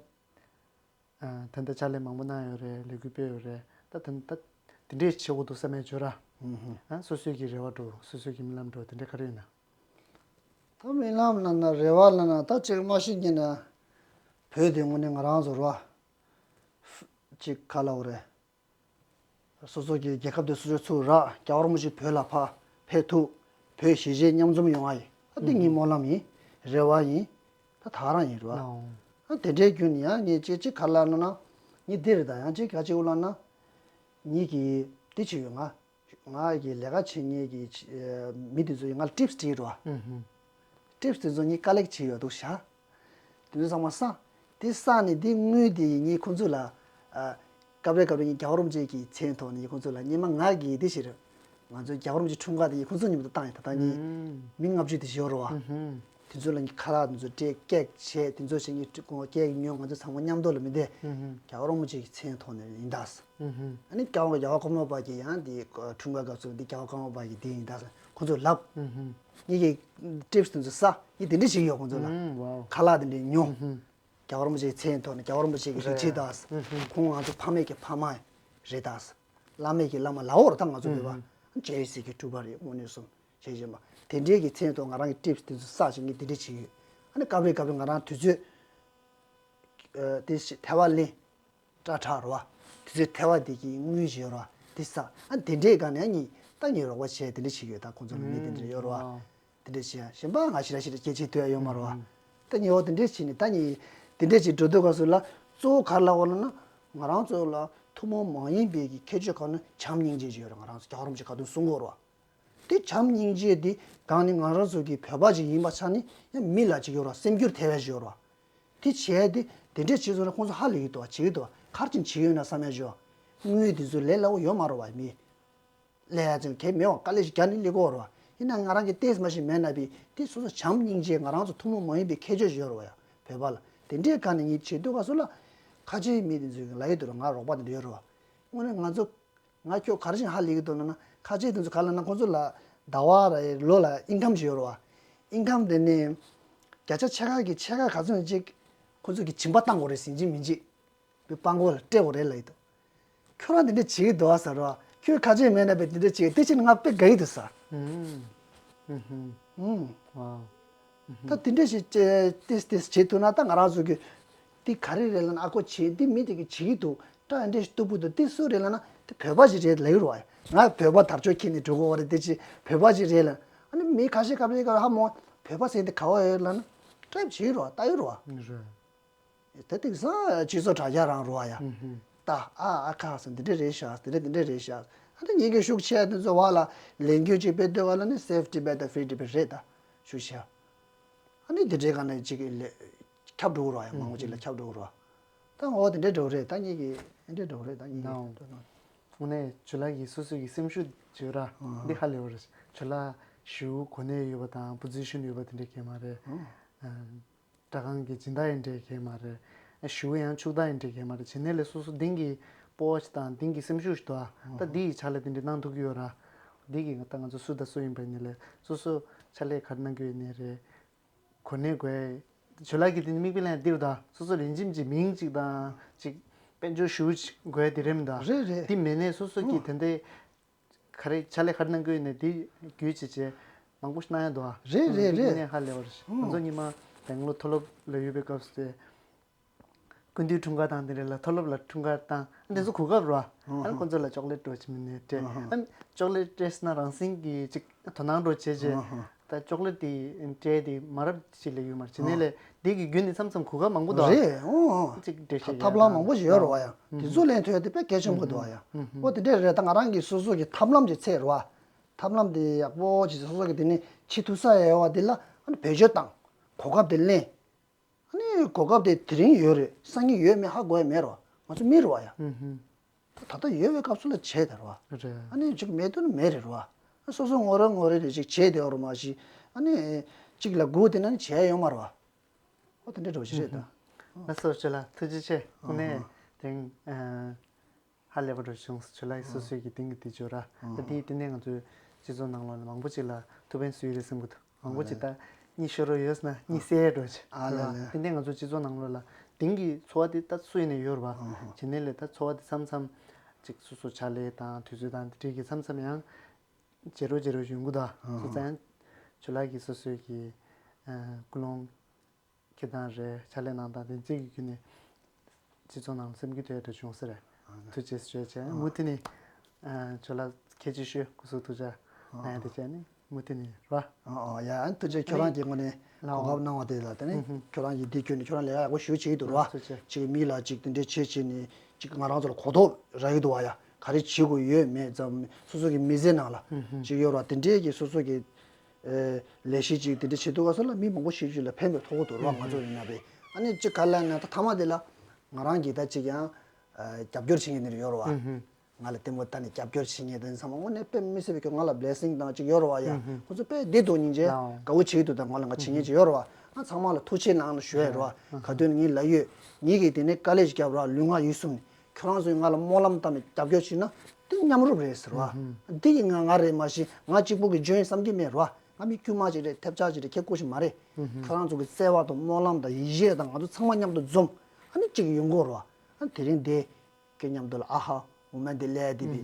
ཨ། ད་ལྟ་ཕྱག་ལས་མང་པོ་གནང་ཡོད་རེད། ལས་འགུལ་སྤེལ་ཡོད་རེད། ད་ད་ད་དེ་འདྲས་བྱེད་དགོས་འདུག་བསམ་ཡས་ཇོ་ར། ཨུ་ཧུ། ཨ། སོ་སོའི་གི་རེ་བ་འདྲ་བོ། སོ་སོའི་གི་རྨི་ལམ་འདྲ་བོ་དེ་འདྲས་ག་རེ་ཡོད་ན། ད་རྨི་ལམ་ལབ་ན་རེ་བ་ལབ་ན་ད་ཅིག་མ་ཤེས་ཀྱི་ན། བོད་དེ་དངོས་གནས་ང་རང་ཚོ་རེད་བ། ཅིག་ག་ལབ་དགོས་རེད། སོ་སོ་གི་རྒྱལ་ཁབ་དེ་སོ་སོས་ཚུར་རག་རྒྱལ་བ་རིན་པོ་ཆེ་བོད་ལ་ཕ་ཕེབས་ཐུབ། བོད་གཞིས་བྱེས་མཉམ་འཛོམས་ཡོང་བ་ཡིན། ཨ། འདི་ངའི་སྨོན་ལམ་ཡིན། རེ་བ་ཡིན། ད་ད་རང་ཡིན་རེད་བ། ཨ། དེ་འདྲའི་རྒྱུ་ནི་ཡང་ངས་ཅིག་ཅིག་ག་ལབ་ན་ན། ངས་འདི་རེད། ད་ཡང་ཅིག་ག་ཅིག་འོ་ལབ་ན། ངེད་ཀྱིས་འདི་བྱས་ཡོད། ང་ང་གི་ལས་ཀ་བྱེད་མཁན་གྱི་མི་དེ་ཚོ་ཡིས་ང་ལ་ཊིབ་སི་སྤྲད་རེད་བ། ཨུ་ཧུ། ཊིབ་སི་དེ་ཚོ་ངས་དཀའ་ལས་བྱས་ཡོད་འདུག་ཤག་དེ་ཚོ་ཚང་མ་བསགས། དེ་བསགས་ནས་དེ་དངུལ་དེ་ངས་ཁོང་ཚོ་ལ། ཨ། སྐབས་རེ་སྐབས་རེ་ངས་རྒྱལ་བ་རིན་པོ་ཆེ་གི་མཚན་ཐོག་ནས་ངས་ཁོང་ཚོ་ལ་སྔོན་མ་ང་གིས་དེ་བྱས་རེད། ང་ཚོའི་རྒྱལ་བ་རིན་པོ་ཆེའི་འཁྲུངས་སྐར་དེ་ངས་ཁོང་ཚོ་མཉམ་དུ་བཏང་ཡོད། ད་ལྟ་ངས་ཨུ་ཧུ། མི་ལྔ་བཅུ་དེ་བཞི་ཡོད་རེད་བ། ཨུ་ཧུ། དེ་ཚོ་ལ་ངས་ཁ་ལག་དེ་ཚོ་སྤྲད། ཀེག་བྱས། དེ་ཚོ་བྱས། ངས་ཀེག་ཉོས། ང་ཚོ་ཚང་མ་མཉམ་དུ་ལ་མི་བསྡད། ཨུ་ཧུ། རྒྱལ་བ་རིན་པོ་ཆེ་གི་མཚན་ཐོག་ནས་ཡིན་ད། ཨུ་ཧུ། ཨ་ནི་རྒྱལ་བ་རྒྱལ་བ་ཀརྨ་པ་གི་ཡང་དེ་འཁྲུངས་སྐར་སྐབས་སུ་འདི་རྒྱལ་བ་ཀརྨ་པ་གི་དེ་ཡིན་ད་ཁོང་ཚོ་ལབ། ཨུ་ཧུ། ངེད་ཀྱིས་ཊིབ་སི་དེ་ཚོ་བསགས། ངས་དེ་འདྲ་བྱེད་ཀྱི་ཡོད། ཁོང་ཚོ་ལ། ཨུ། ཝའོ། ཁ་ལག་དེ་འདྲ་ཉོ། ཨུ་ཧུ། རྒྱལ་བ་རིན་པོ་ཆེའི་མཚན་ཐོག་ནས་རྒྱལ་བ་རིན་པོ་ཆེ་གི་རིགས་རྒྱུད་ད། ཨུ་ཧུ། ཁོང་ང་ཚོ་ཕ་མེས་ཀྱི་ཕ་མ་རེད་ད། བླ་མེས་ཀྱི་བླ་མ་ལབ་དགོས་རེད། ད་ང་ཚོ་བོད་པ། ཨུ་ཧུ། རྗེ་ཡི་སྲས་ཀྱི་སྤྲུལ་པ་རེད། དངོས་གནས་སོང་། ཞེས་བྱས་པ། དེ་འདྲའི་གི་མཚན་ཐོག་ང་རང་གི་ཊིབ་སི་དེ་ཚོ་བསགས་བྱས་ངས་དེ་འདྲ་བྱེད་ཀྱི་ཡོད། ཨ་ནི་སྐབས་རེ་སྐབས་རེ་ང་རང་དུས་ཚོད། ཨ། དེ་ཞིག་ཐལ་བ་ལེན། སྐྲ་གྲགས་རེད་བ། དེ་ཚོའི་ཐལ་བ་དེ་གི་དངུལ་ཞིག་ཡོད་རེད་བ། དེ་བསགས། ཨ། དེ་འདྲའི་སྒང་ནས་ངས་ད་ངས་རོགས་པ་བྱས་དེ་འདྲ་བྱེད་ཀྱི་ཡོད། ད་ཁོང་ཚོ་ལ་མི་དེ་འདྲ་ཡོད་རེད་བ། ཨུ། དེ་འདྲ་བྱས། གཞན་པ་ང་ཞེ་དྲག་ཞེ་དྲག་སྐད་ཆ་ཐོས་ཡ་ཡོད་མ་རེད་བ། ཨུ། ད་ངས་འོ་དེ་འདྲ་བྱས་ནས་ད་ངས་དེ་འདྲ་བྱས་འགྲོ་དུས་སྐབས་སུ་ལ་གཙོ་བོ་ག་རེ་ལབ་དགོས་ལབ་ན། ང་རང་ཚོ་ལ་ཐུན་མོང་མ་ཡིན་པའི་གི་ཁྱད་ཆོས་ག་ནི་བྱམས་སྙིང་རྗེ་ཅིག་ཡོད་རེད། ང་རང་ཚོ་རྒྱལ་བ་རིན་པོ་ཆེ་ག་དུས་གསུང་གི་ཡོད་རེད་བ། དེ་བྱམས་སྙིང་རྗེ་དེ་གང་ནི་ང་རང་ཚོ་གི་བོད་པ་ཅིག་ཡིན་པ་ཆ་ནས་ཡང་མི་ལ་ཅིག་ཡོད་ར། སེམས་འགྱུར་ཐེབས་ཡ་ཅིག་ཡོད་ར། དེ་བྱས་ཏེ་དེ་འདྲས་བྱས་སོང་ན་ཁོང་ཚོ་ཧ་ལས་ཀྱི་འདུག་བ། བྱེད་ཀྱི་འདུག་བ། ག་རེ་བྱེད་ཀྱི་ཡོད་ན་བསམ་ཡ་ཅིག་ཡོད། དངུལ་དེ་ཚོ་ལས་སླ་པོ་ཡོད་མ་རེད་བ། མི་ལས་ཡ་ཅིག་གལ་མེད་བ། དཀའ་ལས་ཤིག་རྒྱག་ནས་སླེབས་ཀྱི་ཡོད་ར་བ། ཡིན་ན་ང་རང་གི་ཏོག་ཙམ་ཞིག་མེད་ན་བི་དེ་སོ་སོ་བྱམས་སྙིང་རྗེ་ང་རང་ཚོ་ཐུན་མོང་མ་ཡིན་པའི་ཁྱད་ཆོས་ཤིག་ཡོད་ར་བ་ཡ། བོད་པ་ལ་དེ་འདྲས་ག་ནས་ངས་བྱེད་འདུག་ག་སོ་ལ། ཁ་ཆེའི་མི་དེ་ཚོས་ལབ་ཀྱི་འདུག་ར། ང་རོགས་པ་དེ་འདྲ་ཡོད་ར་བ། དངོས་གནས་ང་ཚོ། ང་ཁྱོད་ག་རེ་བྱས་ནས་ཧ་ལས་ཀྱི་འདུག་ལབ་ན། ཁ་ཆེ་དེ་ཚོ་ག་ལབ་ན་ཁོང་ཚོ་ལ་ཟླ་བ་ར་ལོ་ལ་ཨིན་ཀམ་ཅིག་ཡོད་རེད་བ། ཨིན་ཀམ་དེ་ནི་བརྒྱ་ཆ་ཕྱེད་ཀ་གི་ཕྱེད་ཀ་ག་ཚོད་ཅིག་ཁོང་ཚོ་གི་སྦྱིན་པ་བཏང་དགོས་རེད། ཟིན་གྱི་མིན་གྱི་བི་སྤྲད་དགོས་རེད་ལབ་ཀྱི་འདུག་ཁྱོད་རང་དེ་འདྲ་བྱེད་ཀྱི་འདུག་ཨ་ཟེར་རོ། ཁྱོད་ཁ་ཆེ་མེད་ན་བི་དེ་འདྲ་བྱེད་དེ་ཕྱིན་ང་དཔེ་དགའ་ཡི་འདུག་ཟེར། ཨུམ། ཨུམ། ཨུམ། ཨ། ད་དེ་འདྲ་ཞིག་ཏོག་ཙམ་ཏོག་ཙམ་བྱེད་ཐུབ་ན་ད་ང་རང་ཚོ་གི་འདི་ག་རེ་རེད་ལབ་ན། ཨ་ཁོ་བྱེད་འདི་མི་དེ་གི་བྱེད་ཀྱི་འདུག་ད་འདྲ་ཞིག་སྟུག་པོ་འདུག་འདི་སུ་རེད་ལབ་ན། དེ་བོད་པ་ཞིག་རེད་ལབ་ཀྱི་རེད་བ། ང་བོད་པ་དར་ལྕོག་འཁྱེར་ནས་འགྲོ་དགོས་པ་རེད། དེ་ཅི་བོད་པ་ཞིག་རེད་ལབ། ཨ་ནི་མི་ཁ་ཤས་ཁ་ཤས་ཀ་ཧ་མོ་བོད་པ་ཟེར་འདི་ག་བ་ཡོད་ལབ་ན། ཏོག་ཙམ་བྱེད་ཀྱི་རེད་བ། ལྟ་ཡི་རེད་བ། རེད། དེ་དེང་སང་སྤྱི་ཚོགས་དྲ་རྒྱ་རང་རུ་བ་ཡ། ཨུ་ཧུ། ད་ཨ་ཨ་ཁ་སང་འདི་འདྲ་རེད་ཤག་འདི་འདྲ་འདི་འདྲ་རེད་ཤག་ཨ་ནི་ངེད་ཀྱི་ཤུགས་ཆེ་དེ་ཚོ་བ་ལ་ལས་འགུལ་ཅིག་སྤེལ་སྡོད་པ་ལ་ནི་Save Tibet་དང་Free Tibet་རེད། ད་ཤུགས་ཆེ། ཨ་ནི་འདི་འདྲའི་སྒང་ནས་ཅིག་ལས་ཁྱབ་འགྲོ་གི་རེད་བ་ཡ། མང་པོ་ཅིག་ལ་ཁྱབ་འགྲོ་གི་རེད་བ། ད་འོ་དེ་འདྲ་འགྲོ་གི་རེད། ད་ངེད་ཀྱི་འདི་འདྲ་འགྲོ་གི་རེད། ད་ངེད་ཀྱི་ནའོ། འགྲོ་ན། དངོས་གནས་ཇོ་ལགས་ཀྱི་སོ་སོ་གི་སེམས་ཤུགས་བརྗོད་ར་ཨ་འདི་ཧ་ལས་པ་རེད། ཇོ་ལགས་ཞེ་པོ་གོ་གནས་ཡོད་པ་དང་པོ་ཛི་ཤན་ཡོད་པ་དེ་འདྲ་གང་ཡང་མ་རེད། ཨ། སྦྲག་ཁང་གི་སྦྱིན་བདག་ཡིན་འདྲ་གང་ཡང་མ་རེད། ཨ་ཞེ་པོ་ཡང་ཕྱུག་བདག་ཡིན་འདྲ་གང་ཡང་མ་རེད། བྱས་ནས་ལས་སོ་སོ་གཏིང་གི་སྤོབས་པ་ཞིག་དང་གཏིང་གི་སེམས་ཤུགས་ཤིག་འདུག་ཨ། ད་འདི་ཡི་ཆ་ལ་དེ་འདྲ་གནང་ཐུབ་ཀྱི་ཡོད་ར། འདི་གི་ད་ང་ཚོ་སུ་དང་སུ་ཡིན་པ་ཡིན་ནའི་ལས་སོ་སོ་ཕྱག་ལས་ག་རེ་གནང་གི་ཡོད་ནའི་རེད། གོ་གནས་དགོས། ཇོ་ལགས་ཀྱིས་དེ་ནི་མིག་དཔེ་ལེན་འདིར་དང་སོ་སོ་ལས་ཁྱིམ་གྱི་མིང་གཅིག་དང་གཅིག་དཔལ་འབྱོར་ཞེ་པོ་ཅིག་དགོས་དེ་རེད་མི་འདུག་ཨ། རེད་རེད། དེ་མེད་ནའི་སོ་སོ་གིས་ཨོ་དེ་འདྲའི་ག་རེ་ཕྱག་ལས་ག་རེ་གནང་གི་ཡོད་ནའི་དེ་བརྒྱུད་བྱས་བྱས་མང་པོ་ཞིག་གནང་ཡ་འདུག་ཨ། རེད་རེད་མིག་དཔེ་རེད། ལེན་ཧ་ལས་པ་རེད། ཨོ་ང་ཚོ་སྔོན་མ་སྦེང་ལོར་མཐོ་སློབ་ལ་ཡོད་པའི་སྐབས་སུ་དེ། སྐུ་མདུན་འཁྲུངས་སྐར་དང་དེ་འདྲ་ལ་མཐོ་སློབ་ལ་འཁྲུངས་སྐར་བཏང་། ཨ་འདི་ཚོ་གོ་སྐབས་རེད་བ། ཨ་ནི་ཁོང་ཚོ་ལ་ཅོག་ལེ་ཊི་འདྲ་བོ་ཅིག་མིན་ནའི་སྤྲད། ཨ་ནི་ཅོག་ལེ་ཊི་སྤྲད་ན་རང་བཞིན་གྱིས་ཅིག་དོ་སྣང་འདྲ་བོ་བྱས་བྱས། ད་ཅོག་ལེ་ཊི་དེ་སྤྲད་དེ་མ་རབས་ཅིག་ལས་ཡོད་མ་རེད། བྱས་ནའི་ལས་འདི་གི་བརྒྱུད་ནས་མཚམས་མཚམས་གོ་སྐབས་མང་པོ་འདུག་ཨ། རེད། ཨོ་ཨོ། ཅིག་འགྲེལ་བཤད་ཐབས་ལམ་མང་པོ་ཞིག་ཡོད་རེད་བ་ཡ། དེ་ཚོ་ལེན་ཐུབ་ཡ་དེ་དཔེ་གལ་ཆེན་པོ་འདུག་བ་ཡ། ཨོ་དེ་འདྲས་རེད། ད་ང་རང་གི་སོ་སོ་གི་ཐབས་ལམ་གྱི་ཚད་རེད་བ། ཐབས་ལམ་དེ་ཡག་པོ་ཅིག་སོ་སོ་གི་དེ་ནས་བྱེད་ཐུབ་ས་ཡོད་བ་དེ་ལ་ཨ་ནི་བེད་སྤྱོད་བཏང་། གོ་སྐབས་དེ་ལེན། ཨ་ནི་གོ་སྐབས་དེ་དེ་རིང་ཡོད་རེད། སང་ཉིན་ཡོད་མེད་ཧ་གོ་ཡ་མེད་རེད་བ། ང་ཚོ་མི་རེད་བ་ཡ། ཨུ་ཧུ། ད་ལྟ་ཡོད་པའི་སྐབས་སུ་ལ་བྱས་དེ་རེད་བ། རེད། ཨ་ནི་ཅིག་མེད་དུས་ན་མེད་རེད་བ། སོ་སོ་ངོ་རེ་ངོ་རེ་རེ་ཅིག་བྱས་དེ་ཡོད་རེད་མ་གཞི། ཨ་ནི་ཅིག་ལ་སྒུག་བསྡད་ན་ནི་བྱས་ཡ་ཡོད་མ་རེད་བ། ཨོ་དེ་འདྲ་འདྲ་བོ་ཞིག་རེད་ད། ལགས་སོ་ཇོ་ལགས་ཐུགས་རྗེ་ཆེ། དངོས་གནས་ཨ་ཧ། དེང་ཨ་ཧ་ལས་པ་འགྲོ་བྱུང་། ཇོ་ལགས་སོ་སོའི་གི་དེང་གི་དེ་ཇོ་ར་ད་དེ་ཏན་ཏན་ང་ཚོའི་སྤྱི་ཚོགས་ནང་ལོགས་ལ་མང་པོ་ཅིག་ལ་ཐུགས་ཕན་གསོས་རེད་བསམ་གི་འདུག། མང་པོ་ཅིག་ད་གཉིད་ཤོར་རོགས་ཡོད་ན་གཉིད་སད་འགྲོ་ཅིག་ཨ་ལ་ལ། ཏན་ཏན་ང་ཚོ་སྤྱི་ཚོགས་ནང་ལོགས་ལ་དེང་གི་འཚོ་བ་དེ་ད་སུ་ཡིན་ནས་ཡོད་རེད་བ། བྱས་ནས་ལས་ད་འཚོ་བ་དེ་མཚམས་མཚམས་ཅིག་སོ་སོ་ཕྱག་ལས་དང་དུས་ཚོད་དང་དེ་འདྲའི་གི་མཚམས་མཚམས་ཡང་བརྗེད་རོགས་བརྗེད་རོགས་ཡོང་གི་འདུག། སོ་ཙང་ཇོ་ལགས་ཀྱིས་སོ་སོའི་གི་ཨ་ཀུན་སློང་འཁྱེར་སྟངས་རེད། ཕྱག་ལས་གནང་སྟངས་དེ་ཚོའི་གི་བརྒྱུད་ནས་སྤྱི་ཚོགས་ནང་ལ་སེམས་འགུལ་ཐེབས་འདྲ་བྱུང་ས་རེད། ཐུགས་རྗེ་ཆེ་ཞུ་བྱས་མུ་མཐུད་ནས་ཨ་ཇོ་ལགས་ཁྱེད་ཀྱིས་ཤོད་སྐུ་གཟུགས་ཐུགས་ཅག་གནང་ཡ་དེ་བྱས་ནས་མུ་མཐུད་ནས་ར། ཨ་ཨ་ཡ་ཨ་ཐུགས་རྗེ་ཁྱོད་རང་གི་ངོས་ནས་ལའོ་གོ་སྐབས་གནང་བ་དེ་ལ་དེ་ནས་ཁྱོད་རང་གིས་འདི་བརྒྱུད་ནས་ཁྱོད་རང་ལས་ཀ་ཡག་པོ་ཞེ་པོ་བྱེད་ཀྱི་འདུག་ར། ཐུགས་རྗེ་ཆེ། ཅིག་མི་ལ་ཅིག་དེ་འདྲས་བྱེད་བྱེད་ནས་ཅིག་ང་རང་ཚོ་ལ་གོ་རྟོགས་རག་གི་འདུག་བ་ཡ། ག་རེ་བྱེད་དགོས་ཡོད་མེད་ཙམ་སོ་སོ་གི་མི་ཚེ་ནང་ལ་ཅིག་ཡོད་ར། དེ་འདྲས་ཀྱི་སོ་སོ་གི་ཨེ་ལས་གཞི་ཅིག་དེ་འདྲ་བྱེད་ཐུབ་པ་སོགས་ལ་མི་མང་པོ་ཞིག་ཅིག་ལ་ཕན་པའི་ཐོགས་ཀྱི་འདུག་ར། ང་ཚོ་ཡིན་ན་བས་ཨ་ནི་ཅིག་ག་ལ་ན་ད་མཐའ་མ་དེ་ལ་ང་རང་གིས་ད་ཅིག་ཡང་ཨ་རྒྱབ་སྐྱོར་བྱེད་མཁན་དེ་འདྲ་ཡོད་ར་བ། ང་ལ་ལྟད་མོ་ལྟ་ནས་རྒྱབ་སྐྱོར་བྱེད་མཁན་དེ་ཚང་མ་དངོས་གནས་དཔེ་མི་སྲིད་པའི་ཁྱོད་ང་ལ་བླེ་སིང་དང་ཅིག་ཡོད་ར་བ་ཡ། ཁོ་ཚོ་དཔེ་བདེ་སྡུག་སྙིང་རྗེ་དགའ་བོ་བྱེད་ཀྱི་འདུག། ད་ང་ལ་ང་བྱེད་མཁན་ཅིག་ཡོད་ར་བ། ང་ཚང་མ་ལ་ཐུགས་རྗེ་གནང་ཞུ་ཡ་ར་བ། ག་དུས་ངས་ལབ་ཡོད། ངེད་ཀྱིས་དེ་ནས་དཀའ་ལས་ཅིག་བརྒྱབ་ར་ལུས་ངག་ཡིད་གསུམ་ནས། ཁྱོད་རང་ཚོས་ང་ལ་སྨོན་ལམ་བཏབ་ནས་རྒྱབ་སྐྱོར་བྱས་ན་དེ་མཉམ་རུབ་རེད་ཟེར་བ། འདི་ཡིན་ང་ང་རེད་མ་གཞི་ང་གཅིག་པུ་གི་འཇོན་ཡིན་བསམ་གྱི་མེད་ར། ང་མི་དཀྱུས་མ་ཅིག་རེད། ཐེབས་ཆག་ཅིག་རེད། ཁྱེད་ཀོ་ཞིག་མ་རེད། ཁྱོད་རང་ཚོ་གི་བརྩེ་བ་དང་སྨོན་ལམ་དང་ཡིད་ཆེས་དང་ང་ཚོ་ཚང་མ་མཉམ་དུ་འཛོམས་ཨ་ནི་གཅིག་ཡོང་གོ་ར། ཨ་དེ་རིང་དེ་ཁྱེད་མཉམ་དུ་ལ་ཨ་ཧ་འོ་མ་འདི་ལས་དེ་བི་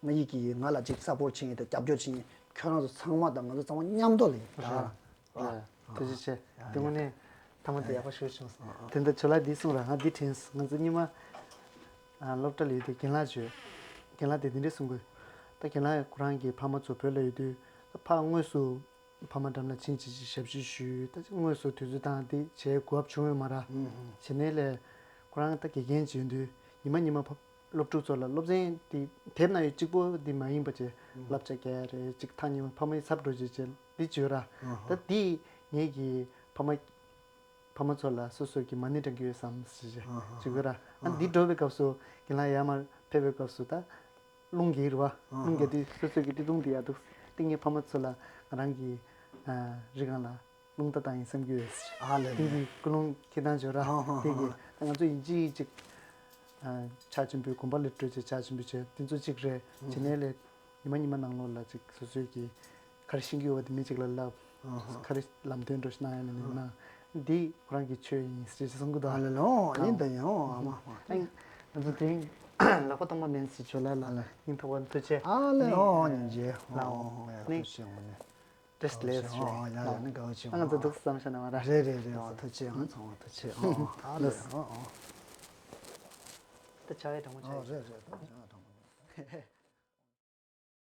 ང་ཡིད་ཀྱི་ང་ལ་ཅིག་སཔོར་ཊི་བྱེད་མཁན་དང་རྒྱབ་སྐྱོར་བྱེད་མཁན་ཁྱོད་རང་ཚོ་ཚང་མ་དང་ང་ཚོ་ཚང་མ་མཉམ་དུ་ལ་ཡིན་ད། རེད། ཐུགས་རྗེ་ཆེ། དེ་དངོས་གནས་ཐ་མ་དེ་ཡག་པོ་ཞེ་པོ་བྱུང་སོང་། དེ་འདྲ་ཇོ་ལགས་འདི་གསུངས་ར། ང་འདི་དྲན་སོང་། ང་ཚོ་སྔོན་མ་ཨ་སློབ་གྲྭ་ལ་ཡོད་དུས་རྒན་ལགས་བརྗོད། རྒན་ལགས་དེ་འདི་འདྲས་གསུང་གི། ད་རྒན་ལགས་ཁོ་རང་གི་ཕ་མ་ཚོ་བོད་ལ་ཡོད་དུས་ད་ཕ་དངོས་སུ་ཕ་མ་འགྲམ་ལ་ཕྱིན་ཅིག་ཅིག་ཞབས་ཕྱི་ཞུས། ད་དངོས་སུ་དུས་ཚོད་བཏང་སྟེ་བྱེད་དགོས་བྱུང་ཡོད་མ་ར། བྱས་ནས་ལས་ཁོ་རང་ད་དགེ་རྒན་ཅིག་ཡིན་དུས་ཉི་མ་ཉི་མ་ཕ་སློབ་ཕྲུག་ཚོ་ལ་སློབ་ཚན་དེ་དེབ་ནང་ཡོད་གཅིག་པོ་དེ་མ་ཡིན་པ་བྱས་བསླབ་བྱ་རྒྱག་ཡ་རེད། ཅིག་ཐག་ཉེ་བ་ཕ་མའི་ཚབ་འགྲོ་བྱེད་བྱེད་འདི་བརྗོད་ར། ད་འདི་ངེད་ཀྱི་ཕ་མ་ཕ་མ་ཚོ་ལ་སོ་སོ་གི་མ་ཎི་བགྲང་གི་ཡོད་བསམ་ཞེས་བརྗོད་ར། ཨ་འདི་འགྲོ་བའི་སྐབས་སུ་རྒན་ལགས་ཡར་མར་ཕེབས་པའི་སྐབས་སུ་ད་རླུང་རྒྱག་རེད་བ། རླུང་རྒྱག་དུས་སོ་སོ་གི་བཀྲེས་ལྟུང་འདི་ཡག་འདུག། ཏིང་ངེ་ཕ་མ་ཚོ་ལ་ང་རང་གི་རི་སྒང་ལ་རླུང་རྟ་བཏང་ཡིན་བསམ་གྱི་ཡོད། ཨ་ལས་ཏིང་གི་ཀུན་སློང་ཁྱེད་དང་འབྱོར་ར། ཏིང་གི་ད་ང་ཚོ་ཡིན་གཅིག་གཅིག་ཕྱག་ཆེན་པོའི་དགོན་པ་ལ་སྤྲོད་ཅིག་ཕྱག་ཆེན་པོའི་ཆེད་དེ་ཚོ་གཅིག་རེད། བྱས་ནས་ལས་ཉི་མ་ཉི་མ་ནང་ལོགས་ལ་ཅིག་སོ་སོའི་གི་ག་རེ་ཤེས་ཀྱི་ཡོད་པ་དེ་མི་གཅིག་ལ་ལབ། ག་རེ་ལམ་སྟོན་འགྲོ་ཞིག་གནང་ཡ་ནི་ནི་ན་འདི་ཁོ་རང་གི་ཆོས་ཡིན་ཞེས་གསུང་གི་འདུག། ཨ་ལས་ལོ་ཡིན་ད་ཡིན་ཨ་མ། ང་ཚོ་དེ་རིང་ལག་པ་གཏོང་བ་མིན་ཞེས་བརྗོད་ལ་ལ་སྙིང་ཐག་པ་ཐུགས་རྗེ་ཆེ། ཨ་ལས་ཨོ་ཉིན་རྗེ་ལ་ཨོ་ཨོ་ཡ་ནི་ཐུགས་རྗེ་ཆེ་ངོ་ནས། བཀྲ་ཤིས་བདེ་ལེགས་ཞུ། ཨོ་ཡ་ཡ་ནི་དགའ་བ་ཆེ། ཨ་ང་ཚོ་འདུག་བསམ་ཤ་ན་མ་ར། རེད་རེད་རེད་ཨོ་ཐུགས་རྗེ་ཆེ། ཨ་ཚང་མ་ཐུགས་རྗེ་ཆེ། ཨོ་ཨ་ལས་ཨོ་ཨོ། ད་བྱ་བའི་དྲང་མོ་ཆ་ཨོ་རེད་རེད་ད་བྱ་བའི་དྲང་མོ།